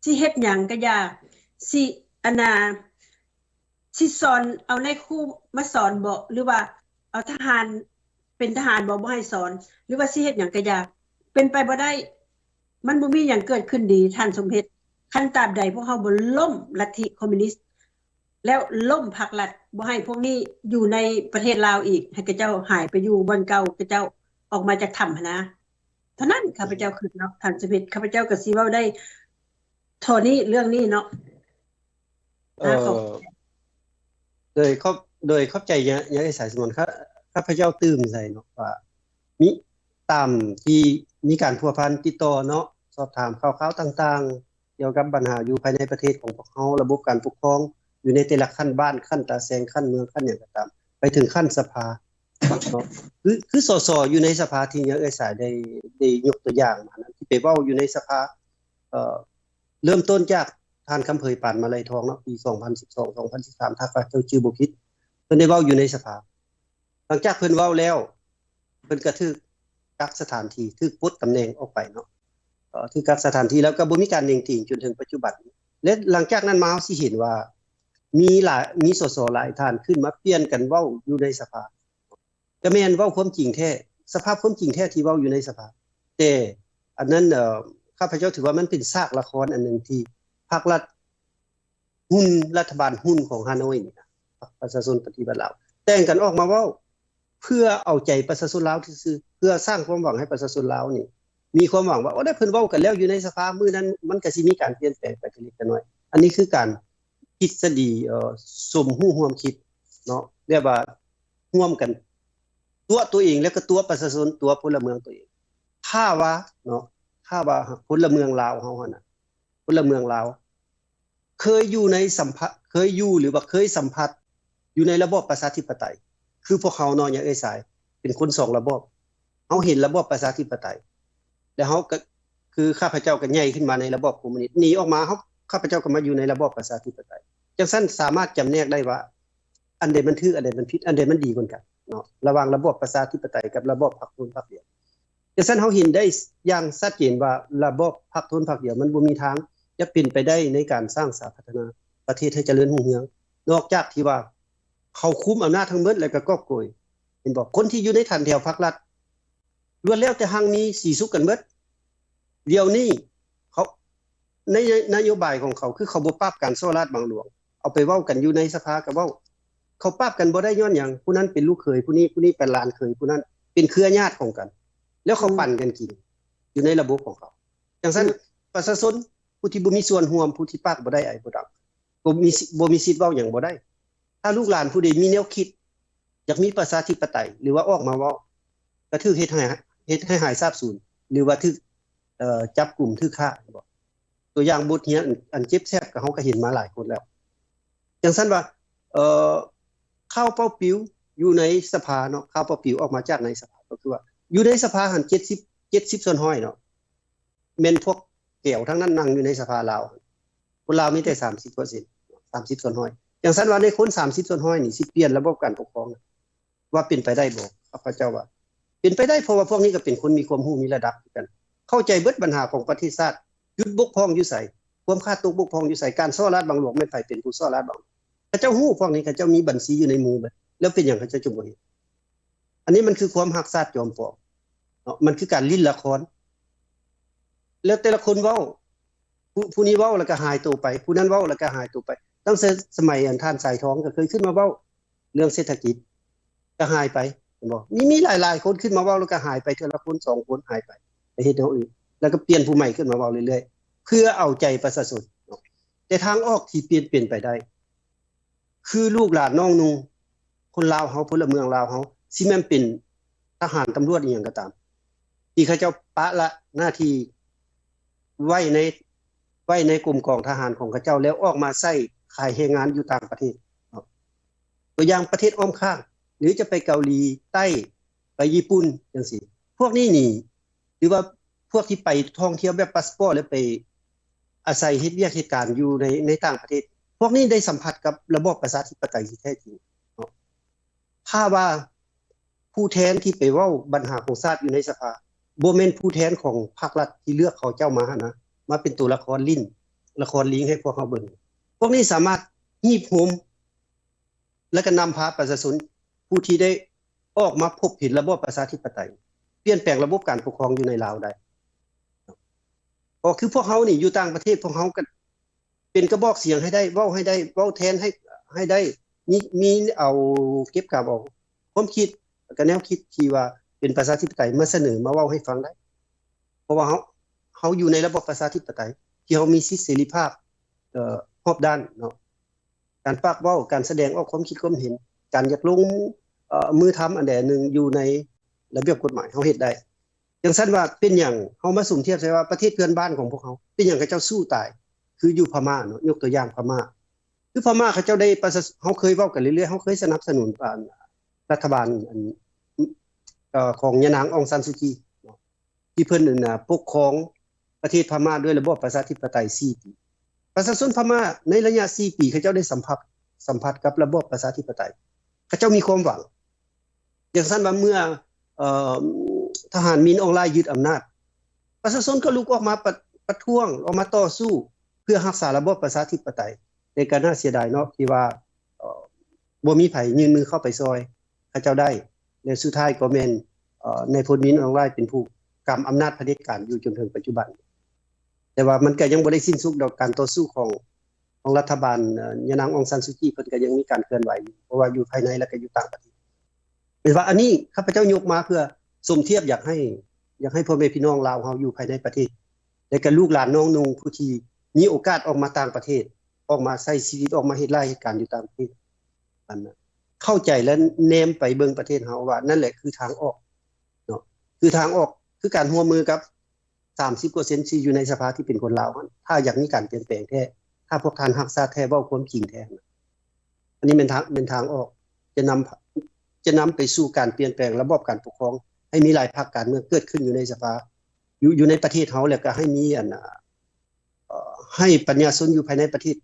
ຊິເຮັດຫຍັງກະຢ່າ ຊິ ອັນນ່າ ຊິສອນເອົານາຍຄູມາສອນບໍ ຫຼືວ່າເອົາທະຫານເປັນທະຫານບໍ ບໍ່ໃຫ້ສອນ ຫຼືວ່າຊິເຮັດຫຍັງກະຢ່າ ເປັນໄປບໍ່ໄດ້. ມັນບໍ່ມີຫຍັງເກີດຂຶ້ນດີ ທ່ານສົມເພັດ ຄັນຕາບໃດພວກເຮົາບໍ່ລົ້ມລັດທິຄອມມູນິດ ແລ້ວລົ້ມພັກລັດ ບໍ່ໃຫ້ພວກນີ້ຢູ່ໃນປະເທດລາວອີກ ໃຫ້ເຂົາເຈົ້າຫາຍໄປຢູ່ບ່ອນເກົ່າ ເຂົາເຈົ້າອອກມາຈາກຖ້ຳຫັ້ນນະ. ເທົ່ານັ້ນ ຂ້າພະເຈົ້າຄິດເນາະ ທ່ານສະເພັດ ຂ້າພະເຈົ້າກໍຊິເວົ້າໄດ້ເທົ່ານີ້ ເລື່ອງນີ້ເນາະ. ເອີ ອາ ຂອບ ໂດຍຂອບ ໂດຍຂອບໃຈຍາ ຍາເອື້ອຍສາຍສະໝອນ. ຂ້າ ຂ້າພະເຈົ້າຕື່ມໃສ່ເນາະວ່າ ມີ ຕາມທີ່ມີການພົວພັນຕິດຕໍ່ເນາະ ສອບຖາມຂ່າວໆຕ່າງໆ ກ່ຽວກັບບັນຫາຢູ່ພາຍໃນປະເທດຂອງພວກເຮົາ, ລະບົບການປົກຄອງຢູ່ໃນແຕ່ລະຂັ້ນບ້ານ, ຂັ້ນຕາແສງ, ຂັ້ນເມືອງ, ຂັ້ນຫຍັງກໍຕາມ, ໄປເຖິງຂັ້ນສະພາເນາະ. ຄື ຄື ສສ ຢູ່ໃນສະພາທີ່ຍາເອື້ອຍສາຍໄດ້ ໄດ້ຍົກຕົວຢ່າງມານັ້ນ ທີ່ໄປເວົ້າຢູ່ໃນສະພາ ເອີ ເລີ່ມຕົ້ນຈາກທ່ານຄຳເຜີຍ ປານມາໄລທອງເນາະ ປີສອງພັນສິບສອງ ສອງພັນສິບສາມ ຖ້າຂ້າພະເຈົ້າຈື່ບໍ່ຜິດ ເພິ່ນໄດ້ເວົ້າຢູ່ໃນສະພາ. ຫຼັງຈາກເພິ່ນເວົ້າແລ້ວ ເພິ່ນກໍຖືກກັກສະຖານທີ່ ຖືກປົດຕຳແໜ່ງອອກໄປເນາະ ເອີ ຖືກກັກສະຖານທີ່ ແລ້ວກໍບໍ່ມີການເໜັງຕີງຈົນເຖິງປັດຈຸບັນ. ແລະ ຫຼັງຈາກນັ້ນມາ ເຮົາຊິເຫັນວ່າມີຫຼາຍ ມີ ສສ ຫຼາຍທ່ານຂຶ້ນມາປ່ຽນກັນເວົ້າຢູ່ໃນສະພາ ກໍແມ່ນເວົ້າຄວາມຈິງແທ້ ສະພາບຄວາມຈິງແທ້ທີ່ເວົ້າຢູ່ໃນສະພາ. ແຕ່ອັນນັ້ນ ເອີ ຂ້າພະເຈົ້າຖືວ່າມັນເປັນສາກລະຄອນອັນໜຶ່ງທີ່ພັກລັດ ຮຸ່ນ ລັດຖະບານຮຸ່ນຂອງຮ່າໂນ້ຍນີ້ນະ ພັກປະຊາຊົນປະຕິວັດລາວ ແຕ່ງກັນອອກມາເວົ້າ ເພື່ອເອົາໃຈປະຊາຊົນລາວຊື່ໆ ເພື່ອສ້າງຄວາມຫວັງໃຫ້ປະຊາຊົນລາວນີ້ ມີຄວາມຫວັງວ່າ ໂອ້ ໄດ້ເພິ່ນເວົ້າກັນແລ້ວຢູ່ໃນສະພາ ມື້ນັ້ນມັນກໍຊິມີການປ່ຽນແປງໄປເລັກໆນ້ອຍໆ. ອັນນີ້ຄືການທິດສະດີ ເອີ ສົມຮູ້ຮ່ວມຄິດເນາະ ແບບວ່າຮ່ວມກັນຕົວະຕົວເອງ ແລ້ວກໍຕົວະປະຊາຊົນ ຕົວະພົນລະເມືອງຕົວເອງ. ຖ້າວ່າເນາະ ຖ້າວ່າພົນລະເມືອງລາວເຮົາຫັ້ນນະ ພົນລະເມືອງລາວ ເຄີຍຢູ່ໃນສຳພະ ເຄີຍຢູ່ ຫຼືວ່າເຄີຍສຳຜັດຢູ່ໃນລະບອບປະຊາທິປະໄຕ ຄືພວກເຮົາເນາະ ຍາເອື້ອຍສາຍ ເປັນຄົນສອງລະບອບ ເຮົາເຫັນລະບອບປະຊາທິປະໄຕ ແລ້ວເຮົາກໍ ຄືຂ້າພະເຈົ້າກໍໃຫຍ່ຂຶ້ນມາໃນລະບອບຄອມມູນິດ ໜີອອກມາ ເຮົາ ຂ້າພະເຈົ້າກໍມາຢູ່ໃນລະບອບປະຊາທິປະໄຕ. ຈັ່ງຊັ້ນສາມາດຈຳແນກໄດ້ວ່າ ອັນໃດມັນຖືກ ອັນໃດມັນຜິດ ອັນໃດມັນດີກວ່າກັນເນາະ ລະຫວ່າງລະບອບປະຊາທິປະໄຕກັບລະບອບພັກໂທນພັກດຽວ. ຈັ່ງຊັ້ນເຮົາເຫັນໄດ້ຢ່າງຊັດເຈນວ່າ ລະບອບພັກໂທນພັກດຽວມັນບໍ່ມີທາງຈະເປັນໄປໄດ້ໃນການສ້າງສາພັດທະນາປະເທດໃຫ້ຈະເລີນຮຸ່ງເຮືອງ ນອກຈາກທີ່ວ່າເຂົາຄຸມອຳນາດທັງໝົດ ແລ້ວກໍກອບໂກຍ ເຫັນບໍ່? ຄົນທີ່ຢູ່ໃນຖັນແຖວພັກລັດ ລ້ວນແລ້ວແຕ່ຮັ່ງມີສີສຸກກັນເບິດ. ດຽວນີ້ເຂົາ ໃນນະໂຍບາຍຂອງເຂົາ ຄືເຂົາບໍ່ປາບການສໍ້ລາດບັງຫຼວງ ເອົາໄປເວົ້າກັນຢູ່ໃນສະພາກໍເວົ້າ ເຂົາປາບກັນບໍ່ໄດ້ຍ້ອນຫຍັງ? ຜູ້ນັ້ນເປັນລູກເຂີຍຜູ້ນີ້ ຜູ້ນີ້ເປັນຫຼານເຂີຍຜູ້ນັ້ນ ເປັນເຄືອຍາດຂອງກັນ ແລ້ວເຂົາ ອືມ ປັນກັນກິນຢູ່ໃນລະບົບຂອງເຂົາ. ຈັ່ງຊັ້ນ ອືມ ປະຊາຊົນຜູ້ທີ່ບໍ່ມີສ່ວນຮ່ວມ ຜູ້ທີ່ປາກບໍ່ໄດ້ໄອບໍ່ດັງ ບໍ່ມີ ບໍ່ມີສິດເວົ້າຫຍັງບໍ່ໄດ້. ຖ້າລູກຫຼານຜູ້ໃດມີແນວຄິດ ຢາກມີປະຊາທິປະໄຕ ຫຼືວ່າອອກມາເວົ້າ ກໍຖືກເຮັດໃຫ້ ເຮັດໃຫ້ຫາຍສາບສູນ ຫຼືວ່າຖືກ ເອີ ຈັບກຸມ ຖືກຂ້າ ຕົວຢ່າງບົດຮຽນອັນເຈັບແສບ ກໍເຮົາກໍເຫັນມາຫຼາຍຄົນແລ້ວ. ຈັ່ງຊັ້ນວ່າ ເອີ ຂ່າວເປົ່າປິວຢູ່ໃນສະພາເນາະ ຂ່າວເປົ່າປິວອອກມາຈາກໃນສະພາ ກໍຄືວ່າຢູ່ໃນສະພາຫັ້ນ ເຈັດສິບ ເຈັດສິບສ່ວນຮ້ອຍເນາະ ແມ່ນພວກແກວທັງນັ້ນ ນັ່ງຢູ່ໃນສະພາລາວ ຄົນລາວມີແຕ່ສາມສິບເປີເຊັນ ສາມສິບສ່ວນຮ້ອຍ. ຈັ່ງຊັ້ນວ່າໃນຄົນສາມສິບສ່ວນຮ້ອຍນີ້ ຊິປ່ຽນລະບອບການປົກຄອງ ວ່າເປັນໄປໄດ້ບໍ່? ຂ້າພະເຈົ້າວ່າ ເປັນໄປໄດ້ ເພາະວ່າພວກນີ້ກໍເປັນຄົນມີຄວາມຮູ້ ມີລະດັບຄືກັນ ເຂົ້າໃຈເບິດບັນຫາຂອງປະເທດຊາດ ຈຸດບົກຜ່ອງຢູ່ໃສ ຄວາມຂາດຕົກບົກຜ່ອງຢູ່ໃສ ການສໍ້ລາດບັງຫຼວງແມ່ນໃຜເປັນຜູ້ສໍ້ລາດບັງຫຼວງ ເຂົາເຈົ້າຮູ້ ພວກນີ້ເຂົາເຈົ້າມີບັນຊີຢູ່ໃນມືເບິດ ແລ້ວເປັນຫຍັງເຂົາເຈົ້າຈຶ່ງບໍ່ເຮັດ? ອັນນີ້ມັນຄືຄວາມຮັກຊາດຈອມປອມເນາະ ມັນຄືການຫຼິ້ນລະຄອນ ແລ້ວແຕ່ລະຄົນເວົ້າ ຜູ້ ຜູ້ນີ້ເວົ້າແລ້ວກໍຫາຍໂຕໄປ ຜູ້ນັ້ນເວົ້າແລ້ວກໍຫາຍໂຕໄປ ຕັ້ງແຕ່ສະໄໝອັນທ່ານສາຍທອງກໍເຄີຍຂຶ້ນມາເວົ້າເລື່ອງເສດຖະກິດ ກໍຫາຍໄປ ເຫັນບໍ່? ມີ ມີຫຼາຍໆຄົນຂຶ້ນມາເວົ້າແລ້ວກໍຫາຍໄປ ເທື່ອລະຄົນສອງຄົນຫາຍໄປ ໄປເຮັດແນວອື່ນ ແລ້ວກໍປ່ຽນຜູ້ໃໝ່ຂຶ້ນມາເວົ້າເລື້ອຍໆ ເພື່ອເອົາໃຈປະຊາຊົນເນາະ ແຕ່ທາງອອກທີ່ປ່ຽນເປັນໄປໄດ້ ຄືລູກຫຼານນ້ອງນຸ່ງ ຄົນລາວເຮົາ ພົນລະເມືອງລາວເຮົາ ຊິແມ່ນເປັນທະຫານ ຕຳຫຼວດ ອີ່ຫຍັງກໍຕາມ ທີ່ເຂົາເຈົ້າປະລະໜ້າທີ່ໄວ້ໃນ ໄວ້ໃນກົມກອງທະຫານຂອງເຂົາເຈົ້າ ແລ້ວອອກມາໃຊ້ຂາຍແຮງງານຢູ່ຕ່າງປະເທດເນາະ ຕົວຢ່າງປະເທດອ້ອມຂ້າງ ຫຼືຈະໄປເກົາຫຼີໃຕ້ ໄປຍີ່ປຸ່ນຈັ່ງຊີ້ ພວກນີ້ນີ້ ຫຼືວ່າພວກທີ່ໄປທ່ອງທ່ຽວແບບພາສປອດ ແລ້ວໄປອາໄສເຮັດວຽກເຮັດການຢູ່ໃນ ໃນຕ່າງປະເທດ ພວກນີ້ໄດ້ສຳຜັດກັບລະບອບປະຊາທິປະໄຕທີ່ແທ້ຈິງເນາະ ຖ້າວ່າຜູ້ແທນທີ່ໄປເວົ້າບັນຫາຂອງຊາດຢູ່ໃນສະພາ ບໍ່ແມ່ນຜູ້ແທນຂອງພາກລັດທີ່ເລືອກເຂົາເຈົ້າມາຫັ້ນນະ ມາເປັນຕົວລະຄອນຫຼິ້ນ ລະຄອນລີງໃຫ້ພວກເຮົາເບິ່ງ ພວກນີ້ສາມາດຮີບໂຮມ ແລະກໍນຳພາປະຊາຊົນຜູ້ທີ່ໄດ້ອອກມາພົບເຫັນລະບອບປະຊາທິປະໄຕ ປ່ຽນແປງລະບົບການປົກຄອງຢູ່ໃນລາວໄດ້ ກໍຄືພວກເຮົານີ້ຢູ່ຕ່າງປະເທດ ພວກເຮົາກໍເປັນກະບອກສຽງໃຫ້ໄດ້ ເວົ້າໃຫ້ໄດ້ ເວົ້າແທນໃຫ້ ໃຫ້ໄດ້ ມີ ມີເອົາ ເກັບກຳເອົາຄວາມຄິດ ແລະກໍແນວຄິດທີ່ວ່າເປັນປະຊາທິປະໄຕມາສະເໜີ ມາເວົ້າໃຫ້ຟັງໄດ້ ເພາະວ່າເຮົາ ເຮົາຢູ່ໃນລະບອບປະຊາທິປະໄຕ ທີ່ເຮົາມີສິດເສລີພາບ ເອີ ຮອບດ້ານເນາະ ການປາກເວົ້າ ການສະແດງອອກຄວາມຄິດຄວາມເຫັນ ການຢາກລົງ ເອີ ມືທຳອັນໃດອັນໜຶ່ງຢູ່ໃນລະບຽບກົດໝາຍ ເຮົາເຮັດໄດ້. ຈັ່ງຊັ້ນວ່າເປັນຫຍັງເຮົາມາສົມທຽບໃສ່ວ່າປະເທດເພື່ອນບ້ານຂອງພວກເຮົາ ເປັນຫຍັງເຂົາເຈົ້າສູ້ຕາຍ ຄືຢູ່ພະມ້າເນາະ ຍົກຕົວຢ່າງພະມ້າ ຄືພະມ້າເຂົາເຈົ້າໄດ້ປະຊາ ເຮົາເຄີຍເວົ້າກັນເລື້ອຍໆ ເຮົາເຄີຍສະໜັບສະໜູນ ອາ ລັດຖະບານ ອັນ ເອີ ຂອງຍານາງອອງຊານຊູຈີເນາະ ທີ່ເພິ່ນ ອັນ ປົກຄອງປະເທດພະມ້າດ້ວຍລະບອບປະຊາທິປະໄຕສີ່ປີ. ປະຊາຊົນພະມ້າໃນໄລຍະສີ່ປີ ເຂົາເຈົ້າໄດ້ສຳຜັດ ສຳຜັດກັບລະບອບປະຊາທິປະໄຕ ເຂົາເຈົ້າມີຄວາມຫວັງ. ຢ່າງຊັ້ນວ່າເມື່ອ ເອີ ທະຫານມິນອອງລາຍຍຶດອຳນາດ ປະຊາຊົນກໍລຸກອອກມາປະ ປະທ້ວງ ອອກມາຕໍ່ສູ້ເພື່ອຮັກສາລະບອບປະຊາທິປະໄຕ. ແຕ່ກໍໜ້າເສຍດາຍເນາະ ທີ່ວ່າ ເອີ ບໍ່ມີໃຜຍື່ນມືເຂົ້າໄປຊ່ອຍເຂົາເຈົ້າໄດ້ ແລະ ສຸດທ້າຍກໍແມ່ນ ເອີ ນາຍພົນມິນອອງລາຍເປັນຜູ້ກຳອຳນາດຜະເດັດການຢູ່ຈົນເຖິງປັດຈຸບັນ. ແຕ່ວ່າມັນກໍຍັງບໍ່ໄດ້ສິ້ນສຸດດອກ ການຕໍ່ສູ້ຂອງ ຂອງລັດຖະບານ ເອີ ຍານາງອອງຊານຊູຈີ ເພິ່ນກໍຍັງມີການເຄື່ອນໄຫວຢູ່ ບໍ່ວ່າຢູ່ພາຍໃນ ແລະ ກໍຢູ່ຕ່າງປະເທດ. ເປັນວ່າອັນນີ້ຂ້າພະເຈົ້າຍົກມາເພື່ອສົມທຽບ ຢາກໃຫ້ ຢາກໃຫ້ພໍ່ແມ່ພີ່ນ້ອງລາວເຮົາຢູ່ພາຍໃນປະເທດ ແລະ ກໍລູກຫຼານນ້ອງນຸ່ງຜູ້ທີ່ມີໂອກາດອອກມາຕ່າງປະເທດ ອອກມາໃຊ້ຊີວິດ ອອກມາເຮັດລາຍເຮັດການຢູ່ຕ່າງປະເທດ ອັນ ເຂົ້າໃຈ ແລະ ແນມໄປເບິ່ງປະເທດເຮົາວ່າ ນັ້ນແຫຼະຄືທາງອອກເນາະ ຄືທາງອອກ ຄືການຮ່ວມມືກັບ ສາມສິບກວ່າເຊັນທີ່ຢູ່ໃນສະພາທີ່ເປັນຄົນລາວຫັ້ນ ຖ້າຢາກມີການປ່ຽນແປງແທ້ ຖ້າພວກທ່ານຮັກຊາດແທ້ ເວົ້າຄວາມຈິງແທ້ ອັນນີ້ແມ່ນທາງ ແມ່ນທາງອອກ ຈະນຳ ຈະນຳໄປສູ່ການປ່ຽນແປງລະບອບການປົກຄອງ ໃຫ້ມີຫຼາຍພັກການເມືອງເກີດຂຶ້ນຢູ່ໃນສະພາ ຢູ່ ຢູ່ໃນປະເທດເຮົາ ແລ້ວກໍໃຫ້ມີອັນ ເອີ ໃຫ້ປະຊາຊົນຢູ່ພາຍໃນປະເທດ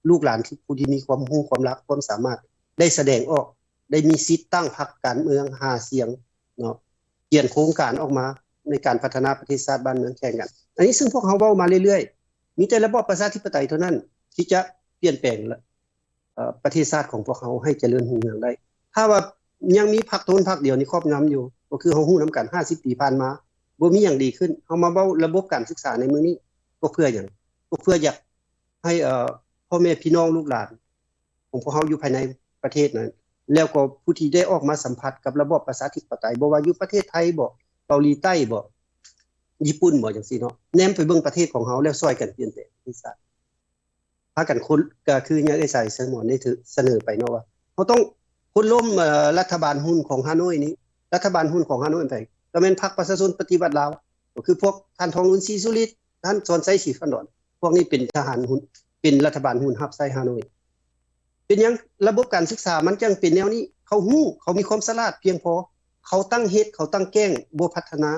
ລູກຫຼານທີ່ ຜູ້ທີ່ມີຄວາມຮູ້ຄວາມລັບຄວາມສາມາດ ໄດ້ສະແດງອອກ ໄດ້ມີສິດຕັ້ງພັກການເມືອງ ຫາສຽງເນາະ ຂຽນໂຄງການອອກມາໃນການພັດທະນາປະເທດຊາດບ້ານເມືອງແຂ່ງກັນ. ອັນນີ້ເຊິ່ງພວກເຮົາເວົ້າມາເລື້ອຍໆ ມີແຕ່ລະບອບປະຊາທິປະໄຕເທົ່ານັ້ນທີ່ຈະປ່ຽນແປງ ເອີ ປະເທດຊາດຂອງພວກເຮົາໃຫ້ຈະເລີນຮຸ່ງເຮືອງໄດ້. ຖ້າວ່າຍັງມີພັກໂທນພັກດຽວນີ້ຄອບງຳຢູ່ ກໍຄືເຮົາຮູ້ນຳກັນ ຫ້າສິບປີຜ່ານມາ ບໍ່ມີຫຍັງດີຂຶ້ນ. ເຮົາມາເວົ້າລະບົບການສຶກສາໃນມື້ນີ້ ກໍເພື່ອຫຍັງ? ກໍເພື່ອຢາກໃຫ້ ເອີ ພໍ່ແມ່ພີ່ນ້ອງລູກຫຼານຂອງພວກເຮົາຢູ່ພາຍໃນປະເທດນັ້ນ ແລ້ວກໍຜູ້ທີ່ໄດ້ອອກມາສຳຜັດກັບລະບອບປະຊາທິປະໄຕ ບໍ່ວ່າຢູ່ປະເທດໄທບໍ ເກົາຫຼີໃຕ້ບໍ ຍີ່ປຸ່ນບໍ ຈັ່ງຊີ້ເນາະ ແນມໄປເບິ່ງປະເທດຂອງເຮົາ ແລ້ວຊ່ອຍກັນປ່ຽນແປງປະເທດຊາດ. ພາກັນຄົ້ນ ກໍຄືຍາເອື້ອຍສາຍເຊີງໝອນໄດ້ຖື ສະເໜີໄປເນາະວ່າ ເຮົາຕ້ອງໂຄ່ນລົ້ມ ເອີ ລັດຖະບານຮຸ່ນຂອງຮ່າໂນ້ຍນີ້ ລັດຖະບານຮຸ່ນຂອງຮ່າໂນ້ຍໃຜ? ກໍແມ່ນພັກປະຊາຊົນປະຕິວັດລາວ ກໍຄືພວກທ່ານ ທອງລຸນ ສີສຸລິດ ທ່ານ ສອນໄຊ ສີພັນດອນ ພວກນີ້ເປັນທະຫານຮຸ່ນ ເປັນລັດຖະບານຮຸ່ນຮັບໃຊ້ຮ່າໂນ້ຍ. ເປັນຫຍັງລະບົບການສຶກສາມັນຈັ່ງເປັນແນວນີ້? ເຂົາຮູ້ ເຂົາມີຄວາມສະຫຼາດພຽງພໍ ເຂົາຕັ້ງເຮັດ ເຂົາຕັ້ງແກ້ງ ບໍ່ພັດທະນາ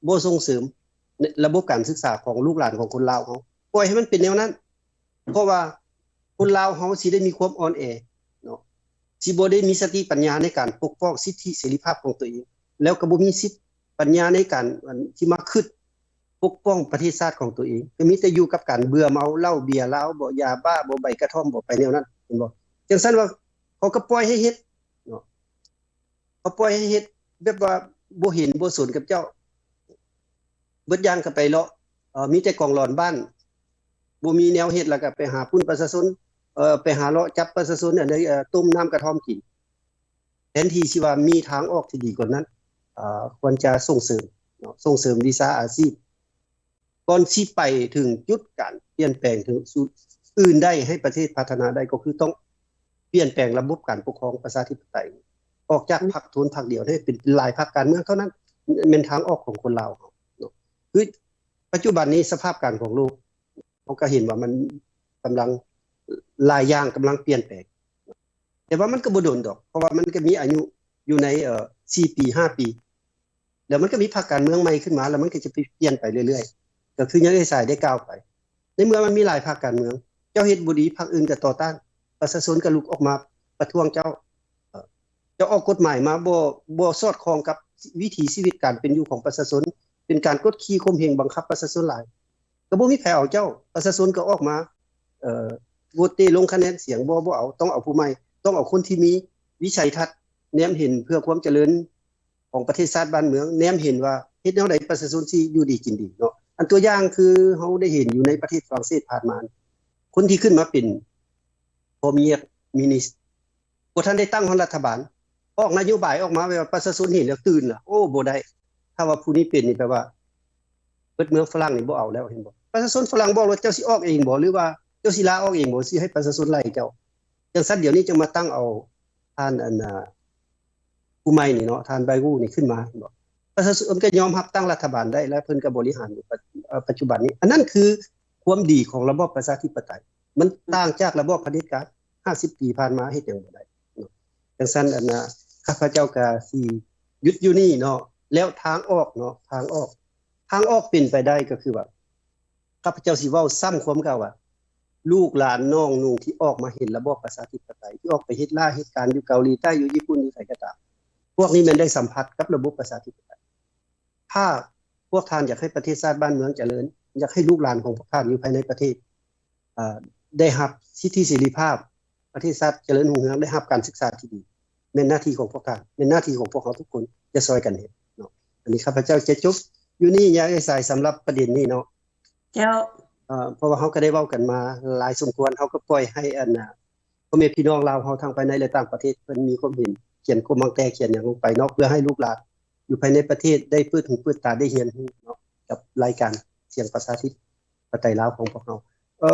ບໍ່ສົ່ງເສີມລະບົບການສຶກສາຂອງລູກຫຼານຂອງຄົນລາວເຮົາ ປ່ອຍໃຫ້ມັນເປັນແນວນັ້ນ. ເພາະວ່າຄົນລາວເຮົາຊິໄດ້ມີຄວາມອ່ອນແອເນາະ ຊິບໍ່ໄດ້ມີສະຕິປັນຍາໃນການປົກປ້ອງສິດທິເສລີພາບຂອງຕົວເອງ. ແລ້ວກໍບໍ່ມີສິດປັນຍາໃນການ ອັນ ທີ່ມາຄິດປົກປ້ອງປະເທດຊາດຂອງຕົວເອງ ກໍມີແຕ່ຢູ່ກັບການເບື່ອເມົາເຫຼົ້າເບຍລາວບໍ ຢາບ້າບໍ ໃບກະທ່ອມບໍ ໄປແນວນັ້ນ ເຫັນບໍ່? ຈັ່ງຊັ້ນວ່າ ເຂົາກໍປ່ອຍໃຫ້ເຮັດເນາະ ເຂົາປ່ອຍໃຫ້ເຮັດແບບວ່າບໍ່ເຫັນບໍ່ສົນກັບເຈົ້າ ເບິດຢ່າງກໍໄປເລາະ ເອີ ມີແຕ່ກອງຫຼອນບ້ານ ບໍ່ມີແນວເຮັດ ແລ້ວກໍໄປຫາປຸ້ນປະຊາຊົນ ເອີ ໄປຫາເລາະຈັບປະຊາຊົນ ອັນໃດ ເອີ ຕົ້ມນ້ຳກະທ່ອມກິນ ແທນທີ່ຊິວ່າມີທາງອອກທີ່ດີກວ່ານັ້ນ ເອີ ຄວນຈະສົ່ງເສີມເນາະ ສົ່ງເສີມວິຊາອາຊີບ ກ່ອນຊິໄປເຖິງຈຸດການປ່ຽນແປງເຖິງສູ່ອື່ນໄດ້ ໃຫ້ປະເທດພັດທະນາໄດ້ ກໍຄືຕ້ອງປ່ຽນແປງລະບົບການປົກຄອງປະຊາທິປະໄຕ ອອກຈາກພັກໂທນພັກດຽວ ໃຫ້ເປັນຫຼາຍພັກການເມືອງເທົ່ານັ້ນ ແມ່ນທາງອອກຂອງຄົນລາວເຮົາເນາະ. ຄືປັດຈຸບັນນີ້ສະພາບການຂອງໂລກ ເຮົາກໍເຫັນວ່າມັນກຳລັງ ຫຼາຍຢ່າງກຳລັງປ່ຽນແປງ ແຕ່ວ່າມັນກໍບໍ່ດົນດອກ ເພາະວ່າມັນກໍມີອາຍຸຢູ່ໃນ ເອີ ສີ່ປີ ຫ້າປີ ແລ້ວມັນກໍມີພັກການເມືອງໃໝ່ຂຶ້ນມາ ແລ້ວມັນກໍຈະປ່ຽນໄປເລື້ອຍໆ ກໍຄືຫຍັງເອື້ອຍສາຍໄດ້ກ່າວໄປ ໃນເມື່ອມັນມີຫຼາຍພັກການເມືອງ ເຈົ້າເຮັດບໍ່ດີ ພັກອື່ນກໍຕໍ່ຕ້ານ ປະຊາຊົນກໍລຸກອອກມາປະທ້ວງເຈົ້າ ເອີ ເຈົ້າອອກກົດໝາຍມາບໍ່ ບໍ່ສອດຄ່ອງກັບວິຖີຊີວິດການເປັນຢູ່ຂອງປະຊາຊົນ ເປັນການກົດຂີ່ຂົ່ມເຫງບັງຄັບປະຊາຊົນຫຼາຍ ກໍບໍ່ມີໃຜເອົາເຈົ້າ ປະຊາຊົນກໍອອກມາ ເອີ ໂຫວດເຕະລົງຄະແນນສຽງ ບໍ່ ບໍ່ເອົາ ຕ້ອງເອົາຜູ້ໃໝ່ ຕ້ອງເອົາຄົນທີ່ມີວິໄສທັດ ແນມເຫັນເພື່ອຄວາມຈະເລີນຂອງປະເທດຊາດບ້ານເມືອງ ແນມເຫັນວ່າເຮັດແນວໃດປະຊາຊົນຊິຢູ່ດີກິນດີເນາະ. ອັນຕົວຢ່າງຄືເຮົາໄດ້ເຫັນຢູ່ໃນປະເທດຝຣັ່ງເສດຜ່ານມາ ຄົນທີ່ຂຶ້ນມາເປັນພໍ່ເມຍ ມິນິສ ບໍ່ທັນໄດ້ຕັ້ງຮອດລັດຖະບານ ອອກນະໂຍບາຍອອກມາແບບວ່າປະຊາຊົນເຫັນແລ້ວຕື່ນລະ ໂອ້ ບໍ່ໄດ້ ຖ້າວ່າຜູ້ນີ້ເປັນນີ້ແປວ່າ ເບິດເມືອງຝຣັ່ງນີ້ບໍ່ເອົາແລ້ວ ເຫັນບໍ່? ປະຊາຊົນຝຣັ່ງບອກວ່າ ເຈົ້າຊິອອກເອງບໍ່ ຫຼືວ່າເຈົ້າຊິລາອອກເອງບໍ່ ຊິໃຫ້ປະຊາຊົນໄລ່ເຈົ້າ? ຈັ່ງຊັ້ນດຽວນີ້ຈຶ່ງມາຕັ້ງເອົາທ່ານ ອັນ ອາ ຜູ້ໃໝ່ນີ້ເນາະ ທ່ານໄບຣູນີ້ຂຶ້ນມາ ເຫັນບໍ່? ປະຊາຊົນກໍຍອມຮັບຕັ້ງລັດຖະບານໄດ້ ແລະ ເພິ່ນກໍບໍລິຫານຢູ່ປັດ ເອີ ປັດຈຸບັນນີ້ ອັນນັ້ນຄືຄວາມດີຂອງລະບອບປະຊາທິປະໄຕ ມັນຕ່າງຈາກລະບອບຜະເດັດການຫ້າສິບປີຜ່ານມາ ເຮັດຫຍັງບໍ່ໄດ້ເນາະ. ຈັ່ງຊັ້ນ ອັນ ອາ ຂ້າພະເຈົ້າກໍຊິຢຸດຢູ່ນີ້ເນາະ ແລ້ວທາງອອກເນາະ ທາງອອກ ທາງອອກເປັນໄປໄດ້ກໍຄືວ່າ ຂ້າພະເຈົ້າຊິເວົ້າຊ້ຳຄວາມເກົ່າວ່າ ລູກຫຼານນ້ອງນຸ່ງທີ່ອອກມາເຫັນລະບອບປະຊາທິປະໄຕ ທີ່ອອກໄປເຮັດລາເຮັດການຢູ່ເກົາຫຼີໃຕ້ ຢູ່ຍີ່ປຸ່ນ ຢູ່ໃສກໍຕາມ ພວກນີ້ແມ່ນໄດ້ສຳຜັດກັບລະບົບປະຊາທິປະໄຕ. ຖ້າພວກທ່ານຢາກໃຫ້ປະເທດຊາດບ້ານເມືອງຈະເລີນ ຢາກໃຫ້ລູກຫຼານຂອງພວກທ່ານຢູ່ພາຍໃນປະເທດ ເອີ ໄດ້ຮັບສິດທິເສລີພາບ ປະເທດຊາດຈະເລີນຮຸ່ງເຮືອງ ໄດ້ຮັບການສຶກສາທີ່ດີ ແມ່ນໜ້າທີ່ຂອງພວກທ່ານ ແມ່ນໜ້າທີ່ຂອງພວກເຮົາທຸກຄົນຈະຊ່ອຍກັນເຮັດເນາະ. ອັນນີ້ຂ້າພະເຈົ້າຈະຈົບຢູ່ນີ້ ຍາເອື້ອຍສາຍ ສຳລັບປະເດັນນີ້ເນາະ. ເຈົ້າ ເອີ ເພາະວ່າເຮົາກໍໄດ້ເວົ້າກັນມາຫຼາຍສົມຄວນ ເຮົາກໍປ່ອຍໃຫ້ ອັນ ອາ ພໍ່ແມ່ພີ່ນ້ອງລາວເຮົາທັງພາຍໃນ ແລະ ຕ່າງປະເທດ ເພິ່ນມີຄວາມເຫັນ ຂຽນຄວາມບາງແຕ່ຂຽນຫຍັງລົງໄປເນາະ ເພື່ອໃຫ້ລູກຫຼານຢູ່ພາຍໃນປະເທດໄດ້ເປີດຫູເປີດຕາ ໄດ້ຮຽນຮູ້ເນາະ ກັບລາຍການສຽງປະຊາທິປະໄຕລາວຂອງພວກເຮົາ. ເອີ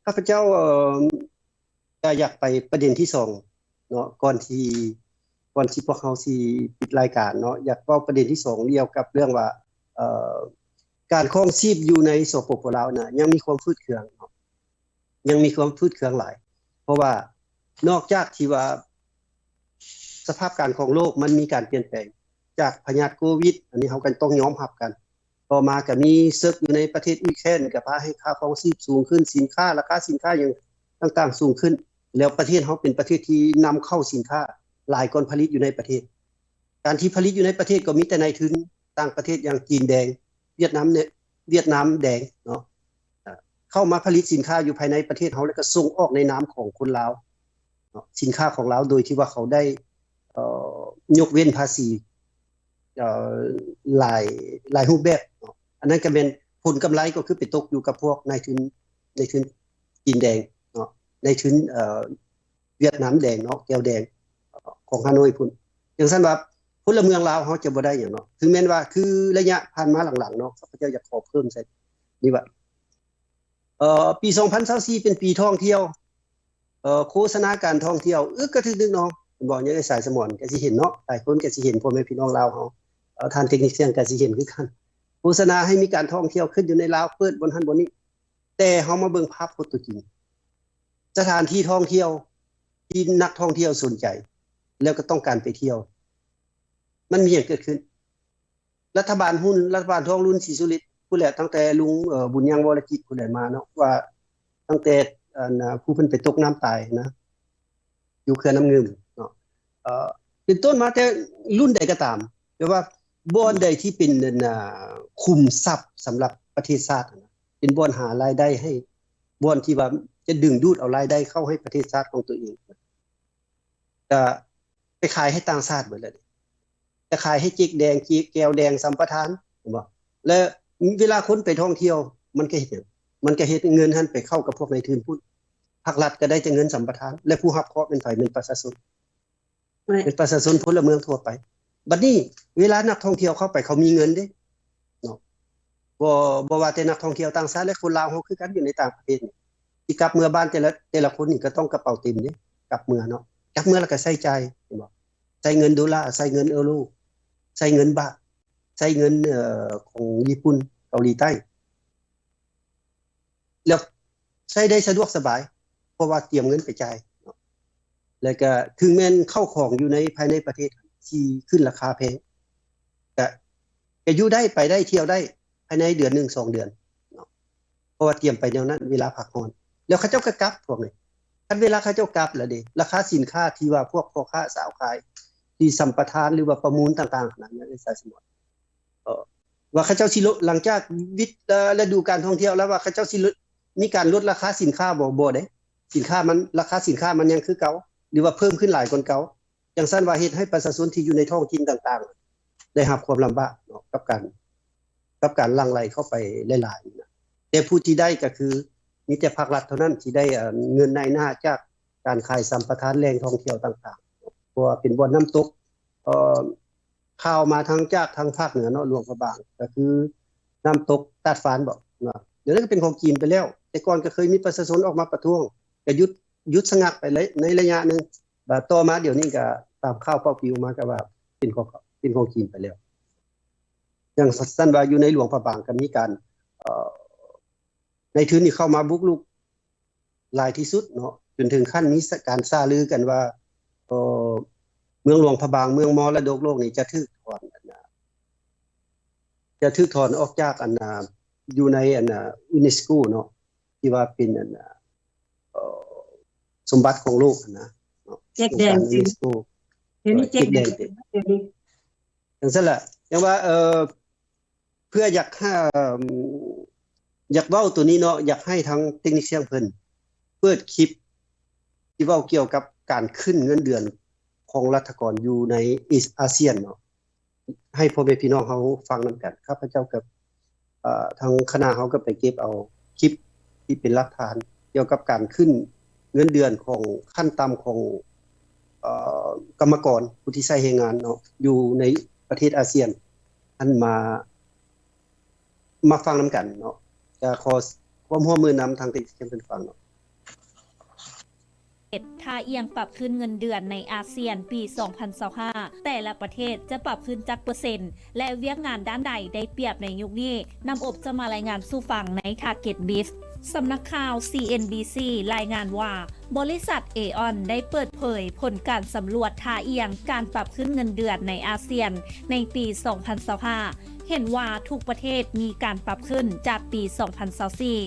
ຂ້າພະເຈົ້າ ເອີ ກໍຢາກໄປປະເດັນທີສອງເນາະ ກ່ອນທີ່ ກ່ອນທີ່ພວກເຮົາຊິປິດລາຍການເນາະ ຢາກເວົ້າປະເດັນທີສອງ ກ່ຽວກັບເລື່ອງວ່າ ເອີ ການຄອງຊີບຢູ່ໃນ ສປປ ລາວນະ ຍັງມີຄວາມຝືດເຄືອງເນາະ ຍັງມີຄວາມຝືດເຄືອງຫຼາຍ ເພາະວ່ານອກຈາກທີ່ວ່າສະພາບການຂອງໂລກມັນມີການປ່ຽນແປງ ຈາກພະຍາດໂຄວິດ ອັນນີ້ເຮົາກໍຕ້ອງຍອມຮັບກັນ ຕໍ່ມາກໍມີເສິກຢູ່ໃນປະເທດອີແຄນ ກໍພາໃຫ້ຄ່າຄອງຊີບສູງຂຶ້ນ ສິນຄ້າ ລາຄາສິນຄ້າຫຍັງຕ່າງໆສູງຂຶ້ນ ແລ້ວປະເທດເຮົາເປັນປະເທດທີ່ນຳເຂົ້າສິນຄ້າຫຼາຍກ່ອນຜະລິດຢູ່ໃນປະເທດ ການທີ່ຜະລິດຢູ່ໃນປະເທດກໍມີແຕ່ນາຍທຶນຕ່າງປະເທດ ຢ່າງຈີນແດງ ຫວຽດນາມແດງ ຫວຽດນາມແດງເນາະ ເຂົ້າມາຜະລິດສິນຄ້າຢູ່ພາຍໃນປະເທດເຮົາ ແລ້ວກໍສົ່ງອອກໃນນາມຂອງຄົນລາວເນາະ ສິນຄ້າຂອງລາວ ໂດຍທີ່ວ່າເຂົາໄດ້ ເອີ ຍົກເວັ້ນພາສີຫຼາຍ ຫຼາຍຮູບແບບເນາະ ອັນນັ້ນກໍແມ່ນຜົນກຳໄລກໍຄືໄປຕົກຢູ່ກັບພວກນາຍທຶນ ນາຍທຶນຈີນແດງເນາະ ນາຍທຶນ ເອີ ຫວຽດນາມແດງເນາະ ແກວແດງ ເອີ ຂອງຮ່າໂນ້ຍພຸ້ນ. ຈັ່ງຊັ້ນວ່າພົນລະເມືອງລາວເຮົາຈະບໍ່ໄດ້ຫຍັງເນາະ ເຖິງແມ່ນວ່າຄືໄລຍະຜ່ານມາຫຼັງໆເນາະ ຂ້າພະເຈົ້າຢາກຂໍເພີ່ມໃສ່ນີ້ວ່າ ເອີ ປີສອງພັນຊາວສີ່ເປັນປີທ່ອງທ່ຽວ ເອີ ໂຄສະນາການທ່ອງທ່ຽວ ອຶກກະທຶກນຶກເນາະ ເຫັນບໍ່? ຍາເອື້ອຍສາຍສະໝອນກໍຊິເຫັນເນາະ ຫຼາຍຄົນກໍຊິເຫັນ ພໍ່ແມ່ພີ່ນ້ອງລາວເຮົາ ເອີ ທ່ານເຕັກນິກສຽງກໍຊິເຫັນຄືກັນ ໂຄສະນາໃຫ້ມີການທ່ອງທ່ຽວຂຶ້ນຢູ່ໃນລາວ ເປີດບ່ອນຫັ້ນບ່ອນນີ້ ແຕ່ເຮົາມາເບິ່ງພາບໂພດຕົວຈິງ ສະຖານທີ່ທ່ອງທ່ຽວທີ່ນັກທ່ອງທ່ຽວສົນໃຈ ແລ້ວກໍຕ້ອງການໄປທ່ຽວ ມັນມີຫຍັງເກີດຂຶ້ນ? ລັດຖະບານຮຸ່ນ ລັດຖະບານທອງລຸນ ສີສຸລິດ ພຸ້ນແຫຼະ ຕັ້ງແຕ່ລຸງ ເອີ ບຸນຍັງ ວໍລະຈິດ ພຸ້ນແຫຼະມາເນາະ ວ່າຕັ້ງແຕ່ ອັນ ຜູ້ເພິ່ນໄປຕົກນ້ຳຕາຍນະ ຢູ່ເຂື່ອນນ້ຳງື່ມເນາະ ເອີ ເປັນຕົ້ນມາແຕ່ລຸ້ນໃດກໍຕາມ ແຕ່ວ່າບ່ອນໃດທີ່ເປັນ ອັນນ່າ ຂຸມຊັບສຳລັບປະເທດຊາດຫັ້ນນະ ເປັນບ່ອນຫາລາຍໄດ້ໃຫ້ ບ່ອນທີ່ວ່າຈະດຶງດູດເອົາລາຍໄດ້ເຂົ້າໃຫ້ປະເທດຊາດຂອງຕົວເອງ ກະໄປຂາຍໃຫ້ຕ່າງຊາດເບິດແລ້ວເດ້ ຈະຂາຍໃຫ້ເຈັກແດງ ເຈັກແກວແດງ ສຳປະທານ ເຫັນບໍ່? ແລະ ເວລາຄົນໄປທ່ອງທ່ຽວ ມັນກະເຮັດຫຍັງ? ມັນກະເຮັດເງິນຫັ້ນໄປເຂົ້າກັບພວກນາຍທຶນພຸ້ນ ພາກລັດກະໄດ້ແຕ່ເງິນສຳປະທານ ແລະ ຜູ້ຮັບເຄາະແມ່ນໃຜ? ແມ່ນປະຊາຊົນ ແມ່ນປະຊາຊົນພົນລະເມືອງທົ່ວໄປ. ບັດນີ້ເວລານັກທ່ອງທ່ຽວເຂົ້າໄປ ເຂົາມີເງິນເດ້ເນາະ ບໍ່ ບໍ່ວ່າແຕ່ນັກທ່ອງທ່ຽວຕ່າງຊາດ ແລະ ຄົນລາວເຮົາຄືກັນ ຢູ່ໃນຕ່າງປະເທດນີ້ ທີ່ກັບເມືອບ້ານແຕ່ລະ ແຕ່ລະຄົນນີ້ກະຕ້ອງກະເປົາເຕັມເດ້ ກັບເມືອເນາະ ກັບເມືອແລ້ວກະໃຊ້ຈ່າຍ ເຫັນບໍ່? ໃຊ້ເງິນໂດລາ ໃຊ້ເງິນເອີໂຣ ໃຊ້ເງິນບາດ ໃຊ້ເງິນ ເອີ ຂອງຍີ່ປຸ່ນ ເກົາຫຼີໃຕ້ ແລ້ວໃຊ້ໄດ້ສະດວກສະບາຍ ເພາະວ່າຕຽມເງິນໄປຈ່າຍເນາະ ແລ້ວກະເຖິງແມ່ນເຂົ້າຂອງຢູ່ໃນ ພາຍໃນປະເທດທີ່ຂຶ້ນລາຄາແພງ ກະ ກະຢູ່ໄດ້ ໄປໄດ້ ທ່ຽວໄດ້ ພາຍໃນເດືອນໜຶ່ງສອງເດືອນເນາະ ເພາະວ່າຕຽມໄປແນວນັ້ນ ເວລາພັກຮ້ອນ ແລ້ວເຂົາເຈົ້າກະກັບພວກນີ້ ຄັນເວລາເຂົາເຈົ້າກັບແລ້ວເດ ລາຄາສິນຄ້າທີ່ວ່າພວກພໍ່ຄ້າສາວຂາຍ ທີ່ສຳປະທານ ຫຼືວ່າປະມູນຕ່າງໆຫັ້ນນະ ເອີ ວ່າເຂົາເຈົ້າຊິລົດ ຫຼັງຈາກວິດ ເອີ ລະດູການທ່ອງທ່ຽວແລ້ວ ວ່າເຂົາເຈົ້າຊິລົດ ມີການລົດລາຄາສິນຄ້າບໍ່? ບໍ່ເດ້ ສິນຄ້າມັນ ລາຄາສິນຄ້າມັນຍັງຄືເກົ່າ ຫຼືວ່າເພີ່ມຂຶ້ນຫຼາຍກວ່າເກົ່າ. ຈັ່ງຊັ້ນວ່າເຮັດໃຫ້ປະຊາຊົນທີ່ຢູ່ໃນທ້ອງຖິ່ນຕ່າງໆ ໄດ້ຮັບຄວາມລຳບາກເນາະ ກັບການ ກັບການຫຼັ່ງໄຫຼເຂົ້າໄປຫຼາຍໆນະ ແຕ່ຜູ້ທີ່ໄດ້ກະຄືມີແຕ່ພາກລັດເທົ່ານັ້ນທີ່ໄດ້ ເອີ ເງິນນາຍໜ້າຈາກການຂາຍສຳປະທານແຫຼ່ງທ່ອງທ່ຽວຕ່າງໆ ເພາະວ່າເປັນບ່ອນນ້ຳຕົກ ເອີ ຂ່າວມາທາງ ຈາກທາງພາກເໜືອເນາະ ຫຼວງພະບາງ ກະຄືນ້ຳຕົກຕາດຟານບໍ ດຽວນີ້ກະເປັນຂອງຈີນໄປແລ້ວ ແຕ່ກ່ອນກະເຄີຍມີປະຊາຊົນອອກມາປະທ້ວງ ກະຢຸດ ຢຸດສະງັກໄປໃນໄລຍະໜຶ່ງ ບາດຕໍ່ມາດຽວນີ້ກະຕາມຂ່າວເປົ່າປິວມາກະວ່າເປັນຂອງ ເປັນຂອງຈີນໄປແລ້ວ. ຢ່າງຊັ້ນວ່າຢູ່ໃນຫຼວງພະບາງກະມີການ ເອີ ນາຍທຶນນີ້ເຂົ້າມາບຸກລຸກຫຼາຍທີ່ສຸດເນາະ ຈົນເຖິງຂັ້ນມີການຊ່າລືກັນວ່າ ເອີ ເມືອງຫຼວງພະບາງ ເມືອງມໍລະດົກໂລກນີ້ຈະຖືກຖອນ ຈະຖືກຖອນອອກຈາກ ອັນນ່າ ຢູ່ໃນ ອັນນ່າ ຢູເນສໂກເນາະ ທີ່ວ່າເປັນ ອັນນ່າ ເອີ ສົມບັດຂອງໂລກຫັ້ນນະເນາະ ເຈັກແດງ ອົງການຢູເນສໂກ ດຽວນີ້ເຈັກແດງເຕັມ ຈັ່ງຊັ້ນລະ ຈັ່ງວ່າ ເອີ ເພື່ອຢາກ ຢາກເວົ້າໂຕນີ້ເນາະ ຢາກໃຫ້ທາງເຕັກນິຊຽນເພິ່ນເປີດຄລິບທີ່ເວົ້າກ່ຽວກັບການຂຶ້ນເງິນເດືອນຂອງລັດຖະກອນຢູ່ໃນອາຊຽນເນາະ ໃຫ້ພໍ່ແມ່ພີ່ນ້ອງເຮົາຟັງນຳກັນ. ຂ້າພະເຈົ້າກັບ ເອີ ທາງຄະນະເຮົາກະໄປເກັບເອົາຄລິບທີ່ເປັນຫຼັກຖານກ່ຽວກັບການຂຶ້ນເງິນເດືອນຂອງ ຂັ້ນຕ່ຳຂອງ ເອີ ກຳມະກອນຜູ້ທີ່ໃຊ້ແຮງງານເນາະ ຢູ່ໃນປະເທດອາຊຽນຫັ້ນມາ ມາຟັງນຳກັນເນາະ ຈະຂໍຄວາມຮ່ວມມືນຳທາງເຕັກນິຊຽນເພິ່ນຟັງເນາະ. ທ່າອ່ຽງປັບຂຶ້ນເງິນເດືອນໃນອາຊຽນປີສອງພັນຊາວຫ້າ ແຕ່ລະປະເທດຈະປັບຂຶ້ນຈັກເປີເຊັນ ແລະ ວຽກງານດ້ານໃດໄດ້ປຽບໃນຍຸກນີ້? ນ້ຳອົບຈະມາລາຍງານສູ່ຟັງໃນ Target Brief. ສຳນັກຂ່າວ ຊີເອັນບີຊີ ລາຍງານວ່າ ບໍລິສັດເອອອນໄດ້ເປີດເຜີຍຜົນການສຳຫຼວດທ່າອ່ຽງການປັບຂຶ້ນເງິນເດືອນໃນອາຊຽນໃນປີສອງພັນຊາວຫ້າ ເຫັນວ່າທຸກປະເທດມີການປັບຂຶ້ນຈາກປີສອງພັນຊາວສີ່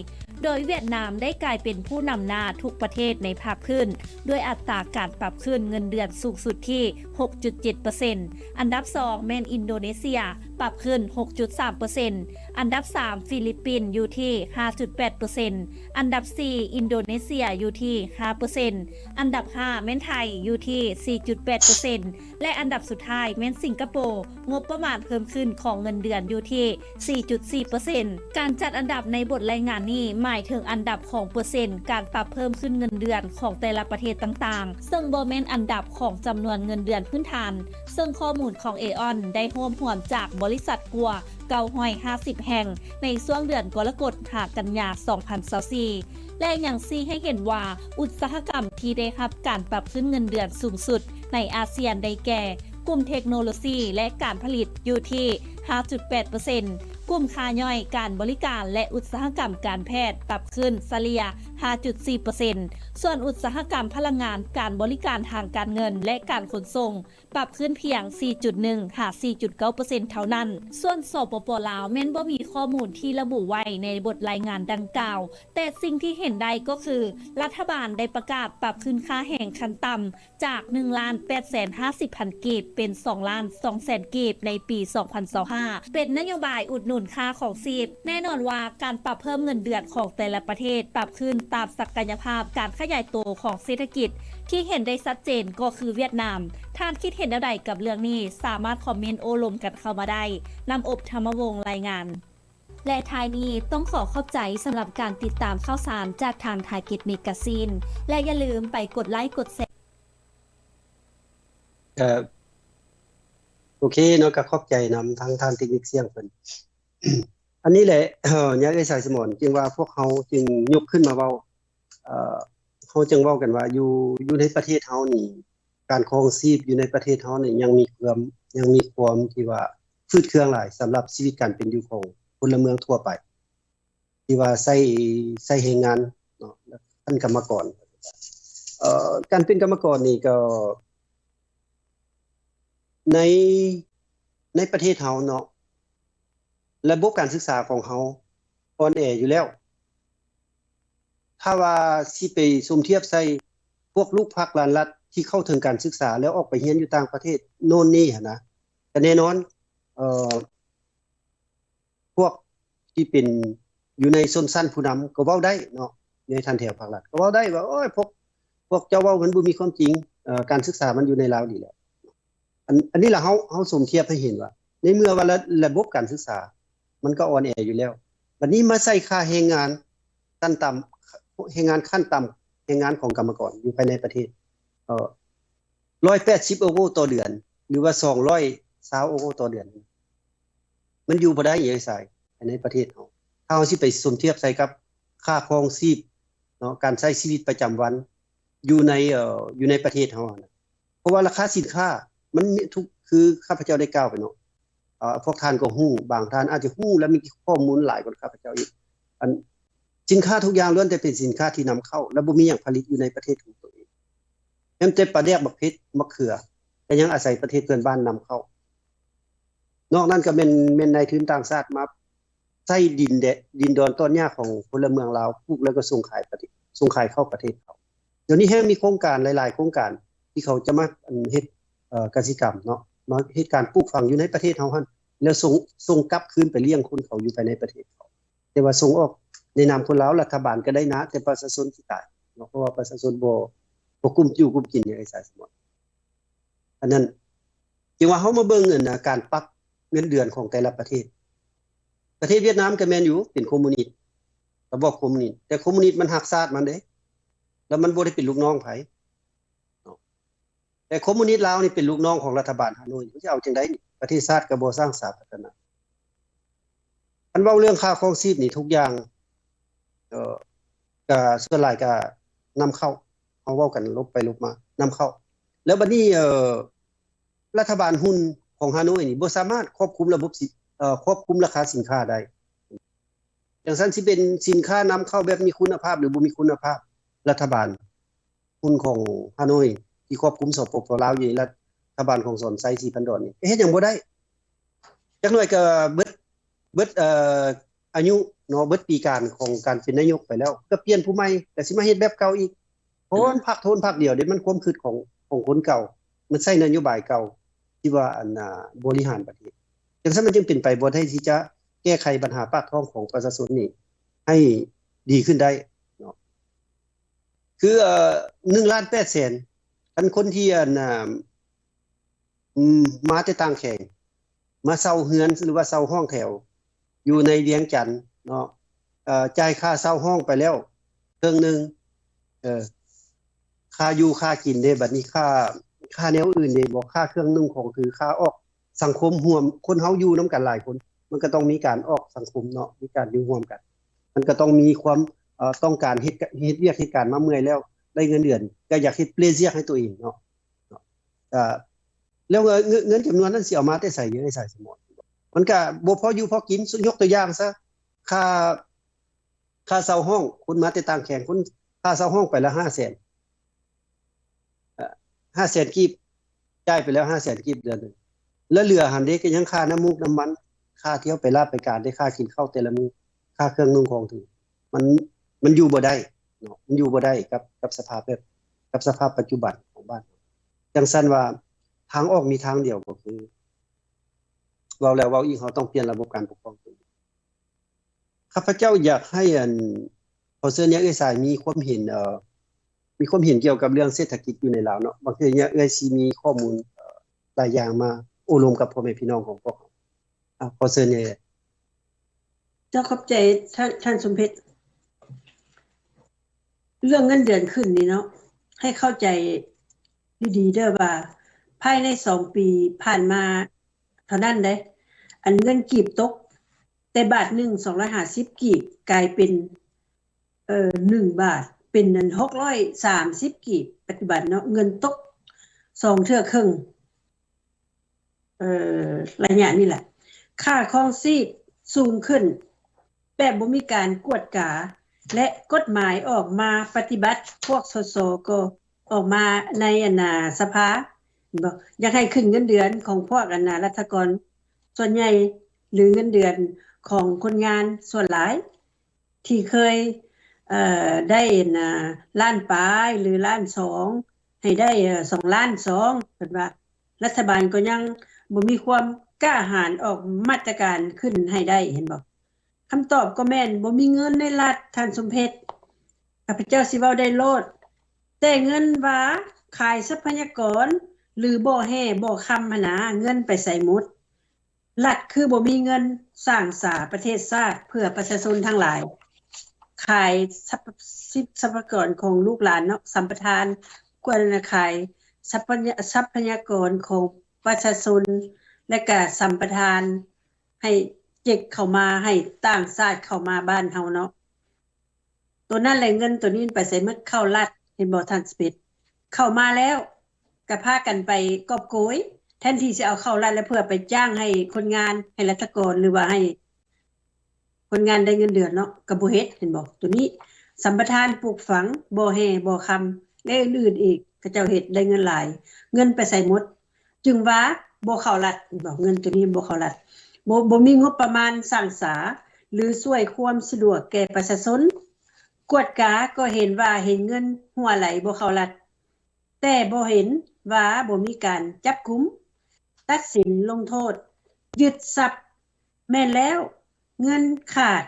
ໂດຍຫວຽດນາມໄດ້ກາຍເປັນຜູ້ນຳໜ້າທຸກປະເທດໃນພາກພື້ນ ດ້ວຍອັດຕາການປັບຂຶ້ນເງິນເດືອນສູງສຸດທີ່ຫົກຈຸດເຈັດເປີເຊັນ. ອັນດັບສອງແມ່ນອິນໂດເນເຊຍ ປັບຂຶ້ນຫົກຈຸດສາມເປີເຊັນ. ອັນດັບສາມຟີລິບປິນຢູ່ທີ່ຫ້າຈຸດແປດເປີເຊັນ. ອັນດັບສີ່ອິນໂດເນເຊຍຢູ່ທີ່ຫ້າເປີເຊັນ. ອັນດັບຫ້າແມ່ນໄທຢູ່ທີ່ສີ່ຈຸດແປດເປີເຊັນ ແລະ ອັນດັບສຸດທ້າຍແມ່ນສິງກະໂປ ງົບປະມານເພີ່ມຂຶ້ນຂອງເງິນເດືອນຢູ່ທີ່ສີ່ຈຸດສີ່ເປີເຊັນ. ການຈັດອັນດັບໃນບົດລາຍງານນີ້ໝາຍເຖິງອັນດັບຂອງເປີເຊັນການປັບເພີ່ມຂຶ້ນເງິນເດືອນຂອງແຕ່ລະປະເທດຕ່າງໆ ເຊິ່ງບໍ່ແມ່ນອັນດັບຂອງຈຳນວນເງິນເດືອນພື້ນຖານ, ເຊິ່ງຂໍ້ມູນຂອງເອອອນໄດ້ຮວບຮວມຈາກບໍລິສັດກວ່າເກົ້າຮ້ອຍຫ້າສິບແຫ່ງ ໃນຊ່ວງເດືອນກໍລະກົດຫາກັນຍາສອງພັນຊາວສີ່ ແລະ ຍັງຊີ້ໃຫ້ເຫັນວ່າອຸດສາຫະກຳທີ່ໄດ້ຮັບການປັບຂຶ້ນເງິນເດືອນສູງສຸດໃນອາຊຽນໄດ້ແກ່ ກຸ່ມເທັກໂນໂລຊີ ແລະ ການຜະລິດຢູ່ທີ່ຫ້າຈຸດແປດເປີເຊັນ, ກຸ່ມຄ້າຍ່ອຍ, ການບໍລິການ ແລະ ອຸດສາຫະກຳການແພດປັບຂຶ້ນສະເລ່ຍ ຫ້າຈຸດສີ່ເປີເຊັນ, ສ່ວນອຸດສາຫະກຳພະລັງງານ, ການບໍລິການທາງການເງິນ ແລະ ການຂົນສົ່ງ ປັບຂຶ້ນພຽງ ສີ່ຈຸດໜຶ່ງ ຫາ ສີ່ຈຸດເກົ້າເປີເຊັນ ເທົ່ານັ້ນ. ສ່ວນ ສປປ ລາວ ແມ່ນບໍ່ມີຂໍ້ມູນທີ່ລະບຸໄວ້ໃນບົດລາຍງານດັ່ງກ່າວ, ແຕ່ສິ່ງທີ່ເຫັນໄດ້ກໍຄື ລັດຖະບານໄດ້ປະກາດປັບຂຶ້ນຄ່າແຮງຂັ້ນຕ່ຳ ຈາກ ໜຶ່ງລ້ານແປດແສນຫ້າສິບພັນກີບ ເປັນ ສອງລ້ານສອງແສນກີບ ໃນປີສອງພັນຊາວຫ້າ ເປັນນະໂຍບາຍອຸດໜູນຄ່າຄອງຊີບ. ແນ່ນອນວ່າການປັບເພີ່ມເງິນເດືອນຂອງແຕ່ລະປະເທດປັບຂຶ້ນຕາມສັກກະຍະພາບການຂະຫຍາຍໂຕຂອງເສດຖະກິດ. ທີ່ເຫັນໄດ້ຊັດເຈນກໍຄືຫວຽດນາມ. ທ່ານຄິດເຫັນແນວໃດກັບເລື່ອງນີ້? ສາມາດຄອມເມັນໂອ້ລົມກັນເຂົ້າມາໄດ້. ນ້ຳອົບ ທຳມະວົງ ລາຍງານ. ແລະ ທ້າຍນີ້ຕ້ອງຂໍຂອບໃຈສຳລັບການຕິດຕາມຂ່າວສານຈາກທາງ Target Magazine ແລະ ຢ່າລືມໄປກົດໄລ້ກົດແຊ. ກໍໂອເຄເນາະ, ກໍຂອບໃຈນຳທາງທ່ານເຕັກນິກສຽງເພິ່ນ. ອັນນີ້ແຫຼະ ຍາເອື້ອຍສາຍສະໝອນ ຈຶ່ງວ່າພວກເຮົາຈຶ່ງຍົກຂຶ້ນມາເວົ້າ, ເອີ ເຮົາຈຶ່ງເວົ້າກັນວ່າ ຢູ່ ຢູ່ໃນປະເທດເຮົານີ້ ການຄອງຊີບຢູ່ໃນປະເທດເຮົານີ້ຍັງມີຄວາມ ຍັງມີຄວາມທີ່ວ່າຝືດເຄືອງຫຼາຍ ສຳລັບຊີວິດການເປັນຢູ່ຂອງພົນລະເມືອງທົ່ວໄປ ທີ່ວ່າໃຊ້ ໃຊ້ແຮງງານເນາະ ແລະ ຂັ້ນກຳມະກອນ. ເອີ ການເປັນກຳມະກອນນີ້ກໍ ໃນ ໃນປະເທດເຮົາເນາະ ລະບົບການສຶກສາຂອງເຮົາອ່ອນແອຢູ່ແລ້ວ. ຖ້າວ່າຊິໄປສົມທຽບໃສ່ພວກລູກພັກຫຼານລັດທີ່ເຂົ້າເຖິງການສຶກສາ ແລ້ວອອກໄປຮຽນຢູ່ຕ່າງປະເທດໂນ່ນນີ້ຫັ້ນນະ, ກໍແນ່ນອນ ເອີ ພວກທີ່ເປັນຢູ່ໃນຊົນຊັ້ນຜູ້ນຳກໍເວົ້າໄດ້ເນາະ, ໃນຖັນແຖວພາກລັດກໍເວົ້າໄດ້ວ່າ ໂອ້ຍ ພວກ ພວກເຈົ້າເວົ້າມັນບໍ່ມີຄວາມຈິງ, ເອີ ການສຶກສາມັນຢູ່ໃນລາວດີແລ້ວ. ອັນ ອັນນີ້ລະເຮົາ ເຮົາສົມທຽບໃຫ້ເຫັນວ່າ ໃນເມື່ອວ່າລະ ລະບົບການສຶກສາມັນກໍອ່ອນແອຢູ່ແລ້ວ, ບັດນີ້ມາໃສ່ຄ່າແຮງງານຂັ້ນຕ່ຳ ແຮງງານຂັ້ນຕ່ຳ ແຮງງານຂອງກຳມະກອນຢູ່ພາຍໃນປະເທດ ເອີ ຮ້ອຍແປດສິບເອີໂຣຕໍ່ເດືອນ ຫຼືວ່າສອງຮ້ອຍຊາວເອີໂຣຕໍ່ເດືອນ, ມັນຢູ່ບໍ່ໄດ້ເອີຍ ສາຍ ໃນປະເທດເຮົາ. ຖ້າເຮົາຊິໄປສົມທຽບໃສ່ກັບຄ່າຄອງຊີບເນາະ ການໃຊ້ຊີວິດປະຈຳວັນຢູ່ໃນ ເອີ ຢູ່ໃນປະເທດເຮົາຫັ້ນນະ, ເພາະວ່າລາຄາສິນຄ້າມັນມີທຸກ ຄືຂ້າພະເຈົ້າໄດ້ກ່າວໄປເນາະ, ເອີ ພວກທ່ານກໍຮູ້ ບາງທ່ານອາດຈະຮູ້ ແລະ ມີຂໍ້ມູນຫຼາຍກວ່າຂ້າພະເຈົ້າອີກ. ອັນ ສິນຄ້າທຸກຢ່າງລ້ວນແຕ່ເປັນສິນຄ້າທີ່ນຳເຂົ້າ ແລະ ບໍ່ມີຫຍັງຜະລິດຢູ່ໃນປະເທດຂອງຕົວເອງ. ແມ່ນແຕ່ປາແດກ ບັກເຜັດ ບັກເຂືອ ກໍຍັງອາໄສປະເທດເພື່ອນບ້ານນຳເຂົ້າ. ນອກນັ້ນກໍແມ່ນ ແມ່ນນາຍທຶນຕ່າງຊາດມາໃຊ້ດິນແດ ດິນດອນຕອນຫຍ້າຂອງພົນລະເມືອງລາວ ປູກແລ້ວກໍສົ່ງຂາຍປະເທດ ສົ່ງຂາຍເຂົ້າປະເທດເຂົາ. ດຽວນີ້ແຮງມີໂຄງການຫຼາຍໆໂຄງການທີ່ເຂົາຈະມາ ອັນ ເຮັດ ເອີ ກະສິກຳເນາະ ມາເຮັດການປູກຝັງຢູ່ໃນປະເທດເຮົາຫັ້ນ ແລ້ວສົ່ງ ສົ່ງກັບຄືນໄປລ້ຽງຄົນເຂົາຢູ່ພາຍໃນປະເທດເຂົາ. ແຕ່ວ່າສົ່ງອອກໃນນາມຄົນລາວ ລັດຖະບານກໍໄດ້ນະ, ແຕ່ປະຊາຊົນຊິຕາຍເນາະ, ເພາະວ່າປະຊາຊົນບໍ່ ບໍ່ກຸ້ມຢູ່ກຸ້ມກິນຫຍັງ ໄອ້ສາຍສະໝອນ. ອັນນັ້ນ ຈຶ່ງວ່າເຮົາມາເບິ່ງ ອັນນະ ການປັບເງິນເດືອນຂອງແຕ່ລະປະເທດ. ປະເທດຫວຽດນາມກໍແມ່ນຢູ່ ເປັນຄອມມູນິດ ລະບອບຄອມມູນິດ, ແຕ່ຄອມມູນິດມັນຮັກຊາດມັນເດ້ ແລ້ວມັນບໍ່ໄດ້ເປັນລູກນ້ອງໃຜເນາະ. ແຕ່ຄອມມູນິດລາວນີ້ເປັນລູກນ້ອງຂອງລັດຖະບານຮາໂນ້ຍ ມັນຈະເອົາຈັ່ງໃດນີ້? ປະເທດຊາດກໍບໍ່ສ້າງສາພັດທະນາ. ຄັນເວົ້າເລື່ອງຄ່າຄອງຊີບນີ້ ທຸກຢ່າງ ເອີ ກະສ່ວນຫຼາຍກະນຳເຂົ້າ, ເຮົາເວົ້າກັນລົບໄປລົບມາ ນຳເຂົ້າ. ແລ້ວບັດນີ້ ເອີ ລັດຖະບານຮຸ່ນຂອງຮາໂນ້ຍນີ້ ບໍ່ສາມາດຄວບຄຸມລະບົບສິ ເອີ ຄວບຄຸມລາຄາສິນຄ້າໄດ້. ຈັ່ງຊັ້ນ ຊິເປັນສິນຄ້ານຳເຂົ້າແບບມີຄຸນນະພາບ ຫຼື ບໍ່ມີຄຸນນະພາບ, ລັດຖະບານ ຮຸ່ນຂອງຮາໂນ້ຍທີ່ຄວບຄຸມ ສປປ ລາວ ຢູ່ໃນລັດຖະບານຂອງສອນໄຊ ສີພັນດອນນີ້ ເຮັດຫຍັງບໍ່ໄດ້. ຈັກໜ້ອຍກໍເບິດ ເບິດ ເອີ ອາຍຸເນາະ ເບິດປີການຂອງການເປັນນາຍົກໄປແລ້ວ ກໍປ່ຽນຜູ້ໃໝ່ ກໍຊິມາເຮັດແບບເກົ່າອີກ. ໂທນພັກ ໂທນພັກດຽວເດ້ ມັນຄວາມຄິດຂອງ ຂອງຄົນເກົ່າ ມັນໃຊ້ນະໂຍບາຍເກົ່າທີ່ວ່າ ອັນ ອ່າ ບໍລິຫານປະເທດ. ຈັ່ງຊັ້ນມັນຈຶ່ງເປັນໄປບໍ່ໄດ້ທີ່ຈະແກ້ໄຂບັນຫາປາກທ້ອງຂອງປະຊາຊົນນີ້ໃຫ້ດີຂຶ້ນໄດ້ເນາະ. ຄື ເອີ ໜຶ່ງລ້ານແປດແສນ ຄັນຄົນທີ່ ອັນ ອ່າ ອືມ ມາແຕ່ຕ່າງແຂວງ ມາເຊົ່າເຮືອນ ຫຼືວ່າເຊົ່າຫ້ອງແຖວຢູ່ໃນວຽງຈັນເນາະ, ເອີ ຈ່າຍຄ່າເຊົ່າຫ້ອງໄປແລ້ວເຄິ່ງໜຶ່ງ, ເອີ ຄ່າຢູ່ຄ່າກິນເດ້ ບັດນີ້ຄ່າ ຄ່າແນວອື່ນເດ້ ບໍ່ ຄ່າເຄື່ອງນຸ່ງຂອງຖື ຄ່າອອກສັງຄົມຮ່ວມ ຄົນເຮົາຢູ່ນຳກັນຫຼາຍຄົນ ມັນກໍຕ້ອງມີການອອກສັງຄົມເນາະ ມີການຢູ່ຮ່ວມກັນ ມັນກໍຕ້ອງມີຄວາມ ເອີ ຕ້ອງການເຮັດ ເຮັດວຽກເຮັດການມາເມື່ອຍແລ້ວ ໄດ້ເງິນເດືອນ ກໍຢາກເຮັດເປລເຊຍໃຫ້ຕົວເອງເນາະ. ເອີ ແລ້ວເງິນ ເງິນຈຳນວນນັ້ນຊິເອົາມາແຕ່ໃສ ເອີ ສາຍສະໝອນ? ມັນກະບໍ່ພໍຢູ່ພໍກິນ. ຍົກຕົວຢ່າງຊະ ຄ່າ ຄ່າເຊົ່າຫ້ອງ ຄົນມາແຕ່ຕ່າງແຂວງ ຄົນ ຄ່າເຊົ່າຫ້ອງໄປລະຫ້າແສນ ເອີ ຫ້າແສນກີບ ຈ່າຍໄປແລ້ວຫ້າແສນກີບເດືອນໜຶ່ງ ແລະເຫຼືອຫັ້ນເດ້ ກໍຍັງຄ່ານ້ຳມູກນ້ຳມັນ ຄ່າທ່ຽວໄປລາດໄປການເດ້ ຄ່າກິນເຂົ້າແຕ່ລະມື້ ຄ່າເຄື່ອງນຸ່ງຂອງຖື ມັນ ມັນຢູ່ບໍ່ໄດ້ເນາະ ມັນຢູ່ບໍ່ໄດ້ກັບ ກັບສະພາບແບບ ກັບສະພາບປັດຈຸບັນຂອງບ້ານ. ຈັ່ງຊັ້ນວ່າ ທາງອອກມີທາງດຽວກໍຄື ເວົ້າແລ້ວເວົ້າອີກ ເຮົາຕ້ອງປ່ຽນລະບົບການປົກຄອງ. ຂ້າພະເຈົ້າຢາກໃຫ້ອັນ ຂໍເຊີນຍາເອື້ອຍສາຍມີຄວາມເຫັນ ເອີ ມີຄວາມເຫັນກ່ຽວກັບເລື່ອງເສດຖະກິດຢູ່ໃນລາວເນາະ ບາງເທື່ອຍາເອື້ອຍຊິມີຂໍ້ມູນ ເອີ ຫຼາຍຢ່າງມາໂອ້ລົມກັບພໍ່ແມ່ພີ່ນ້ອງຂອງພວກເຮົາ. ອາ ຂໍເຊີນຍາເອື້ອຍ. ເຈົ້າ ຂອບໃຈທ່ານ ທ່ານສົມເພັດ. ເລື່ອງເງິນເດືອນຂຶ້ນນີ້ເນາະ ໃຫ້ເຂົ້າໃຈດີໆເດີວ່າ ພາຍໃນສອງປີຜ່ານມາເທົ່ານັ້ນເດ້ ອັນເງິນກີບຕົກ ແຕ່ບາດໜຶ່ງ ສອງຮ້ອຍຫ້າສິບກີບ ກາຍເປັນ ເອີ ໜຶ່ງບາດ ເປັນອັນ ຫົກຮ້ອຍສາມສິບກີບ ປັດຈຸບັນເນາະ ເງິນຕົກສອງເທື່ອເຄິ່ງ ເອີ ໄລຍະນີ້ແຫຼະ. ຄ່າຄອງຊີບສູງຂຶ້ນແບບບໍ່ມີການກວດກາ ແລະ ກົດໝາຍອອກມາປະຕິບັດ ພວກ ສສ ກໍອອກມາໃນອັນນາສະພາ ເຫັນບໍ່? ຢາກໃຫ້ຂຶ້ນເງິນເດືອນຂອງພວກອັນນາລັດຖະກອນສ່ວນໃຫຍ່ ຫຼື ເງິນເດືອນຂອງຄົນງານສ່ວນຫຼາຍ ທີ່ເຄີຍ ເອີ ໄດ້ນະ ລ້ານປາຍ ຫຼື ລ້ານສອງ ໃຫ້ໄດ້ ເອີ ສອງລ້ານສອງ ເພິ່ນວ່າ ລັດຖະບານກໍຍັງບໍ່ມີຄວາມກ້າຫານອອກມາດຕະການຂຶ້ນໃຫ້ໄດ້ ເຫັນບໍ່? ຄຳຕອບກໍແມ່ນ ບໍ່ມີເງິນໃນລັດ ທ່ານສົມເພັດ. ຂ້າພະເຈົ້າຊິເວົ້າໄດ້ໂລດ ແຕ່ເງິນວ່າຂາຍຊັບພະຍາກອນ ຫຼື ບໍ່ແຮ່ບໍ່ຄຳຫັ້ນນາ ເງິນໄປໃສໝົດ? ລັດຄືບໍ່ມີເງິນສ້າງສາປະເທດຊາດເພື່ອປະຊາຊົນທັງຫຼາຍ, ຂາຍຊັບ ຊັບພະຍາກອນຂອງລູກຫຼານເນາະ, ສຳປະທານ ຄວນຂາຍຊັບພະຍາ ຊັບພະຍາກອນຂອງປະຊາຊົນ ແລະກະສຳປະທານໃຫ້ເຈັກເຂົ້າມາ ໃຫ້ຕ່າງຊາດເຂົ້າມາບ້ານເຮົາເນາະ. ໂຕນັ້ນແຫຼະ ເງິນໂຕນີ້ໄປໃສໝົດ? ເຂົ້າລັດ ເຫັນບໍ່ທ່ານສະເປັດ? ເຂົ້າມາແລ້ວກະພາກັນໄປກອບໂກຍ ແທນທີ່ຊິເອົາເຂົ້າລັດ ແລະເພື່ອໄປຈ້າງໃຫ້ຄົນງານ ໃຫ້ລັດຖະກອນ ຫຼືວ່າໃຫ້ຄົນງານໄດ້ເງິນເດືອນເນາະ ກະບໍ່ເຮັດ ເຫັນບໍ່? ໂຕນີ້ສຳປະທານປູກຝັງ ບໍ່ແຮ່ບໍ່ຄຳ ແລະອື່ນໆອີກ ເຂົາເຈົ້າເຮັດໄດ້ເງິນຫຼາຍ ເງິນໄປໃສໝົດ? ຈຶ່ງວ່າບໍ່ເຂົ້າລັດ ເຫັນບໍ່? ເງິນໂຕນີ້ບໍ່ເຂົ້າລັດ ບໍ່ ບໍ່ມີງົບປະມານສ້າງສາ ຫຼືຊ່ວຍຄວາມສະດວກແກ່ປະຊາຊົນ. ກວດກາກໍເຫັນວ່າເຫັນເງິນຮົ່ວໄຫຼບໍ່ເຂົ້າລັດ ແຕ່ບໍ່ເຫັນວ່າບໍ່ມີການຈັບກຸມ, ຕັດສິນລົງໂທດ, ຍຶດຊັບ. ແມ່ນແລ້ວ ເງິນຂາດ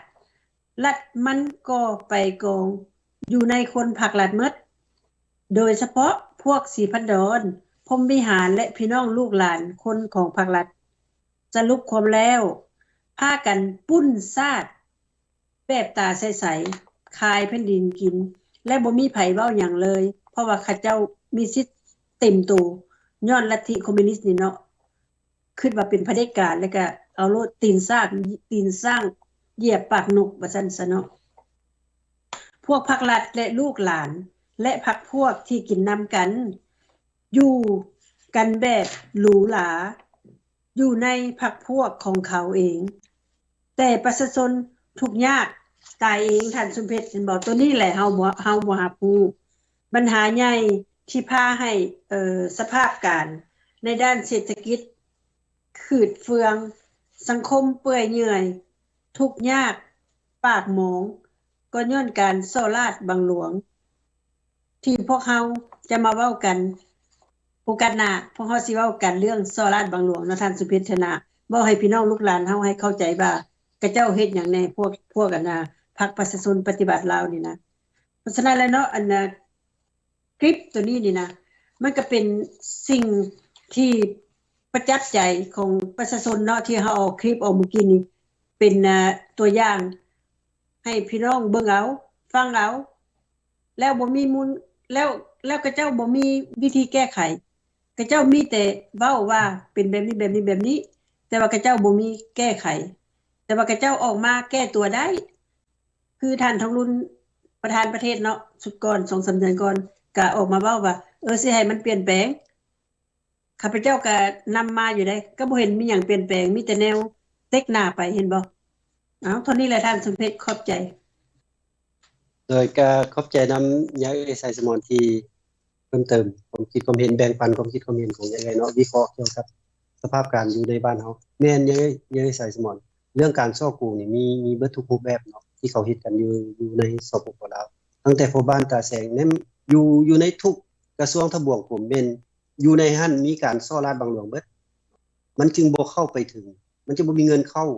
ລັດມັນກໍໄປກອງຢູ່ໃນຄົນພັກລັດໝົດ. ໂດຍສະເພາະພວກສີພັນດອນ, ພົມວິຫານ ແລະ ພີ່ນ້ອງລູກຫຼານຄົນຂອງພັກລັດ. ສະຫຼຸບຄວາມແລ້ວ ພາກັນປຸ້ນຊາດແບບຕາໃສໆ, ຂາຍແຜ່ນດິນກິນ ແລະ ບໍ່ມີໃຜເວົ້າຫຍັງເລີຍ ເພາະວ່າເຂົາເຈົ້າມີສິດເຕັມໂຕ ຍ້ອນລັດທິຄອມມິວນິດນີ້ເນາະ. ຄິດວ່າເປັນຜະເດັດການ ແລ້ວກະເອົາໂລດ ຕີນຊາກ ຕີນຊ້າງຢຽບປາກນົກ ວ່າຊັ້ນຊະເນາະ. ພວກພັກລັດ ແລະ ລູກຫຼານ ແລະ ພັກພວກທີ່ກິນນຳກັນ ຢູ່ກັນແບບຫຼູຫຼາ ຢູ່ໃນພັກພວກຂອງເຂົາເອງ, ແຕ່ປະຊາຊົນທຸກຍາກຕາຍເອງ. ທ່ານສົມເພັດ ເຫັນບໍ່? ໂຕນີ້ແຫຼະເຮົາບໍ່ ເຮົາບໍ່ຮັບຮູ້. ບັນຫາໃຫຍ່ທີ່ພາໃຫ້ ເອີ ສະພາບການໃນດ້ານເສດຖະກິດຂືດເຟືອງ, ສັງຄົມເປື່ອຍເຫຍື່ອຍ, ທຸກຍາກ, ປາກໝອງ ກໍຍ້ອນການສໍ້ລາດບັງຫຼວງ ທີ່ພວກເຮົາຈະມາເວົ້າກັນໂອກາດໜ້າ. ພວກເຮົາຊິເວົ້າກັນເລື່ອງສໍ້ລາດບັງຫຼວງເນາະ ທ່ານສຸເພັດທະນະ. ເວົ້າໃຫ້ພີ່ນ້ອງລູກຫຼານເຮົາໃຫ້ເຂົ້າໃຈວ່າ ເຂົາເຈົ້າເຮັດຫຍັງແດ່ ພວກ ພວກອັນນ່າ ພັກປະຊາຊົນປະຕິວັດລາວນີ້ນະ. ເພາະສະນັ້ນແລ້ວເນາະ ອັນນ່າ ຄລິບໂຕນີ້ນີ້ນະ ມັນກະເປັນສິ່ງທີ່ປະຈັກໃຈຂອງປະຊາຊົນເນາະ ທີ່ເຮົາເອົາຄລິບອອກມື້ກີ້ນີ້ ເປັນ ອາ ຕົວຢ່າງໃຫ້ພີ່ນ້ອງເບິ່ງເອົາ ຟັງເອົາ ແລ້ວບໍ່ມີມູນ ແລ້ວ ແລ້ວເຂົາເຈົ້າບໍ່ມີວິທີແກ້ໄຂ. ເຂົາເຈົ້າມີແຕ່ເວົ້າວ່າເປັນແບບນີ້ ແບບນີ້ ແບບນີ້ ແຕ່ວ່າເຂົາເຈົ້າບໍ່ມີແກ້ໄຂ ແຕ່ວ່າເຂົາເຈົ້າອອກມາແກ້ຕົວໄດ້. ຄືທ່ານທອງລຸນ ປະທານປະເທດເນາະ ຊຸດກ່ອນ ສອງສາມເດືອນກ່ອນ ກະອອກມາເວົ້າວ່າ ເອີ ຊິໃຫ້ມັນປ່ຽນແປງ. ຂ້າພະເຈົ້າກະນຳມາຢູ່ເດ້ ກະບໍ່ເຫັນມີຫຍັງປ່ຽນແປງ ມີແຕ່ແນວເຕັກໜ້າໄປ ເຫັນບໍ່? ເອົາ ເທົ່ານີ້ແຫຼະທ່ານສົມເພັດ ຂອບໃຈ. ໂດຍກະຂອບໃຈນຳຍາເອີ່ຍສາຍສະໝອນທີ່ເພີ່ມເຕີມຄວາມຄິດຄວາມເຫັນ ແບ່ງປັນຄວາມຄິດຄວາມເຫັນຂອງຍາເອີ່ຍເນາະ ວິເຄາະກ່ຽວກັບສະພາບການຢູ່ໃນບ້ານເຮົາ. ແມ່ນຍາເອີ່ຍ ຍາເອີ່ຍສາຍສະໝອນ ເລື່ອງການສໍ້ໂກງນີ້ມີ ມີເບິດທຸກຮູບແບບເນາະ ທີ່ເຂົາເຮັດກັນຢູ່ ຢູ່ໃນ ສປປ ລາວ ຕັ້ງແຕ່ພໍ່ບ້ານຕາແສງ ແມ່ນຢູ່ ຢູ່ໃນທຸກກະຊວງທະບວງກົມ ແມ່ນຢູ່ໃນຫັ້ນມີການສໍ້ລາດບັງຫຼວງເບິດ ມັນຈຶ່ງບໍ່ເຂົ້າໄປເຖິງ ມັນຈະບໍ່ມີເງິນເຂົ້າ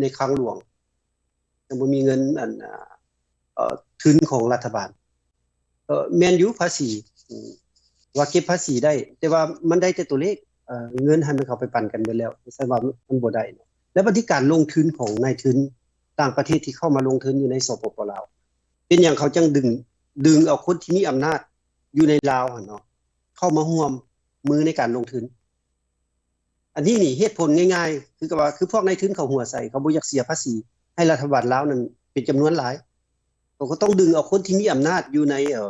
ໃນຄັງຫຼວງ ຍັງບໍ່ມີເງິນອັນ ເອ່ອ ທຶນຂອງລັດຖະບານ. ເອີ ແມ່ນຢູ່ພາສີ ອືມ ວ່າເກັບພາສີໄດ້ ແຕ່ວ່າມັນໄດ້ແຕ່ຕົວເລກ ເອີ ເງິນຫັ້ນມັນເຂົາໄປປັນກັນເບິດແລ້ວ ແສດງວ່າມັນບໍ່ໄດ້ເນາະ. ແລ້ວບັດນີ້ການລົງທຶນຂອງນາຍທຶນຕ່າງປະເທດທີ່ເຂົ້າມາລົງທຶນຢູ່ໃນ ສປປ ລາວ ເປັນຫຍັງເຂົາຈັ່ງດຶງ ດຶງເອົາຄົນທີ່ມີອຳນາດຢູ່ໃນລາວຫັ້ນເນາະ ເຂົ້າມາຮ່ວມມືໃນການລົງທຶນ? ອັນນີ້ນີ້ເຫດຜົນງ່າຍໆ ຄືກັບວ່າ ຄືພວກນາຍທຶນເຂົາຫົວໃສ ເຂົາບໍ່ຢາກເສຍພາສີໃຫ້ລັດຖະບານລາວນັ້ນເປັນຈຳນວນຫຼາຍ ເຂົາກໍຕ້ອງດຶງເອົາຄົນທີ່ມີອຳນາດຢູ່ໃນ ເອີ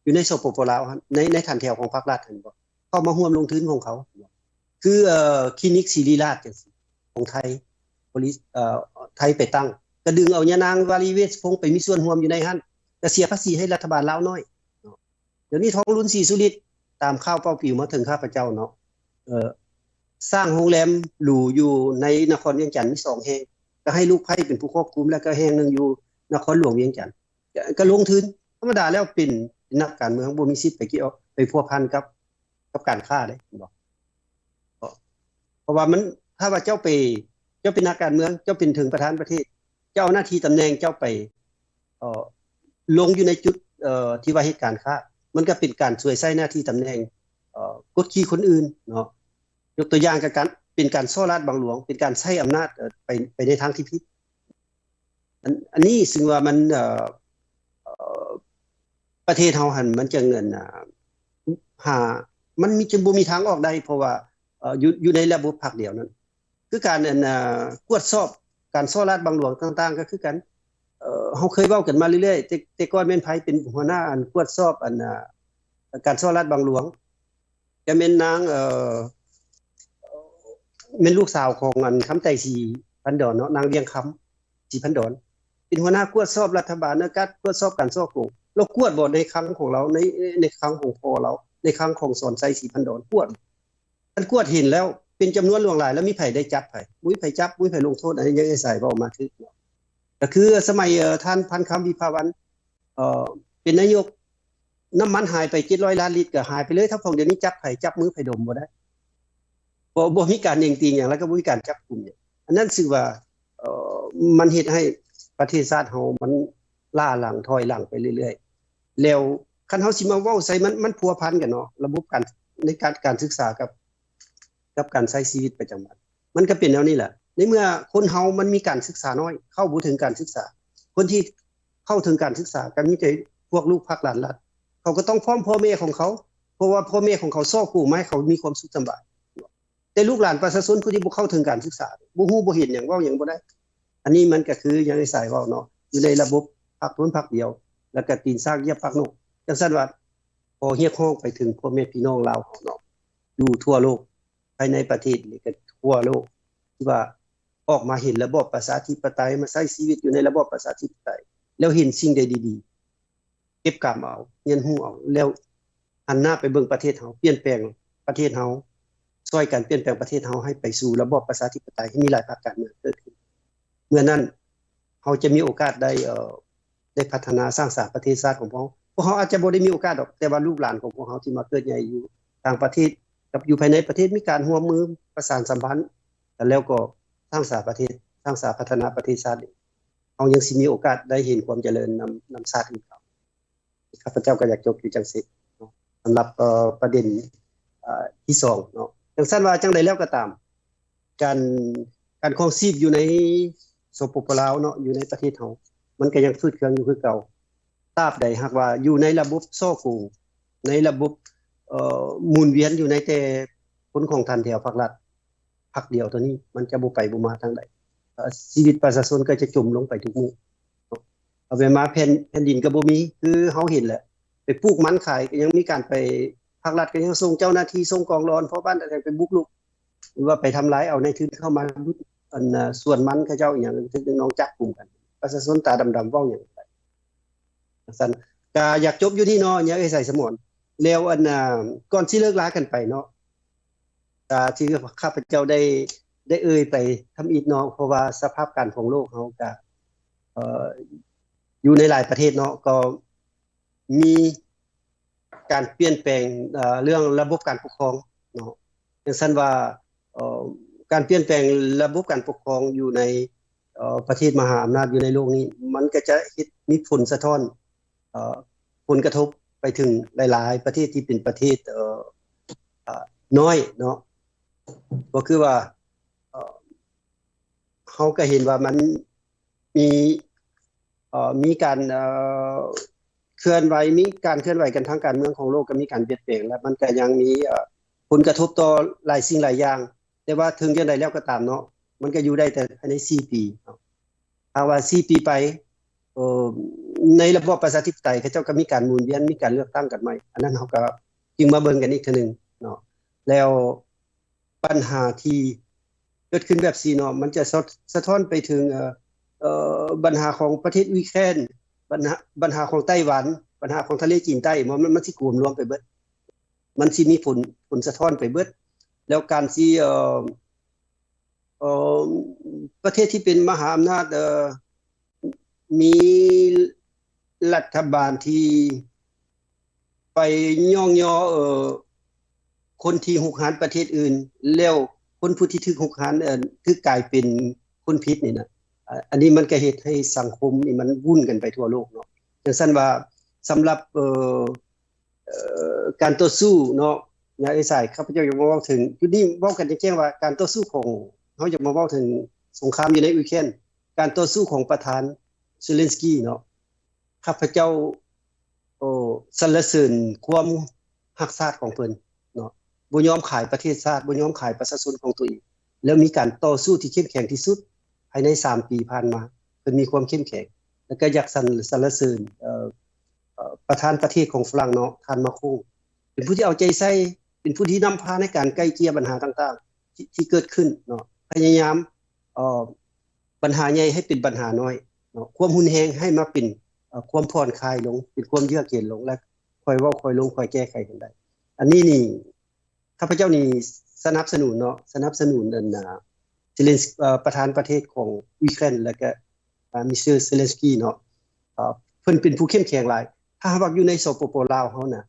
ຢູ່ໃນ ສປປ ລາວຫັ້ນ ໃນ ໃນຖັນແຖວຂອງພາກລັດຫັ້ນບໍ ເຂົ້າມາຮ່ວມລົງທຶນຂອງເຂົາ ຄື ເອີ ຄລີນິກສິລິລາດຈັ່ງຊີ້ ຂອງໄທ ບໍລິ ເອີ ໄທໄປຕັ້ງ ກໍດຶງເອົາຍານາງ ວາລີ ເວດສະພົງ ໄປມີສ່ວນຮ່ວມຢູ່ໃນຫັ້ນ ກໍເສຍພາສີໃຫ້ລັດຖະບານລາວໜ້ອຍ. ດຽວນີ້ທອງລຸນ ສີສຸລິດ ຕາມຂ່າວເປົ່າປິວມາເຖິງຂ້າພະເຈົ້າເນາະ ເອີ ສ້າງໂຮງແຮມຫຼູຢູ່ໃນນະຄອນວຽງຈັນມີສອງແຫ່ງ ກໍໃຫ້ລູກໃພ້ເປັນຜູ້ຄວບຄຸມ ແລ້ວກໍແຫ່ງໜຶ່ງຢູ່ນະຄອນຫຼວງວຽງຈັນ ກໍ ກໍລົງທຶນ. ທຳມະດາແລ້ວເປັນ ເປັນນັກການເມືອງ ບໍ່ມີສິດໄປກ່ຽວ ໄປພົວພັນກັບ ກັບການຄ້າເດ້ ເຫັນບໍ່? ເພາະ ເພາະວ່າມັນ ຖ້າວ່າເຈົ້າໄປ ເຈົ້າເປັນນັກການເມືອງ ເຈົ້າເປັນເຖິງປະທານປະເທດ ເຈົ້າເອົາໜ້າທີ່ຕຳແໜ່ງເຈົ້າໄປ ເອີ ລົງຢູ່ໃນຈຸດ ເອີ ທີ່ວ່າເຮັດການຄ້າ ມັນກໍເປັນການສວຍໃຊ້ໜ້າທີ່ຕຳແໜ່ງ ເອີ ກົດຂີ່ຄົນອື່ນເນາະ. ຍົກຕົວຢ່າງກໍການ ເປັນການສໍ້ລາດບັງຫຼວງ ເປັນການໃຊ້ອຳນາດ ເອີ ໄປ ໄປໃນທາງທີ່ຜິດ. ອັນ ອັນນີ້ຊຶ່ງວ່າມັນ ເອີ ເອີ ປະເທດເຮົາຫັ້ນມັນຈັ່ງ ອັນ ຫາ ມັນມີ ຈຶ່ງບໍ່ມີທາງອອກໄດ້ ເພາະວ່າ ເອີ ຢູ່ ຢູ່ໃນລະບົບພັກດຽວນັ້ນ ຄືການ ອັນ ກວດສອບການສໍ້ລາດບັງຫຼວງຕ່າງໆ ກໍຄືກັນ ເອີ ເຮົາເຄີຍເວົ້າກັນມາເລື້ອຍໆ ແຕ່ ແຕ່ກ່ອນແມ່ນໃຜເປັນຫົວໜ້າ ອັນ ກວດສອບ ອັນ ການສໍ້ລາດບັງຫຼວງ ຈະແມ່ນນາງ ເອີ ແມ່ນລູກສາວຂອງ ອັນ ຄຳໄຕ ສີພັນດອນເນາະ ນາງວຽງຄຳ ສີພັນດອນ ເປັນຫົວໜ້າກວດສອບລັດຖະບານ ແລະ ການກວດສອບການສໍ້ໂກງ ລາວກວດບໍ່ໃນຄັງຂອງລາວ ໃນ ໃນຄັງຂອງພໍ່ລາວ ໃນຄັງຂອງສອນໄຊ ສີພັນດອນ ກວດ ຄັນກວດເຫັນແລ້ວເປັນຈຳນວນຫຼວງຫຼາຍ ແລ້ວມີໃຜໄດ້ຈັບໃຜ? ບໍ່ມີໃຜຈັບ ບໍ່ມີໃຜລົງໂທດ. ອັນນີ້ຍັງໄດ້ໃສ່ເວົ້າມາຖືກເນາະ ກໍຄືສະໄໝ ເອີ ທ່ານ ພັນຄຳ ວິພາວັນ ເອີ ເປັນນາຍົກ ນ້ຳມັນຫາຍໄປເຈັດຮ້ອຍລ້ານລິດ ກໍຫາຍໄປເລີຍ ທັງພວກດຽວນີ້ຈັບໃຜ ຈັບມືໃຜດົມບໍ່ໄດ້ ບໍ່ ບໍ່ມີການເໜັງຕີຫຍັງ ແລ້ວກໍບໍ່ມີການຈັບກຸມຫຍັງ. ອັນນັ້ນຊື່ວ່າ ເອີ ມັນເຮັດໃຫ້ປະເທດຊາດເຮົາມັນລ້າຫຼັງ ຖອຍຫຼັງໄປເລື້ອຍໆ ແລ້ວຄັນເຮົາຊິມາເວົ້າໃສ່ ມັນ ມັນພົວພັນກັນເນາະ ລະບົບການ ໃນການ ການສຶກສາກັບ ກັບການໃຊ້ຊີວິດປະຈຳວັນ ມັນກໍເປັນແນວນີ້ແຫຼະ. ໃນເມື່ອຄົນເຮົາມັນມີການສຶກສາໜ້ອຍ ເຂົ້າບໍ່ເຖິງການສຶກສາ ຄົນທີ່ເຂົ້າເຖິງການສຶກສາກໍມີແຕ່ພວກລູກພັກຫຼານລັດ ເຂົາກໍຕ້ອງພ້ອມພໍ່ແມ່ຂອງເຂົາ ເພາະວ່າພໍ່ແມ່ຂອງເຂົາສໍ້ໂກງມາໃຫ້ເຂົາມີຄວາມສຸກສະບາຍ. ແຕ່ລູກຫຼານປະຊາຊົນຜູ້ທີ່ບໍ່ເຂົ້າເຖິງການສຶກສາ ບໍ່ຮູ້ບໍ່ເຫັນຫຍັງ ເວົ້າຫຍັງບໍ່ໄດ້. ອັນນີ້ມັນກໍຄືຢ່າງໄອ້ສາຍເວົ້າເນາະ ຢູ່ໃນລະບົບພັກໂນ້ນພັກດຽວ ແລ້ວກໍຕີນຊ້າງຢຽບປາກນົກ. ຈັ່ງຊັ້ນວ່າ ຂໍຮຽກຮ້ອງໄປເຖິງພໍ່ແມ່ພີ່ນ້ອງລາວເຮົາເນາະ ຢູ່ທົ່ວໂລກ ພາຍໃນປະເທດ ແລະກໍທົ່ວໂລກ ທີ່ວ່າອອກມາເຫັນລະບອບປະຊາທິປະໄຕ ມາໃຊ້ຊີວິດຢູ່ໃນລະບອບປະຊາທິປະໄຕ ແລ້ວເຫັນສິ່ງໃດດີໆ ເກັບກຳເອົາ ຮຽນຮູ້ເອົາ ແລ້ວຫັນໜ້າໄປເບິ່ງປະເທດເຮົາ ປ່ຽນແປງປະເທດເຮົາ ຊ່ວຍກັນປ່ຽນແປງປະເທດເຮົາໃຫ້ໄປສູ່ລະບອບປະຊາທິປະໄຕ ໃຫ້ມີຫຼາຍພັກການເມືອງເກີດຂຶ້ນ. ເມື່ອນັ້ນເຮົາຈະມີໂອກາດໄດ້ ເອີ ໄດ້ພັດທະນາສ້າງສາປະເທດຊາດຂອງພວກເຮົາ. ພວກເຮົາອາດຈະບໍ່ໄດ້ມີໂອກາດດອກ ແຕ່ວ່າລູກຫຼານຂອງພວກເຮົາທີ່ມາເກີດໃຫຍ່ຢູ່ຕ່າງປະເທດ ກັບຢູ່ພາຍໃນປະເທດ ມີການຮ່ວມມືປະສານສຳພັນກັນ ແລ້ວກໍສ້າງສາປະເທດ ສ້າງສາພັດທະນາປະເທດຊາດນີ້ ເຮົາຍັງຊິມີໂອກາດໄດ້ເຫັນຄວາມຈະເລີນນຳ ນຳຊາດອື່ນເຂົາ. ຂ້າພະເຈົ້າກໍຢາກຈົບຢູ່ຈັ່ງຊີ້ເນາະ ສຳລັບ ເອີ ປະເດັນ ເອີ ທີສອງເນາະ. ຈັ່ງຊັ້ນວ່າຈັ່ງໃດແລ້ວກໍຕາມ ການ ການຄອງຊີບຢູ່ໃນ ສປປ ລາວເນາະ ຢູ່ໃນປະເທດເຮົາ ມັນກໍຍັງຝືດເຄືອງຢູ່ຄືເກົ່າ ຕາບໃດຫາກວ່າຢູ່ໃນລະບົບສໍ້ໂກງ ໃນລະບົບ ເອີ ໝູນວຽນຢູ່ໃນແຕ່ຄົນຂອງຖັນແຖວພັກລັດ ພັກດຽວໂຕນີ້ ມັນຈະບໍ່ໄປບໍ່ມາທາງໃດ. ເອີ ຊີວິດປະຊາຊົນກໍຈະຈົມລົງໄປທຸກມື້ເນາະ. ເອົາໄປມາແຜ່ນ ແຜ່ນດິນກໍບໍ່ມີ ຄືເຮົາເຫັນແຫຼະ ໄປປູກມັນຂາຍ ກໍຍັງມີການໄປ ພາກລັດກໍຍັງສົ່ງເຈົ້າໜ້າທີ່ ສົ່ງກອງຫຼອນພໍ່ບ້ານຕ່າງໆໄປບຸກລຸກ ຫຼືວ່າໄປທຳລາຍເອົານາຍທຶນເຂົ້າມາ ອັນ ສວນມັນເຂົາເຈົ້າອີ່ຫຍັງ ຖືກນ້ອງຈັບກຸມກັນ ປະຊາຊົນຕາດຳໆເວົ້າຫຍັງບໍ່ໄດ້. ຊັ້ນ ກະຢາກຈົບຢູ່ນີ້ເນາະ ຍາເອື້ອຍສາຍສະໝອນ. ແລ້ວອັນ ອ່າ ກ່ອນຊິເລີກລາກັນໄປເນາະ ກະທີ່ຂ້າພະເຈົ້າໄດ້ ໄດ້ເອີ່ຍໄປທຳອິດເນາະ ເພາະວ່າສະພາບການຂອງໂລກເຮົາກະ ເອີ່ ຢູ່ໃນຫຼາຍປະເທດເນາະ ກໍມີການປ່ຽນແປງ ເອີ່ ເລື່ອງລະບົບການປົກຄອງເນາະ. ຈັ່ງຊັ້ນວ່າ ເອີ່ ການປ່ຽນແປງລະບົບການປົກຄອງຢູ່ໃນ ເອີ່ ປະເທດມະຫາອຳນາດຢູ່ໃນໂລກນີ້ ມັນກໍຈະເຮັດມີຜົນສະທ້ອນ ເອີ່ ຜົນກະທົບໄປເຖິງຫຼາຍໆປະເທດທີ່ເປັນປະເທດ ເອີ່ ເອີ່ ນ້ອຍເນາະ. ກໍຄືວ່າ ເອີ່ ເຮົາກໍເຫັນວ່າມັນມີ ເອີ່ ມີການ ເອີ່ ເຄື່ອນໄຫວ ມີການເຄື່ອນໄຫວກັນທາງການເມືອງຂອງໂລກ ກໍມີການປ່ຽນແປງ ແລະ ມັນກໍຍັງມີ ເອີ່ ຜົນກະທົບຕໍ່ຫຼາຍສິ່ງຫຼາຍຢ່າງ. ແຕ່ວ່າເຖິງຈັ່ງໃດແລ້ວກໍຕາມເນາະ ມັນກໍຢູ່ໄດ້ແຕ່ພາຍໃນສີ່ປີເນາະ. ຖ້າວ່າສີ່ປີໄປ ເອີ່ ໃນລະບອບປະຊາທິປະໄຕ ເຂົາເຈົ້າກໍມີການໝູນວຽນ ມີການເລືອກຕັ້ງກັນໃໝ່. ອັນນັ້ນເຮົາກໍຈຶ່ງມາເບິ່ງກັນອີກເທື່ອໜຶ່ງເນາະ. ແລ້ວ ບັນຫາທີ່ເກີດຂຶ້ນແບບຊີ້ເນາະ ມັນຈະສະ ສະທ້ອນໄປເຖິງ ເອີ່ ເອີ່ ບັນຫາຂອງປະເທດອຸຍແຄນ ບັນຫາ ບັນຫາຂອງໄຕ້ຫວັນ ບັນຫາຂອງທະເລຈີນໃຕ້ ມັນ ມັນ ມັນຊິກວມລວມໄປເບິດ ມັນຊິມີຜົນ ຜົນສະທ້ອນໄປເບິດ. ແລ້ວການຊິ ເອີ່ ເອີ່ ປະເທດທີ່ເປັນມະຫາອຳນາດ ເອີ່ ມີລັດຖະບານທີ່ໄປຍ້ອງຍໍ ເອີ່ ຄົນທີ່ຮຸກຮານປະເທດອື່ນ ແລ້ວຄົນຜູ້ທີ່ຖືກຮຸກຮານ ເອີ່ ຖືກກາຍເປັນຄົນຜິດນີ້ນະ ອາ ອັນນີ້ມັນກໍເຮັດໃຫ້ສັງຄົມນີ້ມັນວຸ່ນກັນໄປທົ່ວໂລກເນາະ. ຈັ່ງຊັ້ນວ່າ ສຳລັບ ເອີ່ ເອີ່ ການຕໍ່ສູ້ເນາະ ຍາເອສາຍ ຂ້າພະເຈົ້າຢາກມາເວົ້າເຖິງຈຸດນີ້ ເວົ້າກັນແຈ້ງໆວ່າ ການຕໍ່ສູ້ຂອງ ເຮົາຢາກມາເວົ້າເຖິງສົງຄາມຢູ່ໃນອຸຍແຄນ ການຕໍ່ສູ້ຂອງປະທານເຊເລັນສກີເນາະ ຂ້າພະເຈົ້າ ໂອ້ ສັນລະເສີນຄວາມຮັກຊາດຂອງເພິ່ນເນາະ ບໍ່ຍອມຂາຍປະເທດຊາດ ບໍ່ຍອມຂາຍປະຊາຊົນຂອງຕົວເອງ ແລ້ວມີການຕໍ່ສູ້ທີ່ເຂັ້ມແຂງທີ່ສຸດພາຍໃນສາມປີຜ່ານມາ ເພິ່ນມີຄວາມເຂັ້ມແຂງ ແລ້ວກໍຢາກສັນ ສັນລະເສີນ ເອີ່ ເອີ່ ປະທານປະເທດຂອງຝຣັ່ງເນາະ ທ່ານ ມາໂຄງ ເປັນຜູ້ທີ່ເອົາໃຈໃສ່ ເປັນຜູ້ທີ່ນຳພາໃນການໄກ່ເກ່ຍບັນຫາຕ່າງໆ ທີ່ ທີ່ເກີດຂຶ້ນເນາະ ພະຍາຍາມ ເອີ່ ບັນຫາໃຫຍ່ໃຫ້ເປັນບັນຫານ້ອຍເນາະ ຄວາມຮຸນແຮງໃຫ້ມາເປັນ ເອີ່ ຄວາມຜ່ອນຄາຍລົງ ເປັນຄວາມເຍືອກເຢັນລົງ ແລະ ຄ່ອຍເວົ້າຄ່ອຍລົງ ຄ່ອຍແກ້ໄຂກັນໄດ້. ອັນນີ້ນີ້ ຂ້າພະເຈົ້ານີ້ສະໜັບສະໜູນເນາະ ສະໜັບສະໜູນອັນ ເອີ່ ເຊເລັນ ເອີ່ ປະທານປະເທດຂອງອຸຍແຄນ ແລະກະ ອາ ມິສເຕີ ເຊເລັນສກີເນາະ ເອີ່ ເພິ່ນເປັນຜູ້ເຂັ້ມແຂງຫຼາຍ. ຖ້າຫາກວ່າຢູ່ໃນ ສປປ ລາວ ເຮົານະ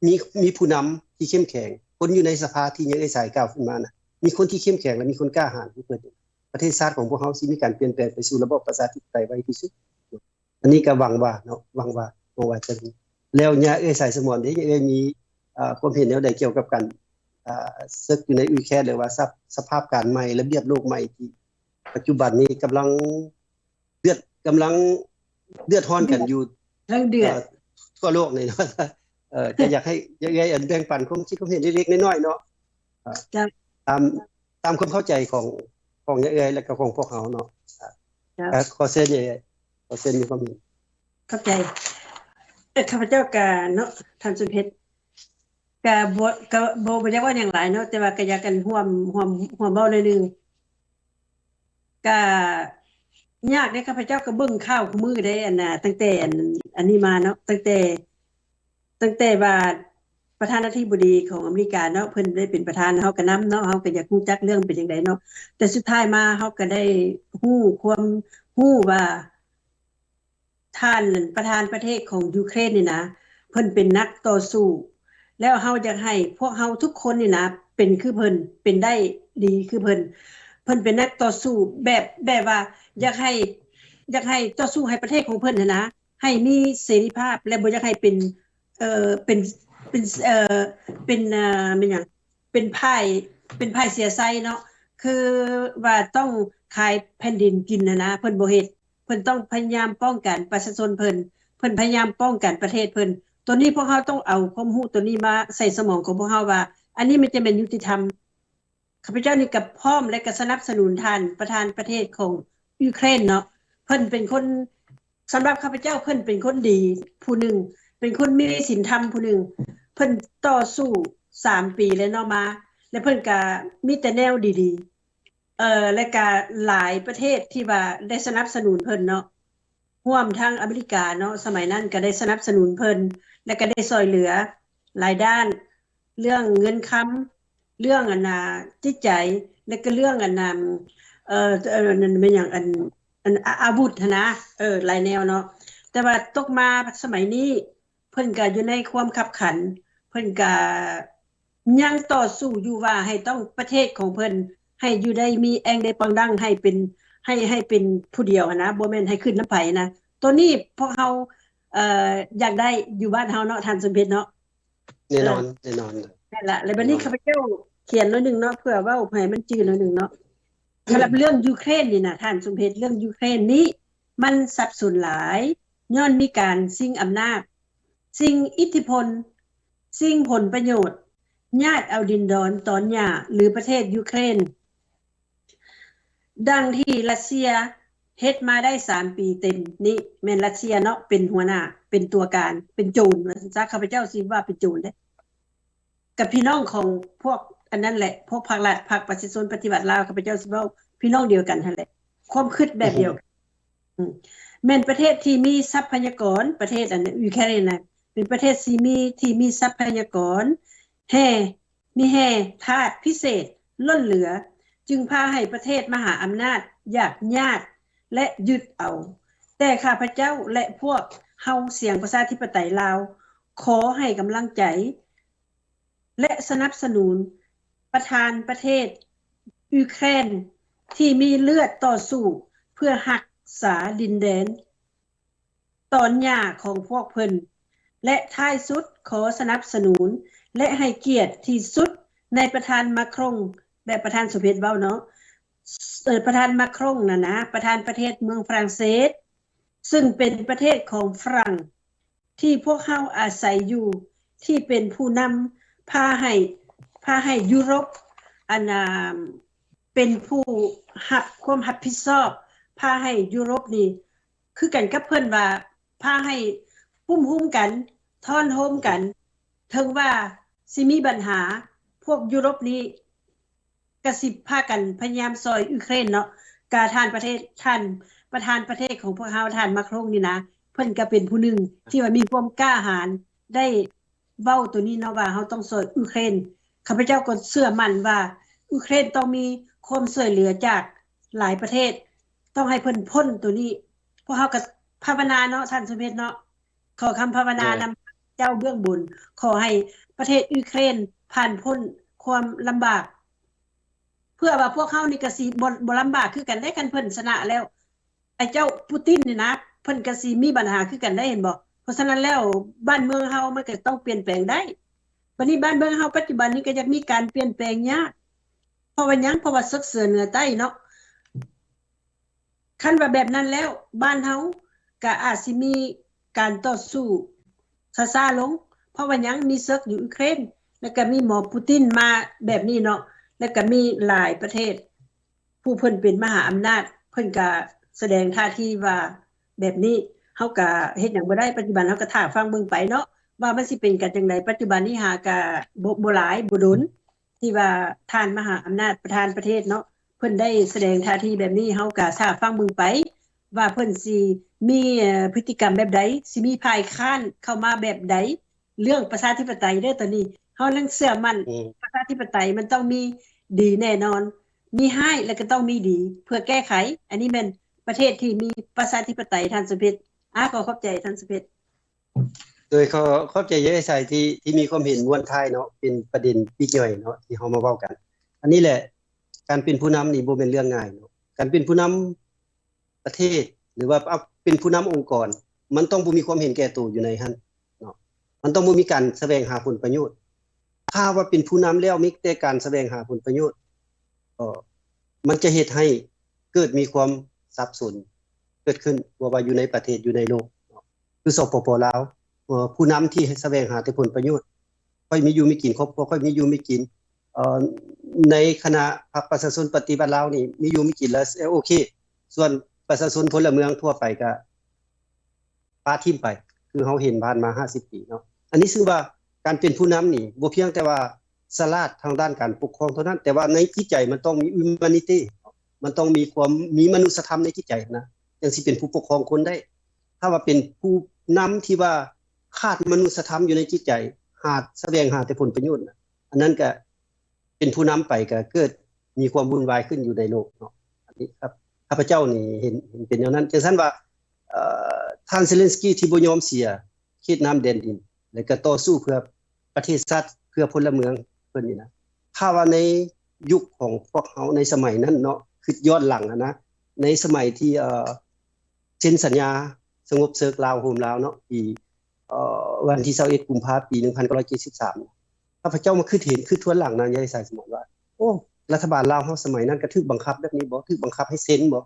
ມີ ມີຜູ້ນຳທີ່ເຂັ້ມແຂງ ຄົນຢູ່ໃນສະພາທີ່ຍັງເອື້ອຍສາຍກ່າວຂຶ້ນມານະ ມີຄົນທີ່ເຂັ້ມແຂງ ແລະ ມີຄົນກ້າຫານຄືເພິ່ນ ປະເທດຊາດຂອງພວກເຮົາຊິມີການປ່ຽນແປງໄປສູ່ລະບອບປະຊາທິປະໄຕໄວທີ່ສຸດ. ອັນນີ້ກໍຫວັງວ່າເນາະ ຫວັງວ່າ ຫວັງວ່າຈະມີ. ແລ້ວຍາເອື້ອຍສາຍສະໝອນເດ ຍາເອື້ອຍມີ ເອີ່ ຄວາມເຫັນແນວໃດກ່ຽວກັບການ ເອີ່ ເສິກຢູ່ໃນອຸຍແຄນ ຫຼືວ່າສະ ສະພາບການໃໝ່ ລະບຽບໂລກໃໝ່ທີ່ປັດຈຸບັນນີ້ກຳລັງເດືອດ ກຳລັງເດືອດຮ້ອນກັນຢູ່ ທັງເດືອດ ເອີ່ ທົ່ວໂລກນີ້ເນາະ. ເອີ່ ຈະຢາກໃຫ້ຍາເອື້ອຍ ອັນ ແບ່ງປັນຄວາມຄິດຄວາມເຫັນເລັກໆນ້ອຍໆເນາະ ເອີ່ ເຈົ້າ ຕາມ ຕາມຄວາມເຂົ້າໃຈຂອງ ຂອງຍາເອື້ອຍ ແລະກະຂອງພວກເຮົາເນາະ. ເຈົ້າ ເອີ່ ຂໍເຊີນຍາເອື້ອຍ ຂໍເຊີນມີຄວາມເຫັນ. ຂອບໃຈ. ເອີ່ ຂ້າພະເຈົ້າກະເນາະ ທ່ານສົມເພັດ ກະບໍ່ ກະບໍ່ ບໍ່ຢາກເວົ້າຫຍັງຫຼາຍເນາະ ແຕ່ວ່າກະຢາກ ອັນ ຮ່ວມ ຮ່ວມ ຮ່ວມເວົ້າໜ້ອຍໜຶ່ງ. ກະຍາກເດ້ ຂ້າພະເຈົ້າກະເບິ່ງຂ່າວຄູ່ມື້ເດ້ ອັນນ່າ ຕັ້ງແຕ່ ອັນ ອັນນີ້ມາເນາະ ຕັ້ງແຕ່ ຕັ້ງແຕ່ວ່າປະທານາທິບໍດີຂອງອາເມລິກາເນາະ ເພິ່ນໄດ້ເປັນປະທານ ເຮົາກະນຳເນາະ ເຮົາກະຢາກຮູ້ຈັກເລື່ອງເປັນຈັ່ງໃດເນາະ ແຕ່ສຸດທ້າຍມາເຮົາກະໄດ້ຮູ້ຄວາມ ຮູ້ວ່າ ທ່ານປະທານປະເທດຂອງຢູເຄຣນນີ້ນະ ເພິ່ນເປັນນັກຕໍ່ສູ້ ແລ້ວເຮົາຢາກໃຫ້ພວກເຮົາທຸກຄົນນີ້ນະ ເປັນຄືເພິ່ນ ເປັນໄດ້ດີຄືເພິ່ນ. ເພິ່ນເປັນນັກຕໍ່ສູ້ແບບ ແບບວ່າຢາກໃຫ້ ຢາກໃຫ້ຕໍ່ສູ້ໃຫ້ປະເທດຂອງເພິ່ນຫັ້ນນະ ໃຫ້ມີເສລີພາບ ແລະ ບໍ່ຢາກໃຫ້ເປັນ ເອີ ເປັນ ເປັນ ເອີ ເປັນ ເອີ ແມ່ນຫຍັງ ເປັນຝ່າຍ ເປັນຝ່າຍເສຍໄຊເນາະ ຄືວ່າຕ້ອງຂາຍແຜ່ນດິນກິນຫັ້ນນະ ເພິ່ນບໍ່ເຮັດ. ເພິ່ນຕ້ອງພະຍາຍາມປ້ອງກັນປະຊາຊົນເພິ່ນ ເພິ່ນພະຍາຍາມປ້ອງກັນປະເທດເພິ່ນ. ໂຕນີ້ພວກເຮົາຕ້ອງເອົາຄວາມຮູ້ໂຕນີ້ມາໃສ່ສະໝອງຂອງພວກເຮົາວ່າ ອັນນີ້ມັນຈະແມ່ນຍຸຕິທຳ. ຂ້າພະເຈົ້ານີ້ກະພ້ອມ ແລະ ກະສະໜັບສະໜູນທ່ານປະທານປະເທດຂອງຢູເຄຣນເນາະ ເພິ່ນເປັນຄົນ ສຳລັບຂ້າພະເຈົ້າ ເພິ່ນເປັນຄົນດີຜູ້ໜຶ່ງ ເປັນຄົນມີສິນທຳຜູ້ໜຶ່ງ ເພິ່ນຕໍ່ສູ້ສາມປີແລ້ວເນາະມາ ແລະ ເພິ່ນກະມີແຕ່ແນວດີໆ ເອີ ແລະ ກະຫຼາຍປະເທດທີ່ວ່າໄດ້ສະໜັບສະໜູນເພິ່ນເນາະ ຮ່ວມທາງອາເມລິກາເນາະ ສະໄໝນັ້ນກໍໄດ້ສະໜັບສະໜູນເພິ່ນ ແລະກໍໄດ້ຊ່ອຍເຫຼືອຫຼາຍດ້ານ ເລື່ອງເງິນຄຳ ເລື່ອງອັນນ່າຈິດໃຈ ແລະກໍເລື່ອງອັນນ່າ ເອີ ເອີ ນັ້ນແມ່ນຫຍັງ ອັນ ອັນ ອາ ອາວຸດຫັ້ນນະ ເອີ ຫຼາຍແນວເນາະ. ແຕ່ວ່າຕົກມາສະໄໝນີ້ ເພິ່ນກໍຢູ່ໃນຄວາມຄັບຂັນ ເພິ່ນກໍຍັງຕໍ່ສູ້ຢູ່ວ່າໃຫ້ຕ້ອງປະເທດຂອງເພິ່ນ ໃຫ້ຢູ່ໄດ້ມີແອງໄດ້ປອງດັງ ໃຫ້ເປັນ ໃຫ້ ໃຫ້ເປັນຜູ້ດຽວຫັ້ນນະ ບໍ່ແມ່ນໃຫ້ຂຶ້ນນຳໃຜນະ. ໂຕນີ້ພວກເຮົາ ເອີ ຢາກໄດ້ຢູ່ບ້ານເຮົາເນາະ ທ່ານສົມເພັດເນາະ. ແນ່ນອນ ເອີ ແນ່ນອນ ນັ້ນລະ ແລ້ວບັດນີ້ຂ້າພະເຈົ້າຂຽນໜ້ອຍໜຶ່ງເນາະ ເພື່ອເວົ້າໃຫ້ມັນຈື່ໜ້ອຍໜຶ່ງເນາະ. ສຳລັບເລື່ອງຢູເຄຣນນີ້ນະ ທ່ານສົມເພັດ ເລື່ອງຢູເຄຣນນີ້ມັນສັບສົນຫຼາຍ ຍ້ອນມີການຊິງອຳນາດ ຊິງອິດທິພົນ ຊິງຜົນປະໂຫຍດ ຍາດເອົາດິນດອນຕອນຫຍ້າ ຫຼື ປະເທດຢູເຄຣນ ດັ່ງທີ່ຣັດເຊຍເຮັດມາໄດ້ສາມປີເຕັມນີ້ ແມ່ນຣັດເຊຍເນາະ ເປັນຫົວໜ້າ ເປັນຕົວການ ເປັນໂຈນວ່າຊັ້ນຊະ ຂ້າພະເຈົ້າຊິວ່າເປັນໂຈນເດ້ ກັບພີ່ນ້ອງຂອງພວກອັນນັ້ນແຫຼະ ພວກພັກລັດ ພັກປະຊາຊົນປະຕິວັດລາວ ຂ້າພະເຈົ້າຊິເວົ້າພີ່ນ້ອງດຽວກັນຫັ້ນແຫຼະ ຄວາມຄິດແບບດຽວກັນ ອືມ ແມ່ນປະເທດທີ່ມີຊັບພະຍາກອນ ປະເທດອັນຢູເຄຣນນະ ເປັນປະເທດທີ່ມີ ທີ່ມີຊັບພະຍາກອນແຮ່ ມີແຮ່ທາດພິເສດລົ້ນເຫຼືອ ຈຶ່ງພາໃຫ້ປະເທດມະຫາອຳນາດຢາກຍາດ ແລະ ຍຶດເອົາ. ແຕ່ຂ້າພະເຈົ້າ ແລະ ພວກເຮົາສຽງປະຊາທິປະໄຕລາວ ຂໍໃຫ້ກຳລັງໃຈ ແລະ ສະໜັບສະໜູນປະທານປະເທດຢູເຄຣນທີ່ມີເລືອດຕໍ່ສູ້ເພື່ອຮັກສາດິນແດນຕອນຫຍ້າຂອງພວກເພິ່ນ ແລະ ທ້າຍສຸດຂໍສະໜັບສະໜູນ ແລະ ໃຫ້ກຽດທີ່ສຸດໃນປະທານມາຄຣົງ ແບບປະທານສົມເພັດເວົ້າເນາະ ເອີ ປະທານມາຄຣົງນັ້ນນະ ປະທານປະເທດເມືອງຝຣັ່ງເສດ ຊຶ່ງເປັນປະເທດຂອງຝຣັ່ງ ທີ່ພວກເຮົາອາໄສຢູ່ ທີ່ເປັນຜູ້ນຳພາໃຫ້ ພາໃຫ້ຢູໂຣບ ອັນນ່າ ເປັນຜູ້ຮັບຄວາມຮັບຜິດຊອບ ພາໃຫ້ຢູໂຣບນີ້ ຄືກັນກັບເພິ່ນວ່າ ພາໃຫ້ກຸ້ມຮຸມກັນ ທ້ອນໂຮມກັນ ເຖິງວ່າຊິມີບັນຫາ ພວກຢູໂຣບນີ້ ກະຊິພາກັນພະຍາຍາມຊ່ອຍຢູເຄຣນເນາະ ກະທ່ານປະເທດ ທ່ານປະທານປະເທດຂອງພວກເຮົາ ທ່ານມາຄຣົງນີ້ນະ ເພິ່ນກະເປັນຜູ້ໜຶ່ງທີ່ວ່າມີຄວາມກ້າຫານ ໄດ້ເວົ້າໂຕນີ້ເນາະວ່າເຮົາຕ້ອງຊ່ອຍຢູເຄຣນ. ຂ້າພະເຈົ້າກໍເຊື່ອໝັ້ນວ່າຢູເຄຣນຕ້ອງມີຄວາມຊ່ວຍເຫຼືອຈາກຫຼາຍປະເທດ ຕ້ອງໃຫ້ເພິ່ນພົ້ນໂຕນີ້. ພວກເຮົາກໍພາວະນາເນາະ ທ່ານສົມເພັດເນາະ. ຂໍຄຳພາວະນານຳເຈົ້າເບື້ອງບົນ ຂໍໃຫ້ປະເທດຢູເຄຣນຜ່ານພົ້ນຄວາມລຳບາກ ເພື່ອວ່າພວກເຮົານີ້ກະຊິບໍ່ ບໍ່ລຳບາກຄືກັນເດ້ ຄັນເພິ່ນຊະນະແລ້ວ. ໄອ້ເຈົ້າປູຕິນນີ້ນະ ເພິ່ນກະຊິມີບັນຫາຄືກັນໄດ້ ເຫັນບໍ່? ເພາະສະນັ້ນແລ້ວ ບ້ານເມືອງເຮົາມັນກະຕ້ອງປ່ຽນແປງໄດ້. ບັດນີ້ບ້ານເມືອງເຮົາປັດຈຸບັນນີ້ກະຢາກມີການປ່ຽນແປງຍາກ. ເພາະວ່າຫຍັງ? ເພາະວ່າເສິກເສືອເໜືອໃຕ້ເນາະ. ຄັນວ່າແບບນັ້ນແລ້ວ ບ້ານເຮົາກະອາດຊິມີການຕໍ່ສູ້ຊ້າໆລົງ. ເພາະວ່າຫຍັງ? ມີເສິກຢູ່ຢູເຄຣນ ແລ້ວກະມີໝໍປູຕິນມາແບບນີ້ເນາະ ແລ້ວກະມີຫຼາຍປະເທດ ຜູ້ເພິ່ນເປັນມະຫາອຳນາດ ເພິ່ນກະສະແດງທ່າທີວ່າແບບນີ້. ເຮົາກະເຮັດຫຍັງບໍ່ໄດ້ ປັດຈຸບັນເຮົາກະຖ້າຟັງເບິ່ງໄປເນາະ ວ່າມັນຊິເປັນກັນຈັ່ງໃດ. ປັດຈຸບັນນີ້ຫາກະບໍ່ ບໍ່ຫຼາຍ ບໍ່ດົນ ທີ່ວ່າທ່ານມະຫາອຳນາດ ປະທານປະເທດເນາະ ເພິ່ນໄດ້ສະແດງທ່າທີແບບນີ້ ເຮົາກະຖ້າຟັງເບິ່ງໄປ ວ່າເພິ່ນຊິມີ ເອີ ພຶດຕິກຳແບບໃດ ຊິມີຝ່າຍຄ້ານເຂົ້າມາແບບໃດ. ເລື່ອງປະຊາທິປະໄຕເດີ ຕອນນີ້ເຮົາຍັງເຊື່ອໝັ້ນ ອືມ ປະຊາທິປະໄຕມັນຕ້ອງມີດີແນ່ນອນ ມີຮ້າຍແລ້ວກໍຕ້ອງມີດີ ເພື່ອແກ້ໄຂ. ອັນນີ້ແມ່ນປະເທດທີ່ມີປະຊາທິປະໄຕ ທ່ານສຸເພັດ. ອາ ຂໍຂອບໃຈທ່ານສຸເພັດ. ໂດຍ ຂໍຂອບໃຈເຈົ້າອ້າຍໄຊທີ່ ທີ່ມີຄວາມເຫັນມ້ວນທ້າຍເນາະ ເປັນປະເດັນປີກຍ່ອຍເນາະ ທີ່ເຮົາມາເວົ້າກັນ. ອັນນີ້ແຫຼະ ການເປັນຜູ້ນຳນີ້ບໍ່ແມ່ນເລື່ອງງ່າຍເນາະ. ການເປັນຜູ້ນຳປະເທດ ຫຼືວ່າເປັນຜູ້ນຳອົງກອນ ມັນຕ້ອງບໍ່ມີຄວາມເຫັນແກ່ໂຕຢູ່ໃນຫັ້ນເນາະ. ມັນຕ້ອງບໍ່ມີການສະແຫວງຫາຜົນປະໂຫຍດ. ຖ້າວ່າເປັນຜູ້ນຳແລ້ວມີແຕ່ການສະແຫວງຫາຜົນປະໂຫຍດ ກໍມັນຈະເຮັດໃຫ້ເກີດມີຄວາມສັບສົນເກີດຂຶ້ນ ບໍ່ວ່າຢູ່ໃນປະເທດ ຢູ່ໃນໂລກເນາະ. ຄື ສປປ ລາວ ເອີ ຜູ້ນຳທີ່ສະແຫວງຫາແຕ່ຜົນປະໂຫຍດ ຂ້ອຍມີຢູ່ມີກິນ ຄອບຄົວຂ້ອຍມີຢູ່ມີກິນ. ເອີ ໃນຄະນະພັກປະຊາຊົນປະຕິວັດລາວນີ້ມີຢູ່ມີກິນແລ້ວ ເອີ ໂອເຄ. ສ່ວນປະຊາຊົນພົນລະເມືອງທົ່ວໄປກະປະຖິ້ມໄປ ຄືເຮົາເຫັນຜ່ານມາຫ້າສິບປີເນາະ. ອັນນີ້ຊື່ວ່າການເປັນຜູ້ນຳນີ້ ບໍ່ພຽງແຕ່ວ່າສະຫຼາດທາງດ້ານການປົກຄອງເທົ່ານັ້ນ ແຕ່ວ່າໃນຈິດໃຈມັນຕ້ອງມີ humanity ມັນຕ້ອງມີຄວາມ ມີມະນຸດສະທຳໃນຈິດໃຈນະ ຈັ່ງຊິເປັນຜູ້ປົກຄອງຄົນໄດ້. ຖ້າວ່າເປັນຜູ້ນຳທີ່ວ່າຂາດມະນຸດສະທຳຢູ່ໃນຈິດໃຈ ຫາ ສະແຫວງຫາແຕ່ຜົນປະໂຫຍດນະ ອັນນັ້ນກະເປັນຜູ້ນຳໄປ ກະເກີດມີຄວາມວຸ່ນວາຍຂຶ້ນຢູ່ໃນໂລກເນາະ. ອັນນີ້ ຄັບ ຂ້າພະເຈົ້ານີ້ເຫັນ ເຫັນເປັນແນວນັ້ນ. ຈັ່ງຊັ້ນວ່າ ເອີ ທ່ານເຊເລັນສກີທີ່ບໍ່ຍອມເສຍເຂດນ້ຳແດນດິນ ແລະກະຕໍ່ສູ້ເພື່ອປະເທດຊາດ ເພື່ອພົນລະເມືອງເພິ່ນນີ້ນະ ຖ້າວ່າໃນຍຸກຂອງພວກເຮົາໃນສະໄໝນັ້ນເນາະ ຄິດຍ້ອນຫຼັງຫັ້ນນະ ໃນສະໄໝທີ່ ເອີ ເຊັນສັນຍາສະຫງົບເສິກລາວໂຮມລາວເນາະ ປີ ເອີ ວັນທີຊາວເອັດ ກຸມພາ ປີໜຶ່ງພັນເກົ້າຮ້ອຍເຈັດສິບສາມ ຂ້າພະເຈົ້າມາຄິດເຫັນ ຄິດທວນຫຼັງນະ ຍາຍສາຍສະໝອນວ່າ ໂອ້ ລັດຖະບານລາວເຮົາສະໄໝນັ້ນກະຖືກບັງຄັບແບບນີ້ບໍ່? ຖືກບັງຄັບໃຫ້ເຊັນບໍ່?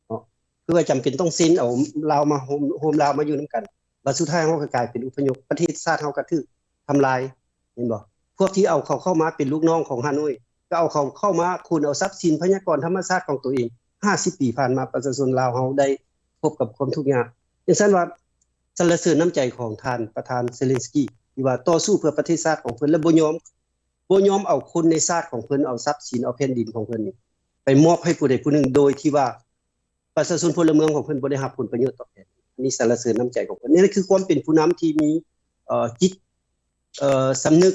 ເນາະ ຄືວ່າຈຳເປັນຕ້ອງເຊັນເອົາລາວມາໂຮມ ໂຮມລາວມາຢູ່ນຳກັນ ບາດສຸດທ້າຍເຮົາກໍກາຍເປັນອຸບພະຍົບ ປະເທດຊາດເຮົາກໍຖືກທຳລາຍ ແມ່ນບໍ່? ພວກທີ່ເອົາເຂົາເຂົ້າມາເປັນລູກນ້ອງຂອງຮ່າໂນ້ຍ ກໍເອົາເຂົາເຂົ້າມາຂົນເອົາຊັບສິນພະຍາກອນທຳມະຊາດຂອງຕົວເອງ. ຫ້າສິບປີຜ່ານມາ ປະຊາຊົນລາວເຮົາໄດ້ພົບກັບຄວາມທຸກຍາກ. ຈັ່ງຊັ້ນວ່າ ສັນລະເສີນນ້ຳໃຈຂອງທ່ານປະທານເຊເລັນສກີ ທີ່ວ່າຕໍ່ສູ້ເພື່ອປະເທດຊາດຂອງເພິ່ນ ແລະ ບໍ່ຍອມ ບໍ່ຍອມເອົາຄົນໃນຊາດຂອງເພິ່ນ ເອົາຊັບສິນ ເອົາແຜ່ນດິນຂອງເພິ່ນນີ້ ໄປມອບໃຫ້ຜູ້ໃດຜູ້ໜຶ່ງ ໂດຍທີ່ວ່າປະຊາຊົນພົນລະເມືອງຂອງເພິ່ນບໍ່ໄດ້ຮັບຜົນປະໂຫຍດຕອບແທນ. ອັນນີ້ສັນລະເສີນນ້ຳໃຈຂອງເພິ່ນ. ນີ້ຄືຄວາມເປັນຜູ້ນຳທີ່ມີ ເອີ ຈິດ ເອີ ສຳນຶກ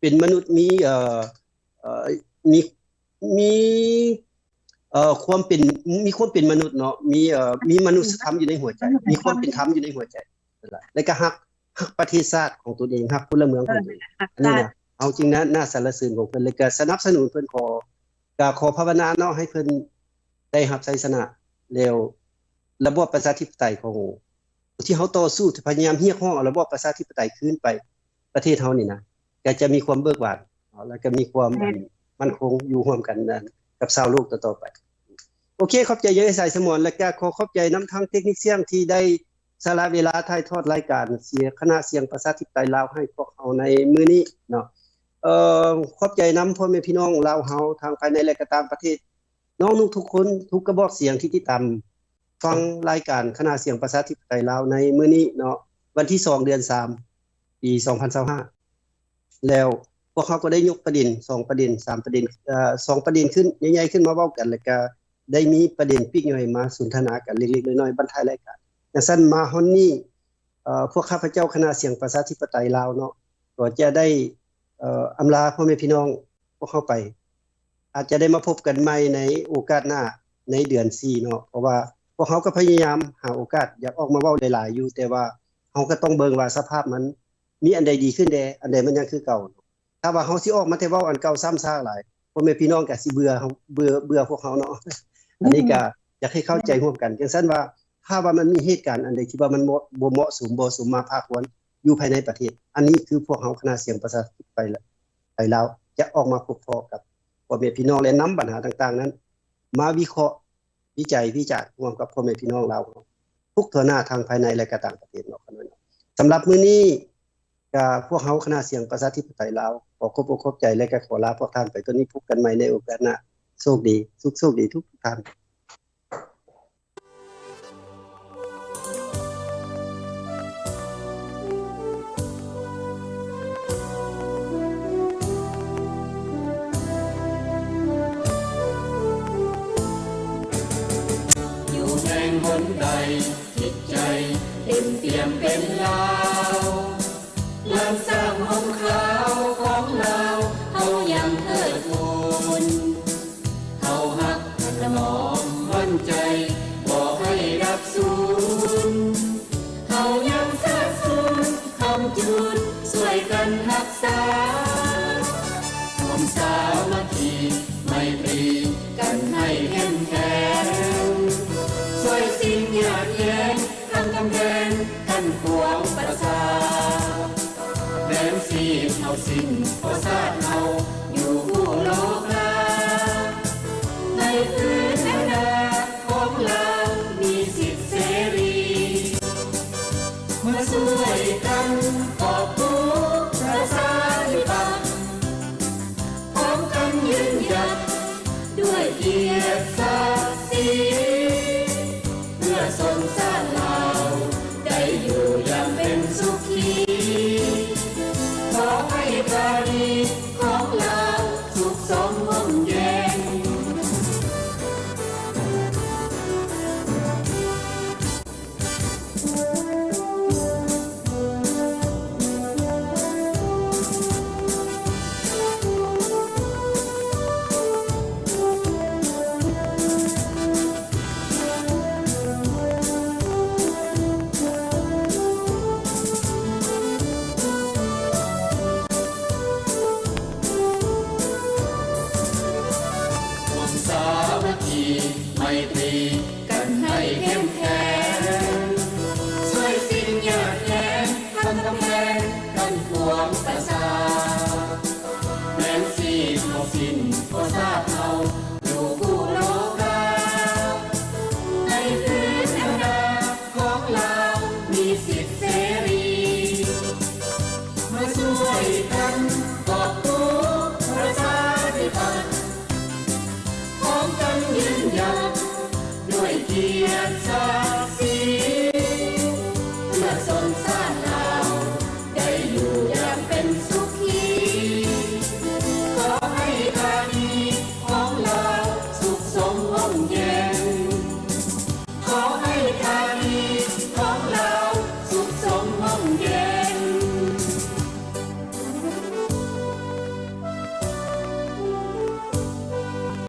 ເປັນມະນຸດ ມີ ເອີ ເອີ ມີ ມີ ເອີ ຄວາມເປັນ ມີຄວາມເປັນມະນຸດເນາະ ມີ ເອີ ມີມະນຸດສະທຳຢູ່ໃນຫົວໃຈ ມີຄວາມເປັນທຳຢູ່ໃນຫົວໃຈ ແລະກະຮັກ ຮັກປະເທດຊາດຂອງຕົນເອງ ຮັກພົນລະເມືອງຂອງຕົນເອງ. ອັນນີ້ນະ ເຮົາຈຶ່ງໜ້າ ໜ້າສັນລະເສີນຂອງເພິ່ນ ແລະກະສະໜັບສະໜູນເພິ່ນ. ຂໍ ກະຂໍພາວະນາເນາະ ໃຫ້ເພິ່ນໄດ້ຮັບໄຊຊະນະ ແລ້ວລະບອບປະຊາທິປະໄຕຂອງ ທີ່ເຮົາຕໍ່ສູ້ ພະຍາຍາມຮຽກຮ້ອງເອົາລະບອບປະຊາທິປະໄຕຄືນໄປ ປະເທດເຮົານີ້ນະ ກະຈະມີຄວາມເບີກບານ ແລ້ວກະມີຄວາມ ແມ່ນ ອັນ ໝັ້ນຄົງຢູ່ຮ່ວມກັນ ອັນ ກັບຊາວໂລກຕໍ່ໆໄປ. ໂອເຄ ຂອບໃຈຍາຍສາຍສະໝອນ ແລະກະຂໍຂອບໃຈນຳທາງເຕັກນິກສຽງທີ່ໄດ້ສະຫຼະເວລາຖ່າຍທອດລາຍການສຽງ ຄະນະສຽງປະຊາທິປະໄຕລາວໃຫ້ພວກເຮົາໃນມື້ນີ້ເນາະ. ເອີ ຂອບໃຈນຳພໍ່ແມ່ພີ່ນ້ອງລາວເຮົາ ທັງພາຍໃນ ແລະກະຕ່າງປະເທດ ນ້ອງນຸກທຸກຄົນ ທຸກກະບອກສຽງທີ່ຕິດຕາມຟັງລາຍການຄະນະສຽງປະຊາທິປະໄຕລາວໃນມື້ນີ້ເນາະ ວັນທີສອງ ເດືອນສາມ ປີສອງພັນຊາວຫ້າ ແລ້ວພວກເຮົາກໍໄດ້ຍົກປະເດັນສອງປະເດັນ ສາມປະເດັນ ເອີ ສອງປະເດັນຂຶ້ນ ໃຫຍ່ໆຂຶ້ນມາເວົ້າກັນ ແລ້ວກະໄດ້ມີປະເດັນປີກຍ່ອຍມາສົນທະນາກັນເລັກໆນ້ອຍໆ ບັ້ນທ້າຍລາຍການ. ຈັ່ງຊັ້ນມາຮອດນີ້ ເອີ ພວກຂ້າພະເຈົ້າຄະນະສຽງປະຊາທິປະໄຕລາວເນາະ ກໍຈະໄດ້ ເອີ ອຳລາພໍ່ແມ່ພີ່ນ້ອງ ພວກເຮົາໄປ ອາດຈະໄດ້ມາພົບກັນໃໝ່ໃນໂອກາດໜ້າ ໃນເດືອນສີ່ເນາະ ເພາະວ່າພວກເຮົາກໍພະຍາຍາມຫາໂອກາດ ຢາກອອກມາເວົ້າຫຼາຍໆຢູ່ ແຕ່ວ່າເຮົາກໍຕ້ອງເບິ່ງວ່າສະພາບມັນມີອັນໃດດີຂຶ້ນແດ່ ອັນໃດມັນຍັງຄືເກົ່າ. ຖ້າວ່າເຮົາຊິອອກມາແຕ່ເວົ້າອັນເກົ່າຊ້ຳຊາກຫຼາຍ ພໍ່ແມ່ພີ່ນ້ອງກໍຊິເບື່ອເຮົາ ເບື່ອ ເບື່ອພວກເຮົາເນາະ. ອັນນີ້ກໍຢາກໃຫ້ເຂົ້າໃຈຮ່ວມກັນ. ຈັ່ງຊັ້ນວ່າ ຖ້າວ່າມັນມີເຫດການອັນໃດທີ່ວ່າມັນບໍ່ ບໍ່ເໝາະສົມ ບໍ່ສົມມາພາຄວນຢູ່ພາຍໃນປະເທດ ອັນນີ້ຄືພວກເຮົາຄະນະສຽງປະຊາທິປະໄຕລາວ ໄປລາວ ຈະອອກມາພົບພໍ້ກັບພໍ່ແມ່ພີ່ນ້ອງ ແລະ ນຳບັນຫາຕ່າງໆນັ້ນ ມາວິເຄາະ ວິໄຈ ວິຈານຮ່ວມກັບພໍ່ແມ່ພີ່ນ້ອງລາວ ທຸກທົ່ວໜ້າ ທັງພາຍໃນ ແລະ ກະຕ່າງປະເທດເນາະ. ສຳລັບມື້ນີ້ ກະພວກເຮົາຄະນະສຽງປະຊາທິປະໄຕລາວ ຂໍຂອບອົກຂອບໃຈ ແລະ ກະຂໍລາພວກທ່ານໄປຕົວນີ້. ພົບກັນໃໝ່ໃນໂອກາດໜ້າ. ໂຊກດີ ສຸກໂຊກດີທຸກໆທ່ານ. ຢູ່ແຫ່ງຫົນໃດ ຈິດໃຈເຕັມປ່ຽມເປັນລາວ ຫຼັງສ້າງຮົ່ມຂາວຂອງລາວ ເຮົາຍັງເທີດທູນ ເຮົາຮັກຖະໜອມໝັ້ນໃຈ ບໍ່ໃຫ້ດັບສູນ ເຮົາຍັງສາດສູນຄຳຈູນ ຊ່ວຍກັນຮັກສາ ຮ່ວມສາມັກຄີໄມຕີກັນໃຫ້ເຂັ້ມແຂງ ຊ່ວຍສິ່ງຍາກແຄ້ນ ທັງກຳແພງຂັ້ນຂວາງປະຊາ ແດນຊີບເຮົາສິ້ນ ເພາະຊາດເຮົາຢູ່ຄູ່ໂລກາ ໃນພື້ນແຜ່ນດິນຂອງລາວມີສິດເສລີ ມາຊ່ວຍກັນກອບກູ້ປະຊາທິປັດ ພ້ອມກັນຢືນຢັດດ້ວຍກຽດສັກສີ ເພື່ອຊົນຊາດລາວໄດ້ຢູ່ຢ່າງເປັນສຸຂີ ຂໍໃຫ້ປາຣີຂອງລາວສຸກສົມຮົ່ມເຢັນ. ກໍຊາດເຮົາ ໂລກຸໂລກາ ໃນຄືນອັນໜ້າຂອງລາວ ມີສິດເສລີ ມາຊ່ວຍກັນ